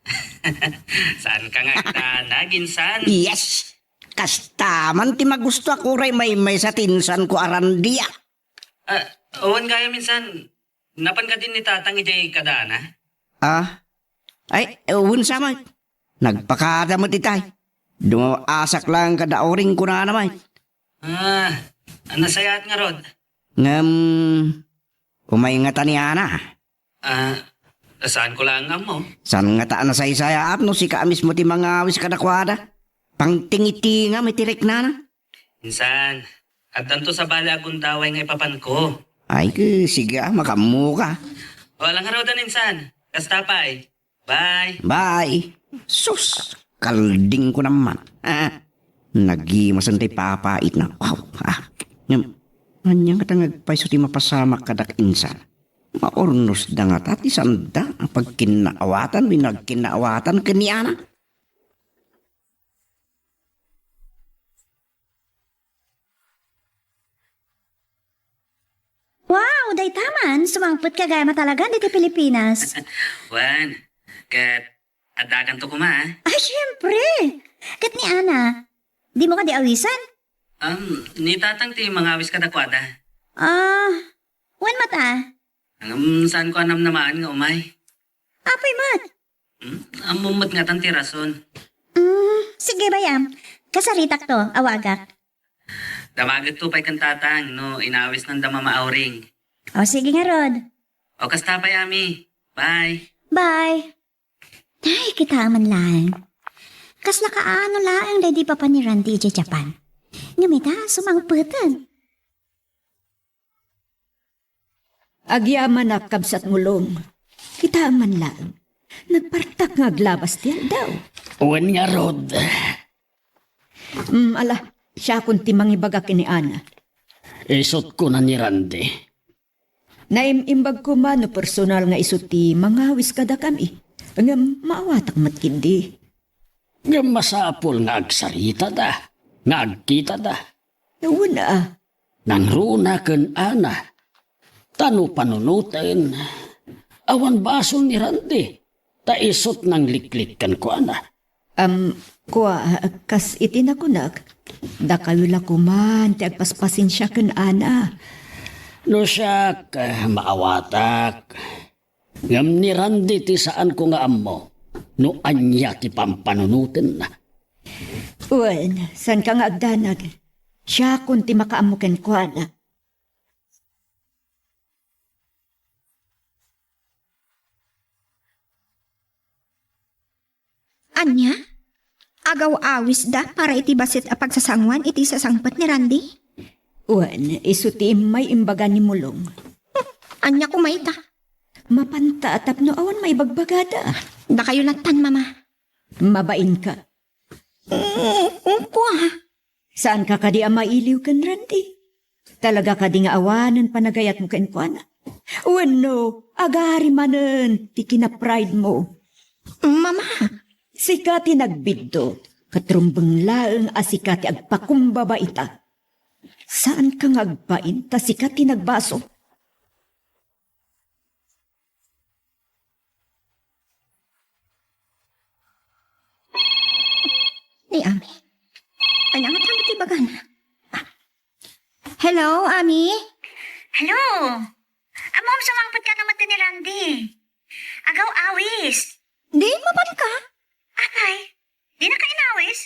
Saanka nga agdanag, insan? Yes. Kasta man ti magustoak uray maymaysa ti insanko a Randy, ah. Ah, wen gayam, insan. Napan kadin ni Tatang idiay kadaana? Ah? Ay, wen sa met. Nagpakada met itay. Dumaw-asak laeng kada Auring kunana met. Ah, nasayaat ngarud. Ngem, umay ngata ni Ana. Ah, saanko laeng ammo. Saan ngata a nasaysayaat no sika a mismo ti mangawis kadakuada? Pangtingitingam iti riknana. Insan, addanto sabali a gundaway nga ipapanko. Ay, ke, sige, ah, makaammoka. O, ala ngaruden, insan. Kasta pay. Bye. Bye. Sus, kaldingko naman. Ah, nagimasen ti papaitna. Wow, ah. Ngem, ania ngata nga agpayso ti mapasamak kadak, insan? Maurnosda ngata ti saanda a pagkinnaawatan wenno agkinnaawatan ken ni Ana? Wow, dayta man, sumangpet ka gayam a talagan ditoy Pilipinas. Wen, ket addakanto koma, ah. Ay, siempre! Ket ni Ana, dimo kadi awisen? Um, ni Tatang ti mangawis kadakuada. Ah, wen met, ah. Ngem, saanko a namnamaen nga umay. Apay met? Hmm? Ammom met ngatan ti rason. Mm, sige, bayam. Kasaritakto, awagak. Damagekto pay ken Tatang no inawisnanda Mama Auring. O, sige ngarud. O, kasta pay, Ami. Bye. Bye. Ay, kitaem man laeng. Kasla kaano laeng daydi papa ni Randy idiay Japan. Ngem ita, sumangpeten. Agyamanak, kabsat Mulong. Kitaem man laeng. Nagpartak nga aglabas ti aldaw. Wen ngarud. Mm, ala, siakon ti mangibaga ken ni Ana. Isut' kuna ni Randy. Naim-imbag koma no personal nga isu ti mangawis kadakami. Ngem maawatak met ketdi. Ngem masapul nga agsaritada, nga agkitada. Wen a. Nangruna ken Ana. Ta no panunoten, awan basol ni Randy, ta isut' nangliklik kenkuana. Am, kua, kas iti nakunak, dakayo la koman ti agpaspasensia ken Ana. No siak, maawatak. Ngem ni Randy ti saanko nga ammo no ania ti pampanunotenna. Wen, saanka nga agdanag. Siakon ti makaammo kenkuana. Ania? Agaw-awisda para iti bassit a pagsasangoan iti sasangpet ni Randy? Wen, isu ti immay imbaga ni Mulong. Ania koma ita? Mapanta a tapno awan maibagbagada. Dakayo lattan, Mama. Mabainka. Mm, kua. Saanka kadi a mailiw ken Randy? Talaga kadi nga awanen panagayatmo kenkuana? Wenno, agari manen ti kina-pride mo? Mama! Sika ti nagbiddo, ket rumbeng laeng a sika ti agpakumbaba ita. Saanka nga agbain ta sika ti nagbasol. Ni Ami. Ania nga tama ti bagana? Hello, Ami? Hello. Ammom, sumangpet ka no met ni Randy. Agaw-awis. Di, mapan ka? Apay, di na ka inawis?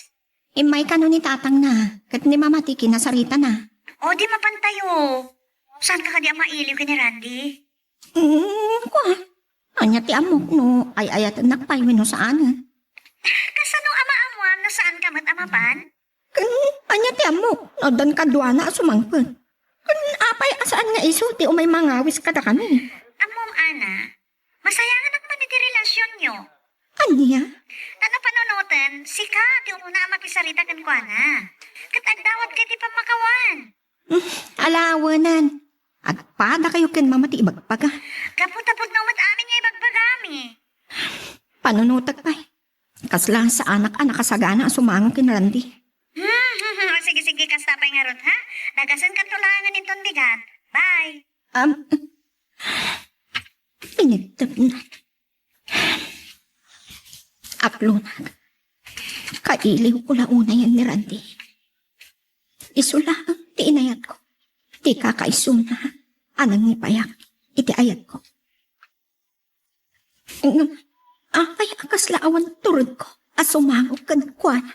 Immay kano ni tatangna, ket ni mama ti kinasaritana. O, di mapantayo. Saan ka kadi a mailiw ken ni Randy? Mm, kua. Ania ti ammok no ay-ayatennak pay wenno saan? Mapan? Ken ania ti ammok no addan kaduana a sumangpet? Ken apay a saan nga isu ti umay mangawis kadakami? Ammom, Ana, masayanganak man iti relasionyo. Ania? Ta no panunoten, sika ti umuna a makisarita kenkuana. Ket agdawat ka iti pammakawan. Hmm, alawenan. Agpadakayo ken mama ti ibagbaga. Gapu ta pudno met amin nga ibagbagami. Panunotek pay. Kasla saanak a nakasagana a sumango ken Randy. Hmm, sige, sige, kasta pay ngarud, ha? Dagasenkanto laengen inton bigat. Bye. Um, inigtep na. Aplonak, kailiwko la unayen ni Randy. Isu laeng ti inayatko, ti kakaisuna a nangipayak iti ayatko. Ngem apay a kasla awan turedko a sumango kenkuana?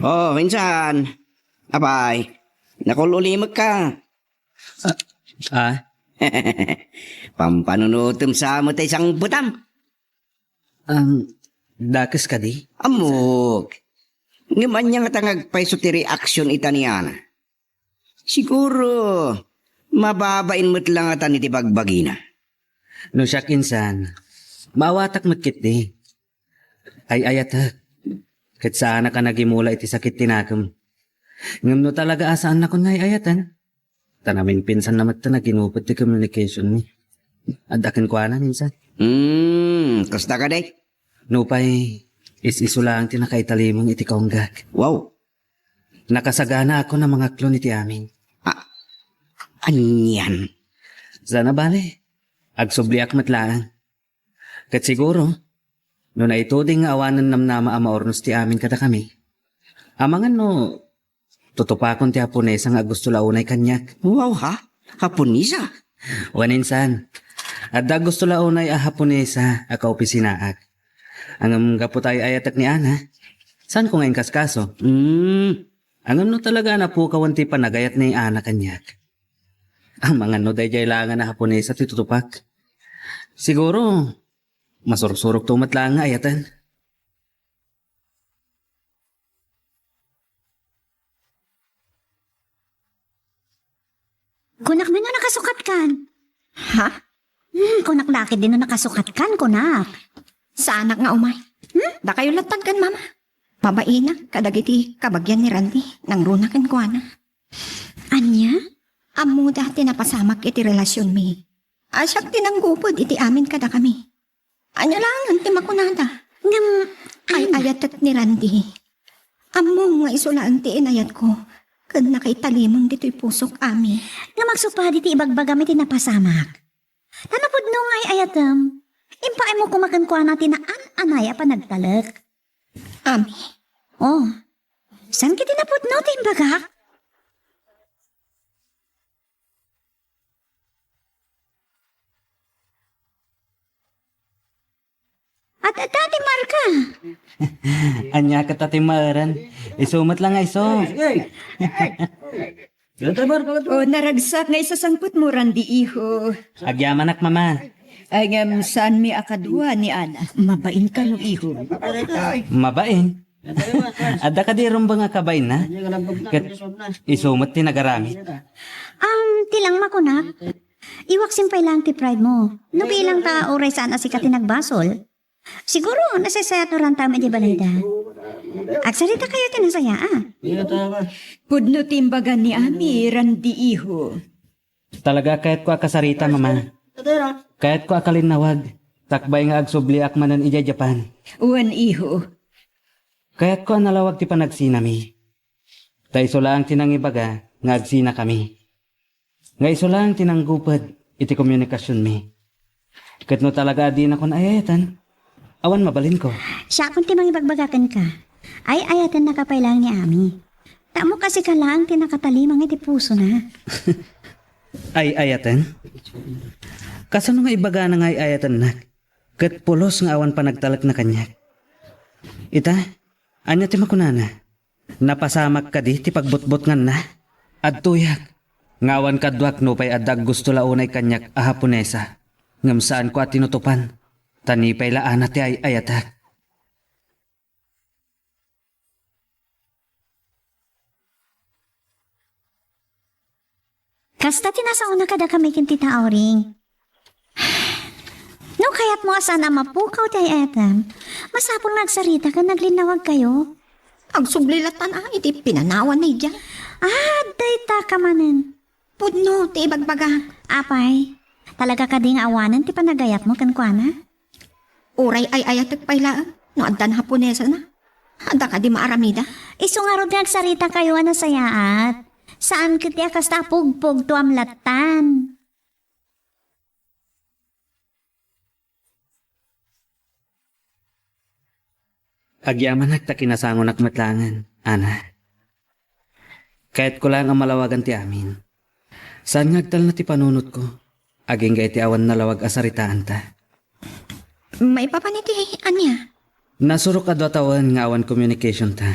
Oh, insan. Apay, nakul-ulimekka. Ah? Pampanunotem sa met ay sangpetam. Um, dakes kadi? Ammok. Ngem ania ngata nga agpayso ti reaksyon ita ni Ana? Siguro, mababain met la ngatan iti bagbagina. No siak insan, maawatak met ketdi. Ay-ayatek. Ket saanak a nagimula iti sakit ti nakem. Ngem no talaga a saannakon nga ay-ayaten, ta naminpinsan na met ta naginupet ti communication mi. Adda kenkuana minsan. Hmm, kasta kadi? Nupay, is-isu laeng ti nakaitalimeng iti kaunggak. Wow. Nakasaganaakon a mangaklon iti amin. A-, anian? Saan a bale, agsubliak met laeng. Ket siguro, no naituding nga awanen namnama a maurnos ti amin kadakami, amangan no tutupakon ti Haponesa nga agusto la unay kaniak. Wow, ha? Haponesa? Wen insan, adda agusto la unay a Haponesa a kaopisinaak. Ngem gapu ta ay-ayatek ni Ana, saanko nga inkaskaso. Hmm. Ngem no talaga a napukawan ti panagayat ni Ana kaniak, amangan no daydiay laengen a Haponesa ti tutupak. Siguro, masursurokto met laeng nga ayaten. Kunak man no nakasukatkan. Ha? Hmm, kunak la ketdi no nakasukatkan, kunak. Saanak nga umay. Hmm? Dakayo lattan ken mama. Mabainak kadagiti kabagian ni Randy, nangruna kenkuana. Ania? Ammoda ti napasamak iti relasionmi. A siak ti nanggupod iti amin kadakami. Ania laengen ti makunada? Ngem, ay-ayatek ni Randy. Ammom nga isu laeng ti inayatko, ken nakaitalimeng ditoy pusok, Ami. Ngem agsupadi ti ibagbagam iti napasamak. Ta no pudno nga ay-ayatem, impaaymo koma kenkuana ti naan-anay a panagtalek. Ami. Oh, saan ketdi napudno ti imbagak? At, at, Ate Marka. Ania ket, Ate Maren? Isu met la nga isu. O, naragsak nga isasangpetmo, Randy, iho. Agyamanak, Mama. Ay, ngem saanmi a kadua ni Ana. Mabain kano, iho? Mabain? Adda kadi rumbeng a kabainna? Ket isu met ti nagaramid. Am, ti lang makunak. Iwaksim pay lang ti pride mo. No bilang ta uray saan a sika ti nagbasol. Siguro, nasaysayat no rantam iti balayda. Agsarita kayo ti nasaya, ah. Pudno ti imbaga ni Ami, Randy, iho. Talaga, kayatko a kasarita, Mama. Kayatko a kalinnawag. Takbay nga agsubliak manen idiay Japan. Wen, iho. Kayatko a nalawag ti panagsinami. Ta isu laeng ti nangibaga nga agsinakami. Nga isu laeng ti nangguped iti komunikasionmi. Ket no talaga a dinakon ay-ayaten, awan mabalinko. Siakon ti mangibagbaga kenka. Ay-ayatennaka pay laeng ni Ami. Ta ammok a sika laeng ti nakatalimang iti pusona. Ay-ayaten? Kasano nga ibagana nga ay-ayatennak? Ket pulos nga awan panagtalekna kaniak. Ita, ania ti makunana? Napasamak kadi ti pagbutbutnganna? Adtoyak, Nga awan kaduak nupay adda aggusto la unay kaniak a Haponesa, ngem saanko a tinutopan, ta ni pay la Ana ti ay-ayatek. Kasta ti nasaona kadakami ken Tita Auring. No kayatmo a saan a mapukaw ti ay-ayatem, masapul nga agsarita ken naglinawagkayo. Agsubli latta iti pinanawan ni Jay. Ah, dayta ka manen. Pudno ti ibagbagak. Apay, talaga kadi nga awanen ti panagayatmo kenkuana? Uray ay-ayatek pay laeng no addan Haponesana. Adda kadi maaramida? Isu ngarud nga agsaritakayo a nasayaat. Saan ket ti a kasta a pugpugtoam lattan. Agyamanak ta kinasangonak met laengen, Ana. Kayatko laeng a malawagan ti amin. Saan nga agtalna ti panunotko, agingga iti awan nalawag a saritaanta. Maipapan iti ania? Nasurok a dua tawen nga awan communication ta.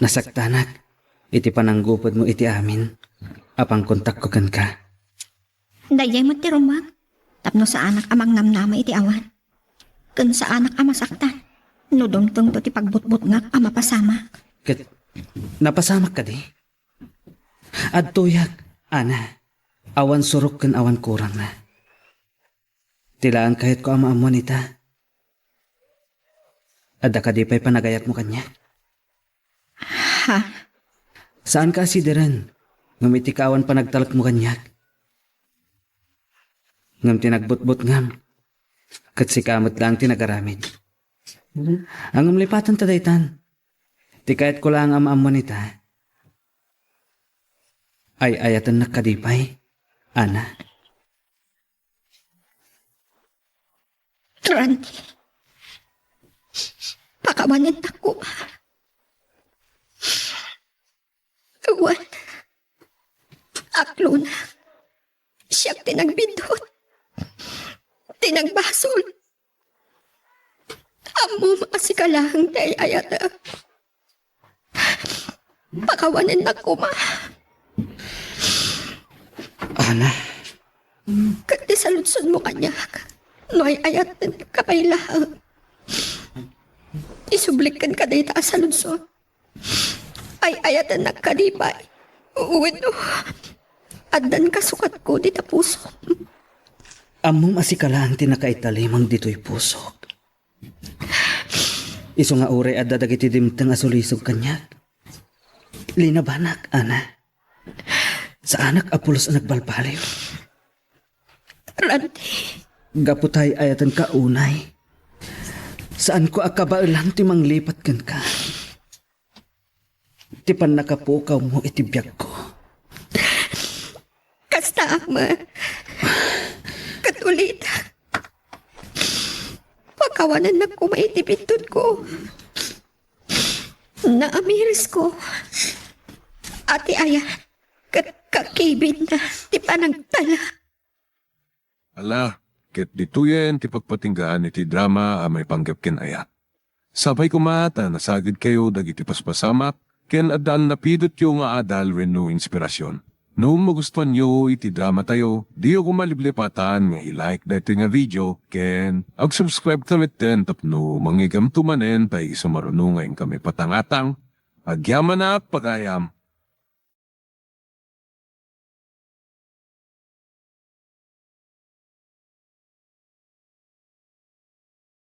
Nasaktanak iti pananggupodmo iti amin a pangkontakko kenka. Daydiay met ti rummuar, tapno saanak a mangnamnama iti awan. Ken saanak a masaktan no dumtengto ti pagbutbutngak a mapasamak. Ket napasamak kadi? Adtoyak, Ana, awan surok ken awan kurangna. Ti laeng kayatko a maammuan ita, adda kadi pay panagayatmo kaniak? Ha? Saanka a sideren, ngem iti kaawan panagtalekmo kaniak. Ngem ti nagbutbutngam, ket sika met laeng ti nagaramid. Ngem lipatenta daytan. Ti kayatko laeng a maammuan ita, ay-ayatennak kadi pay, Ana? Randy, pakawanennak koma. Awan, aklona, siak ti nagbiddut, ti nagbasol. Ammom a sika laeng ti ay-ayatek. Pakawanennak koma. Ana. Ket ti saludsodmo kaniak, no ay-ayatenka pay laeng. Isublik kenka dayta a saludsod. Ay-ayatennak kadi pay wenno addan kasukatko dita pusom? Ammom a sika laeng ti nakaitalimang ditoy pusok. Isu nga uray adda dagiti dimteng a sulisog kaniak, linabanak, Ana. Saanak a pulos a nagbalbaliw. Randy. Gapu ta ay-ayatenka unay, saanko a kabaelan ti manglipat kenka. Ti pannakapukawmo iti biagko. Kasta, Ama. Ket ulitek, pakawanennak koma iti biddutko. Naamirisko a ti ayat ket kakibitna ti panagtala. Ala, ket ditoyen ti pagpatinggaan iti drama a maipanggep ken ayat. Sapay koma ta nasagidkayo dagiti paspasamak ken addan napidotyo nga adal wenno inspirasyon. No magustuanyo iti dramatayo, diyo koma liplipatan nga i-like daytoy nga video ken ag-subscribe ka metten tapno mangigamto manen ta isu maruno nga inkami patangatang. Agyamanak pagayam.